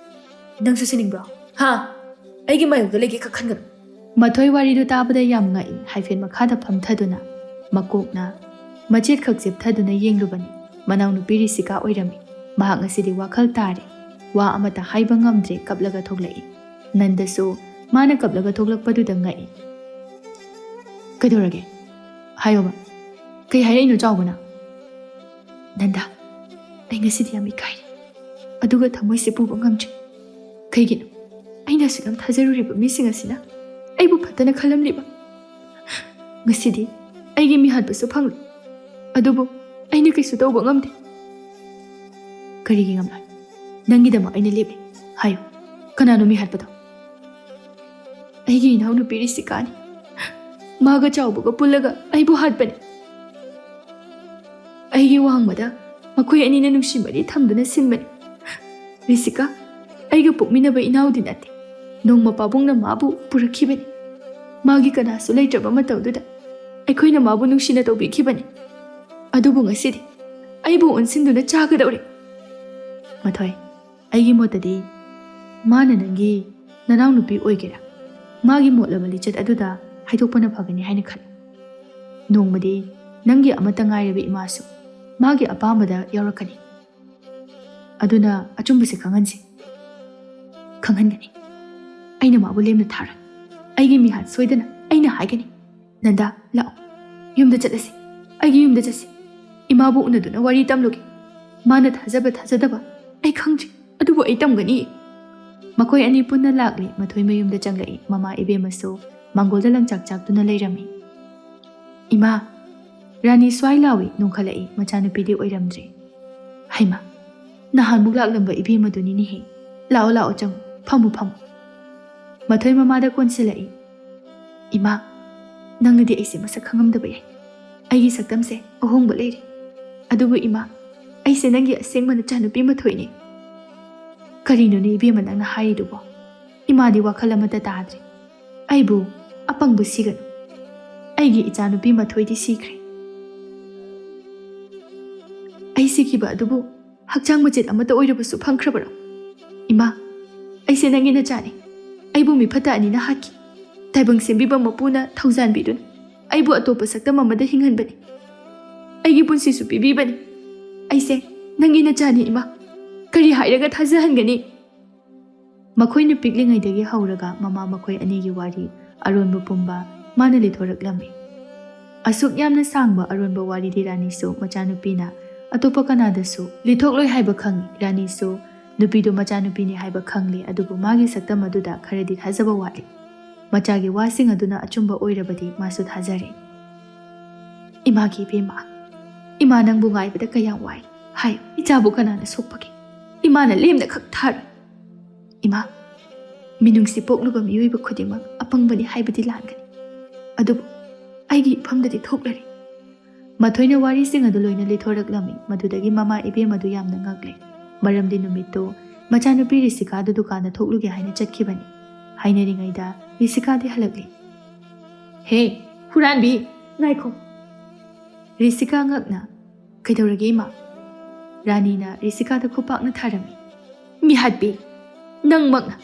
ꯅꯪꯁꯨ ꯁꯤꯟꯅꯤꯡꯕ꯭ꯔꯣ? ꯍꯥ? ꯑꯩꯒꯤ ꯃꯥꯌꯣꯛꯇ ꯂꯩꯒꯦ ꯈꯛ ꯈꯟꯒꯅꯨ꯫" ꯃꯊꯣꯏ ꯋꯥꯔꯤꯗꯨ ꯇꯥꯕꯗ ꯌꯥꯝ ꯉꯛꯏ꯫ ꯍꯥꯏꯐꯦꯠ ꯃꯈꯥꯗ ꯐꯝꯊꯗꯨꯅ ꯃꯀꯣꯛꯅ ꯃꯆꯦꯠꯈꯛ ꯆꯦꯞꯊꯗꯨꯅ ꯌꯦꯡꯂꯨꯕꯅꯤ꯫ ꯃꯅꯥꯎꯅꯨꯄꯤ ꯔꯤꯁꯤꯀꯥ ꯑꯣꯏꯔꯝꯃꯤ꯫ ꯃꯍꯥꯛ ꯉꯁꯤꯗꯤ ꯋꯥꯈꯜ ꯇꯥꯔꯦ꯫ ꯋꯥ ꯑꯃꯠꯇ ꯍꯥꯏꯕ ꯉꯝꯗ꯭ꯔꯦ, ꯀꯞꯂꯒ ꯊꯣꯛꯂꯛꯏ꯫ ꯅꯟꯗꯁꯨ ꯃꯥꯅ ꯀꯞꯂꯒ ꯊꯣꯛꯂꯛꯄꯗꯨꯗ ꯉꯛꯏ꯫ "ꯀꯩꯗꯧꯔꯒꯦ? ꯍꯥꯏꯌꯣꯕ꯫ ꯀꯩ ꯍꯥꯏꯔꯛꯏꯅꯣ ꯆꯥꯎꯕꯅ?" "ꯅꯟꯗ, ꯑꯩ ꯉꯁꯤꯗꯤ ꯌꯥꯝ ꯏꯀꯥꯏꯔꯦ꯫ ꯑꯗꯨꯒ ꯊꯃꯣꯏꯁꯦ ꯄꯨꯕ ꯉꯝꯗ꯭ꯔꯦ꯫ ꯀꯩꯒꯤꯅꯣ? ꯑꯩꯅ ꯑꯁꯨꯛ ꯌꯥꯝ ꯊꯥꯖꯔꯨꯔꯤꯕ ꯃꯤꯁꯤꯡ ꯑꯁꯤꯅ ꯑꯩꯕꯨ ꯐꯠꯇꯅ ꯈꯜꯂꯝꯂꯤꯕ꯫ ꯉꯁꯤꯗꯤ ꯑꯩꯒꯤ ꯃꯤꯍꯥꯠꯄꯁꯨ ꯐꯪꯂꯦ꯫ ꯑꯗꯨꯕꯨ ꯑꯩꯅ ꯀꯩꯁꯨ ꯇꯧꯕ ꯉꯝꯗꯦ꯫" "ꯀꯔꯤꯒꯤ ꯉꯝꯂꯣꯏ? ꯅꯪꯒꯤꯗꯃꯛ ꯑꯩꯅ ꯂꯦꯞꯂꯤ꯫ ꯍꯥꯏꯌꯨ, ꯀꯅꯥꯅꯣ ꯃꯤꯍꯥꯠꯄꯗꯣ?" "ꯑꯩꯒꯤ ꯏꯅꯥꯎꯅꯨꯄꯤ ꯔꯤꯁꯤꯀꯥꯅꯤ꯫ ꯃꯥꯒ ꯆꯥꯎꯕꯒ ꯄꯨꯜꯂꯒ ꯑꯩꯕꯨ ꯍꯥꯠꯄꯅꯤ꯫ ꯑꯩꯒꯤ ꯋꯥꯡꯃꯗ ꯃꯈꯣꯏ ꯑꯅꯤꯅ ꯅꯨꯡꯁꯤ ꯃꯔꯤ ꯊꯝꯗꯨꯅ ꯁꯤꯟꯕꯅꯤ꯫ ꯔꯤꯁꯤꯀꯥ ꯑꯩꯒ ꯄꯣꯛꯃꯤꯟꯅꯕ ꯏꯅꯥꯎꯗꯤ ꯅꯠꯇꯦ꯫ ꯅꯣꯡꯃ ꯄꯥꯕꯨꯡꯅ ꯃꯥꯕꯨ ꯄꯨꯔꯛꯈꯤꯕꯅꯤ꯫ ꯃꯥꯒꯤ ꯀꯅꯥꯁꯨ ꯂꯩꯇ꯭ꯔꯕ ꯃꯇꯝꯗꯨꯗ ꯑꯩꯈꯣꯏꯅ ꯃꯥꯕꯨ ꯅꯨꯡꯁꯤꯅ ꯇꯧꯕꯤꯈꯤꯕꯅꯤ꯫ ꯑꯗꯨꯕꯨ ꯉꯁꯤꯗꯤ ꯑꯩꯕꯨ ꯑꯣꯟꯁꯤꯟꯗꯨꯅ ꯆꯥꯒꯗꯧꯔꯦ꯫" "ꯃꯊꯣꯏ, ꯑꯩꯒꯤ ꯃꯣꯠꯇꯗꯤ ꯃꯥꯅ ꯅꯪꯒꯤ ꯅꯅꯥꯎꯅꯨꯄꯤ ꯑꯣꯏꯒꯦꯔꯥ, ꯃꯥꯒꯤ ꯃꯣꯠꯂꯕ ꯂꯤꯆꯠ ꯑꯗꯨꯗ ꯍꯥꯏꯗꯣꯛꯄꯅ ꯐꯒꯅꯤ ꯍꯥꯏꯅ ꯈꯜꯂꯤ꯫ ꯅꯣꯡꯃꯗꯤ ꯅꯪꯒꯤ ꯑꯃꯠꯇ ꯉꯥꯏꯔꯕ ꯏꯃꯥꯁꯨ ꯃꯥꯒꯤ ꯑꯄꯥꯝꯕꯗ ꯌꯥꯎꯔꯛꯀꯅꯤ꯫ ꯑꯗꯨꯅ ꯑꯆꯨꯝꯕꯁꯦ ꯈꯪꯍꯟꯁꯤ꯫" "ꯈꯪꯍꯟꯒꯅꯤ꯫ ꯑꯩꯅ ꯃꯥꯕꯨ ꯂꯦꯝꯅ ꯊꯥꯔꯣꯏ꯫" ꯑꯩꯒꯤ ꯃꯤꯍꯥꯠ ꯁꯣꯏꯗꯅ ꯑꯩꯅ ꯍꯥꯏꯒꯅꯤ꯫ ꯅꯟꯗꯥ, ꯂꯥꯛꯑꯣ, ꯌꯨꯝꯗ ꯆꯠꯂꯁꯤ꯫ ꯑꯩꯒꯤ ꯌꯨꯝꯗ ꯆꯠꯁꯤ꯫ ꯏꯃꯥꯕꯨ ꯎꯅꯗꯨꯅ ꯋꯥꯔꯤ ꯇꯝꯂꯨꯒꯦ꯫ ꯃꯥꯅ ꯊꯥꯖꯕ ꯊꯥꯖꯗꯕ ꯑꯩ ꯈꯪꯗ꯭ꯔꯤ, ꯑꯗꯨꯕꯨ ꯑꯩ ꯇꯝꯒꯅꯤ꯫ ꯃꯈꯣꯏ ꯑꯅꯤ ꯄꯨꯟꯅ ꯂꯥꯛꯂꯦ꯫ ꯃꯊꯣꯏ ꯃꯌꯨꯝꯗ ꯆꯪꯂꯛꯏ꯫ ꯃꯃꯥ ꯏꯕꯦꯝꯃꯁꯨ ꯃꯥꯡꯒꯣꯜꯗ ꯂꯪꯆꯥꯛ ꯆꯥꯛꯇꯨꯅ ꯂꯩꯔꯝꯃꯤ꯫ "ꯏꯃꯥ, ꯔꯥꯅꯤ ꯁ꯭ꯋꯥꯏ ꯂꯥꯎꯏ", ꯅꯣꯡꯈꯠꯂꯛꯏ꯫ ꯃꯆꯥꯅꯨꯄꯤꯗꯤ ꯑꯣꯏꯔꯝꯗ꯭ꯔꯦ꯫ "ꯍꯩꯃꯥ, ꯅꯍꯥꯟꯃꯨꯛ ꯂꯥꯛꯂꯝꯕ ꯏꯕꯦꯝꯃꯗꯨꯅꯤꯅꯦꯍꯦ꯫ ꯂꯥꯛꯑꯣ, ꯂꯥꯛꯑꯣ, ꯆꯪꯉꯨ, ꯐꯝꯃꯨ, ꯐꯝꯃꯨ"꯫ ꯃꯊꯣꯏ ꯃꯃꯥꯗ ꯀꯣꯟꯁꯤꯜꯂꯛꯏ꯫ "ꯏꯃꯥ, ꯅꯪꯅꯗꯤ ꯑꯩꯁꯦ ꯃꯁꯛ ꯈꯪꯉꯝꯗꯕ ꯌꯥꯏ꯫ ꯑꯩꯒꯤ ꯁꯛꯇꯝꯁꯦ ꯑꯍꯣꯡꯕ ꯂꯩꯔꯦ꯫ ꯑꯗꯨꯕꯨ ꯏꯃꯥ, ꯑꯩꯁꯦ ꯅꯪꯒꯤ ꯑꯁꯦꯡꯕ ꯅꯆꯥꯅꯨꯄꯤ ꯃꯊꯣꯏꯅꯦ"꯫ "ꯀꯔꯤꯅꯣꯅꯦ ꯏꯕꯦꯝꯃ ꯅꯪꯅ ꯍꯥꯏꯔꯤꯗꯨꯕꯣ? ꯏꯃꯥꯗꯤ ꯋꯥꯈꯜ ꯑꯃꯠꯇ ꯇꯥꯗ꯭ꯔꯦ꯫ ꯑꯩꯕꯨ ꯑꯄꯪꯕ ꯁꯤꯒꯅꯨ꯫ ꯑꯩꯒꯤ ꯏꯆꯥꯅꯨꯄꯤ ꯃꯊꯣꯏꯗꯤ ꯁꯤꯈ꯭ꯔꯦ꯫ ꯑꯩ ꯁꯤꯈꯤꯕ ꯑꯗꯨꯕꯨ ꯍꯛꯆꯥꯡ ꯃꯆꯦꯠ ꯑꯃꯠꯇ ꯑꯣꯏꯔꯕꯁꯨ ꯐꯪꯈ꯭ꯔꯕꯔꯣ? ꯏꯃꯥ, ꯑꯩꯁꯦ ꯅꯪꯒꯤ ꯅꯆꯥꯅꯤ꯫ ꯑꯩꯕꯨ ꯃꯤꯐꯠꯇ ꯑꯅꯤꯅ ꯍꯥꯠꯈꯤ꯫ ꯇꯥꯏꯕꯪ ꯁꯦꯝꯕꯤꯕ ꯃꯄꯨꯅ ꯊꯧꯖꯥꯟꯕꯤꯗꯨꯅ ꯑꯩꯕꯨ ꯑꯇꯣꯞꯄ ꯁꯛꯇꯝ ꯑꯃꯗ ꯍꯤꯡꯍꯟꯕꯅꯤ꯫ ꯑꯩꯒꯤ ꯄꯨꯟꯁꯤꯁꯨ ꯄꯤꯕꯤꯕꯅꯤ꯫ ꯑꯩꯁꯦ ꯅꯪꯒꯤ ꯅꯆꯥꯅꯤ ꯏꯃꯥ꯫ ꯀꯔꯤ ꯍꯥꯏꯔꯒ ꯊꯥꯖꯍꯟꯒꯅꯤ?" ꯃꯈꯣꯏꯅ ꯄꯤꯛꯂꯤꯉꯩꯗꯒꯤ ꯍꯧꯔꯒ ꯃꯃꯥ ꯃꯈꯣꯏ ꯑꯅꯤꯒꯤ ꯋꯥꯔꯤ ꯑꯔꯣꯟꯕ ꯄꯨꯝꯕ ꯃꯥꯅ ꯂꯤꯊꯣꯔꯛꯂꯝꯃꯤ꯫ ꯑꯁꯨꯛ ꯌꯥꯝꯅ ꯁꯥꯡꯕ ꯑꯔꯣꯟꯕ ꯋꯥꯔꯤꯗꯤ ꯔꯥꯅꯤꯁꯨ ꯃꯆꯥꯅꯨꯄꯤꯅ ꯑꯇꯣꯞꯄ ꯀꯅꯥꯗꯁꯨ ꯂꯤꯊꯣꯛꯂꯣꯏ ꯍꯥꯏꯕ ꯈꯪꯏ꯫ ꯔꯥꯅꯤꯁꯨ ꯅꯨꯄꯤꯗꯨ ꯃꯆꯥꯅꯨꯄꯤꯅꯤ ꯍꯥꯏꯕ ꯈꯪꯂꯤ, ꯑꯗꯨꯕꯨ ꯃꯥꯒꯤ ꯁꯛꯇꯝ ꯑꯗꯨꯗ ꯈꯔꯗꯤ ꯊꯥꯖꯕ ꯋꯥꯠꯂꯤ꯫ ꯃꯆꯥꯒꯤ ꯋꯥꯁꯤꯡ ꯑꯗꯨꯅ ꯑꯆꯨꯝꯕ ꯑꯣꯏꯔꯕꯗꯤ ꯃꯥꯁꯨ ꯊꯥꯖꯔꯦ꯫ "ꯏꯃꯥꯒꯤ ꯏꯕꯦꯝꯃ, ꯏꯃꯥ ꯅꯪꯕꯨ ꯉꯥꯏꯕꯗ ꯀꯌꯥꯝ ꯋꯥꯏ꯫ ꯍꯥꯏ, ꯏꯆꯥꯕꯨ ꯀꯅꯥꯅ ꯁꯣꯛꯄꯒꯦ? ꯏꯃꯥꯅ ꯂꯦꯝꯅ ꯈꯛ ꯊꯥꯔꯣꯏ꯫ ꯏꯃꯥ, ꯃꯤꯅꯨꯡꯁꯤ ꯄꯣꯛꯂꯨꯕ ꯃꯤꯑꯣꯏꯕ ꯈꯨꯗꯤꯡꯃꯛ ꯑꯄꯪꯕꯅꯤ ꯍꯥꯏꯕꯗꯤ ꯂꯥꯟꯒꯅꯤ꯫ ꯑꯗꯨꯕꯨ ꯑꯩꯒꯤ ꯏꯐꯝꯗꯗꯤ ꯊꯣꯛꯂꯔꯦ"꯫ ꯃꯊꯣꯏꯅ ꯋꯥꯔꯤꯁꯤꯡ ꯑꯗꯨ ꯂꯣꯏꯅ ꯂꯤꯊꯣꯔꯛꯂꯝꯃꯤ꯫ ꯃꯗꯨꯗꯒꯤ ꯃꯃꯥ ꯏꯕꯦꯝ ꯑꯗꯨ ꯌꯥꯝꯅ ꯉꯛꯂꯦ꯫ ꯃꯔꯝꯗꯤ ꯅꯨꯃꯤꯠꯇꯨ ꯃꯆꯥꯅꯨꯄꯤ ꯔꯤꯁꯤꯀꯥꯗꯨ ꯗꯨꯀꯥꯟꯗ ꯊꯣꯛꯂꯨꯒꯦ ꯍꯥꯏꯅ ꯆꯠꯈꯤꯕꯅꯤ꯫ ꯍꯥꯏꯅꯔꯤꯉꯩꯗ ꯔꯤꯁꯤꯀꯥꯗꯤ ꯍꯜꯂꯛꯂꯦ꯫ "ꯍꯦ, ꯍꯨꯔꯥꯟꯕꯤ, ꯉꯥꯏꯈꯣ!" ꯔꯤꯁꯤꯀꯥ ꯉꯛꯅ, "ꯀꯩꯗꯧꯔꯒꯦ ꯏꯃꯥ?" ꯔꯥꯅꯤꯅ ꯔꯤꯁꯤꯀꯥꯗ ꯈꯨꯄꯥꯛꯅ ꯊꯥꯔꯝꯃꯤ꯫ "ꯃꯤꯍꯥꯠꯄꯤ, ꯅꯪꯃꯛꯅ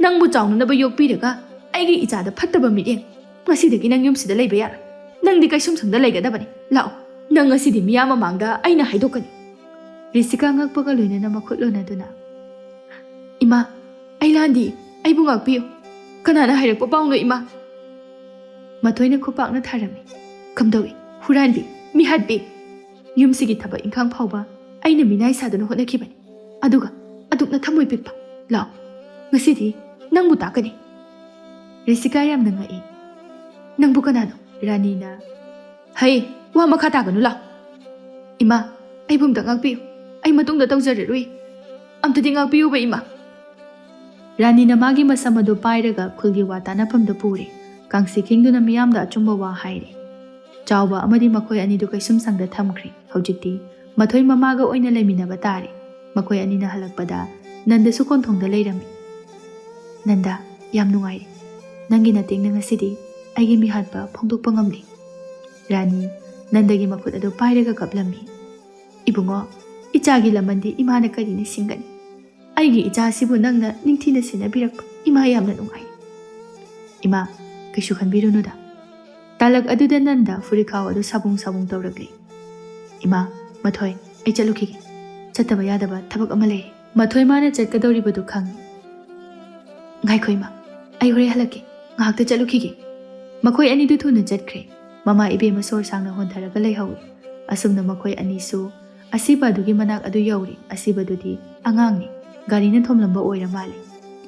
ꯅꯪꯕꯨ ꯆꯥꯎꯅꯅꯕ ꯌꯣꯛꯄꯤꯔꯒ ꯑꯩꯒꯤ ꯏꯆꯥꯗ ꯐꯠꯇꯕ ꯃꯤꯠꯌꯦꯡ꯫ ꯉꯁꯤꯗꯒꯤ ꯅꯪ ꯌꯨꯝꯁꯤꯗ ꯂꯩꯕ ꯌꯥꯔꯣꯏ꯫ ꯅꯪꯗꯤ ꯀꯩꯁꯨꯝꯁꯪꯗ ꯂꯩꯒꯗꯕꯅꯤ꯫ ꯂꯥꯛꯑꯣ, ꯅꯪ ꯉꯁꯤꯗꯤ ꯃꯤꯌꯥꯝ ꯃꯃꯥꯡꯗ ꯑꯩꯅ ꯍꯥꯏꯗꯣꯛꯀꯅꯤ"꯫ ꯔꯤꯁꯤꯀꯥ ꯉꯛꯄꯒ ꯂꯣꯏꯅꯅ ꯃꯈꯨꯠ ꯂꯣꯟꯅꯗꯨꯅ, "ꯏꯃꯥ, ꯑꯩ ꯂꯥꯟꯗꯤ, ꯑꯩꯕꯨ ꯉꯥꯛꯄꯤꯌꯨ"꯫ ꯀꯅꯥꯅ ꯍꯥꯏꯔꯛꯄ ꯄꯥꯎꯅꯣ, ꯏꯃꯥ? ꯃꯊꯣꯏꯅ ꯈꯨꯄꯥꯛꯅ ꯊꯥꯔꯝꯃꯤ꯫ ꯀꯝꯗꯧꯏ? ꯍꯨꯔꯥꯟꯕꯤ, ꯃꯤꯍꯥꯠꯄꯤ! ꯌꯨꯝꯁꯤꯒꯤ ꯊꯕꯛ ꯏꯪꯈꯥꯡ ꯐꯥꯎꯕ ꯑꯩꯅ ꯃꯤꯅꯥꯏ ꯁꯥꯗꯨꯅ ꯍꯣꯠꯅꯈꯤꯕꯅꯤ꯫ ꯑꯗꯨꯒ ꯑꯗꯨꯛꯅ ꯊꯃꯣꯏ ꯄꯤꯛꯄ꯫ ꯂꯥꯎ, ꯉꯁꯤꯗꯤ ꯅꯪꯕꯨ ꯇꯥꯛꯀꯅꯤ꯫ ꯔꯤꯁꯤꯀꯥ ꯌꯥꯝꯅ ꯉꯛꯏ꯫ ꯅꯪꯕꯨ ꯀꯅꯥꯅꯣ? ꯔꯥꯅꯤꯅ꯫ ꯍꯩ, ꯋꯥ ꯃꯈꯥ ꯇꯥꯒꯅꯨ, ꯂꯥꯎ꯫ ꯏꯃꯥ, ꯑꯩꯕꯨ ꯑꯝꯇ ꯉꯥꯛꯄꯤꯌꯨ꯫ ꯑꯩ ꯃꯇꯨꯡꯗ ꯇꯧꯖꯔꯔꯣꯏ꯫ ꯑꯝꯇꯗꯤ ꯉꯥꯛꯄꯤꯌꯨꯕ, ꯏꯃꯥ꯫ ꯔꯥꯅꯤꯅ ꯃꯥꯒꯤ ꯃꯁꯝ ꯑꯗꯨ ꯄꯥꯏꯔꯒ ꯈꯨꯜꯒꯤ ꯋꯥ ꯇꯥꯅꯐꯝꯗ ꯄꯨꯔꯦ꯫ ꯀꯥꯡꯁꯤ ꯈꯤꯡꯗꯨꯅ ꯃꯤꯌꯥꯝꯗ ꯑꯆꯨꯝꯕ ꯋꯥ ꯍꯥꯏꯔꯦ꯫ ꯆꯥꯎꯕ ꯑꯃꯗꯤ ꯃꯈꯣꯏ ꯑꯅꯤꯗꯨ ꯀꯩꯁꯨꯝ ꯁꯪꯗ ꯊꯝꯈ꯭ꯔꯦ꯫ ꯍꯧꯖꯤꯛꯇꯤ ꯃꯊꯣꯏ ꯃꯃꯥꯒ ꯑꯣꯏꯅ ꯂꯩꯃꯤꯟꯅꯕ ꯇꯥꯔꯦ꯫ ꯃꯈꯣꯏ ꯑꯅꯤꯅ ꯍꯜꯂꯛꯄꯗ ꯅꯟꯗꯁꯨ ꯀꯣꯟꯊꯣꯡꯗ ꯂꯩꯔꯝꯃꯤ꯫ ꯅꯟꯗ, ꯌꯥꯝ ꯅꯨꯡꯉꯥꯏꯔꯦ꯫ ꯅꯪꯒꯤ ꯅꯇꯦꯡꯅ ꯉꯁꯤꯗꯤ ꯑꯩꯒꯤ ꯃꯤꯍꯥꯠꯄ ꯐꯣꯡꯗꯣꯛꯄ ꯉꯝꯂꯦ꯫ ꯔꯥꯅꯤ ꯅꯟꯗꯒꯤ ꯃꯈꯨꯠ ꯑꯗꯨ ꯄꯥꯏꯔꯒ ꯀꯞꯂꯝꯃꯤ꯫ ꯏꯕꯨꯡꯉꯣ, ꯏꯆꯥꯒꯤ ꯂꯃꯟꯗꯤ ꯏꯃꯥꯅ ꯀꯔꯤ ꯅꯤꯡꯁꯤꯡꯒꯅꯤ? ꯑꯩꯒꯤ ꯏꯆꯥꯁꯤꯕꯨ ꯅꯪꯅ ꯅꯤꯡꯊꯤꯅ ꯁꯦꯟꯅꯕꯤꯔꯛꯄ ꯏꯃꯥ ꯌꯥꯝꯅ ꯅꯨꯡꯉꯥꯏ꯫ ꯏꯃꯥ, ꯀꯩꯁꯨ ꯈꯟꯕꯤꯔꯨꯅꯨꯗ꯫ ꯇꯥꯂꯛ ꯑꯗꯨꯗ ꯅꯟꯗ ꯐꯨꯔꯤꯠꯈꯥꯎ ꯑꯗꯨ ꯁꯥꯕꯨꯡ ꯁꯥꯕꯨꯡ ꯇꯧꯔꯛꯂꯤ꯫ ꯏꯃꯥ, ꯃꯊꯣꯏ, ꯑꯩ ꯆꯠꯂꯨꯈꯤꯒꯦ꯫ ꯆꯠꯇꯕ ꯌꯥꯗꯕ ꯊꯕꯛ ꯑꯃ ꯂꯩ꯫ ꯃꯊꯣꯏ ꯃꯥꯅ ꯆꯠꯀꯗꯧꯔꯤꯕꯗꯨ ꯈꯪꯏ꯫ ꯉꯥꯏꯈꯣ ꯏꯃꯥ, ꯑꯩ ꯍꯣꯔꯦꯟ ꯍꯜꯂꯛꯀꯦ꯫ ꯉꯥꯏꯍꯥꯛꯇ ꯆꯠꯂꯨꯈꯤꯒꯦ꯫ ꯃꯈꯣꯏ ꯑꯅꯤꯗꯨ ꯊꯨꯅ ꯆꯠꯈ꯭ꯔꯦ꯫ ꯃꯃꯥ ꯏꯕꯦꯝꯃ ꯁꯣꯔ ꯁꯥꯡꯅ ꯍꯣꯟꯊꯔꯒ ꯂꯩꯍꯧꯏ꯫ ꯑꯁꯨꯝꯅ ꯃꯈꯣꯏ ꯑꯅꯤꯁꯨ ꯑꯁꯤꯕ ꯑꯗꯨꯒꯤ ꯃꯅꯥꯛ ꯑꯗꯨ ꯌꯧꯔꯦ꯫ ꯑꯁꯤꯕꯗꯨꯗꯤ ꯑꯉꯥꯡꯅꯤ꯫ ꯒꯥꯔꯤꯅ ꯊꯣꯝꯂꯝꯕ ꯑꯣꯏꯔ ꯃꯥꯜꯂꯦ꯫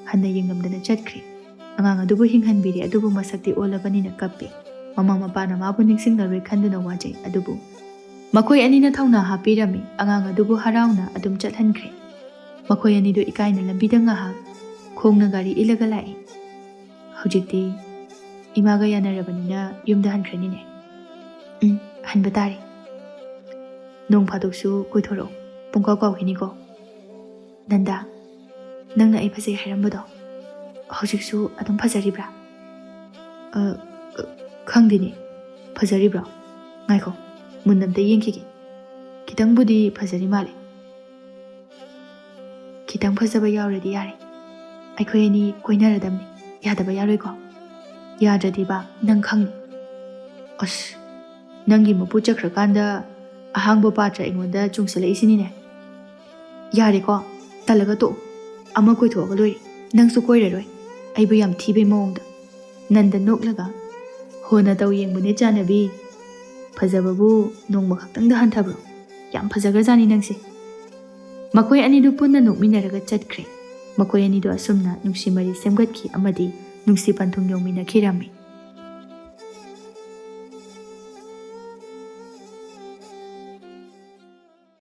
ꯍꯟꯅ ꯌꯦꯡꯂꯝꯗꯅ ꯆꯠꯈ꯭ꯔꯦ꯫ ꯑꯉꯥꯡ ꯑꯗꯨꯕꯨ ꯍꯤꯡꯍꯟꯕꯤꯔꯦ, ꯑꯗꯨꯕꯨ ꯃꯁꯛꯇꯤ ꯑꯣꯜꯂꯕꯅꯤꯅ ꯀꯞꯄꯤ꯫ ꯃꯃꯥ ꯃꯄꯥꯅ ꯃꯥꯕꯨ ꯅꯤꯡꯁꯤꯡꯂꯔꯣꯏ ꯈꯟꯗꯨꯅ ꯋꯥꯖꯩ꯫ ꯑꯗꯨꯕꯨ ꯃꯈꯣꯏ ꯑꯅꯤꯅ ꯊꯧꯅꯥ ꯍꯥꯞꯄꯤꯔꯝꯃꯤ꯫ ꯑꯉꯥꯡ ꯑꯗꯨꯕꯨ ꯍꯔꯥꯎꯅ ꯑꯗꯨꯝ ꯆꯠꯍꯟꯈ꯭ꯔꯦ꯫ ꯃꯈꯣꯏ ꯑꯅꯤꯗꯨ ꯏꯀꯥꯏꯅ ꯂꯝꯕꯤꯗ ꯉꯥꯏꯍꯥꯛ ꯈꯣꯡꯅ ꯒꯥꯔꯤ ꯏꯜꯂꯒ ꯂꯥꯛꯏ꯫ ꯍꯧꯖꯤꯛꯇꯤ ꯏꯃꯥꯒ ꯌꯥꯅꯔꯕꯅꯤꯅ ꯌꯨꯝꯗ ꯍꯟꯈ꯭ꯔꯅꯤꯅꯦ꯫ ꯎꯝ, ꯍꯟꯕ ꯇꯥꯔꯦ꯫ ꯅꯣꯡ ꯐꯥꯗꯣꯛꯁꯨ ꯀꯣꯏꯊꯣꯔꯛꯑꯣ꯫ ꯄꯨꯡꯀꯥꯎ ꯀꯥꯎꯈꯤꯅꯤꯀꯣ꯫ ꯅꯟꯗꯥ, ꯅꯪꯅ ꯑꯩ ꯐꯖꯩ ꯍꯥꯏꯔꯝꯕꯗꯣ ꯍꯧꯖꯤꯛꯁꯨ ꯑꯗꯨꯝ ꯐꯖꯔꯤꯕ꯭ꯔꯥ? ꯑ, ꯑ, ꯈꯪꯗꯦꯅꯦ꯫ ꯐꯖꯔꯤꯕ꯭ꯔꯣ? ꯉꯥꯏꯈꯣ, ꯃꯨꯟꯅ ꯑꯝꯇ ꯌꯦꯡꯈꯤꯒꯦ꯫ ꯈꯤꯇꯪꯕꯨꯗꯤ ꯐꯖꯔꯤ ꯃꯥꯜꯂꯦ꯫ ꯈꯤꯇꯪ ꯐꯖꯕ ꯌꯥꯎꯔꯗꯤ ꯌꯥꯔꯦ꯫ ꯑꯩꯈꯣꯏ ꯑꯅꯤ ꯀꯣꯏꯅꯔꯗꯝꯅꯤ꯫ ꯌꯥꯗꯕ ꯌꯥꯔꯣꯏꯀꯣ? ꯌꯥꯗ꯭ꯔꯗꯤꯕ ꯅꯪ ꯈꯪꯅꯤ꯫ ꯑꯁ, ꯅꯪꯒꯤ ꯃꯄꯨ ꯆꯠꯈ꯭ꯔꯀꯥꯟꯗ ꯑꯍꯥꯡꯕ ꯄꯥꯠꯇ꯭ꯔ ꯑꯩꯉꯣꯟꯗ ꯆꯨꯡꯁꯤꯜꯂꯛꯏꯁꯤꯅꯤꯅꯦ꯫ ꯌꯥꯔꯦꯀꯣ, ꯇꯜꯂꯒ ꯇꯣꯛꯎ꯫ ꯑꯃ ꯀꯣꯏꯊꯣꯛꯑꯒ ꯂꯣꯏꯔꯦ꯫ ꯅꯪꯁꯨ ꯀꯣꯏꯔꯔꯣꯏ꯫ ꯑꯩꯕꯨ ꯌꯥꯝ ꯊꯤꯕꯩ ꯃꯑꯣꯡꯗ꯫ ꯅꯟꯗ ꯅꯣꯛꯂꯒ, "ꯍꯣ, ꯅꯇꯧ ꯌꯦꯡꯕꯅꯦ ꯆꯥꯟꯅꯕꯤ꯫ ꯐꯖꯕꯕꯨ ꯅꯣꯡꯃ ꯈꯛꯇꯪꯗ ꯍꯟꯊꯕ꯭ꯔꯣ? ꯌꯥꯝ ꯐꯖꯈ꯭ꯔꯖꯥꯠꯅꯤ ꯅꯪꯁꯦ"꯫ ꯃꯈꯣꯏ ꯑꯅꯤꯗꯨ ꯄꯨꯟꯅ ꯅꯣꯛꯃꯤꯟꯅꯔꯒ ꯆꯠꯈ꯭ꯔꯦ꯫ ꯃꯈꯣꯏ ꯑꯅꯤꯗꯨ ꯑꯁꯨꯝꯅ ꯅꯨꯡꯁꯤ ꯃꯔꯤ ꯁꯦꯝꯒꯠꯈꯤ ꯑꯃꯗꯤ ꯅꯨꯡꯁꯤ ꯄꯟꯊꯨꯡ ꯌꯧꯃꯤꯟꯅꯈꯤꯔꯝꯃꯤ꯫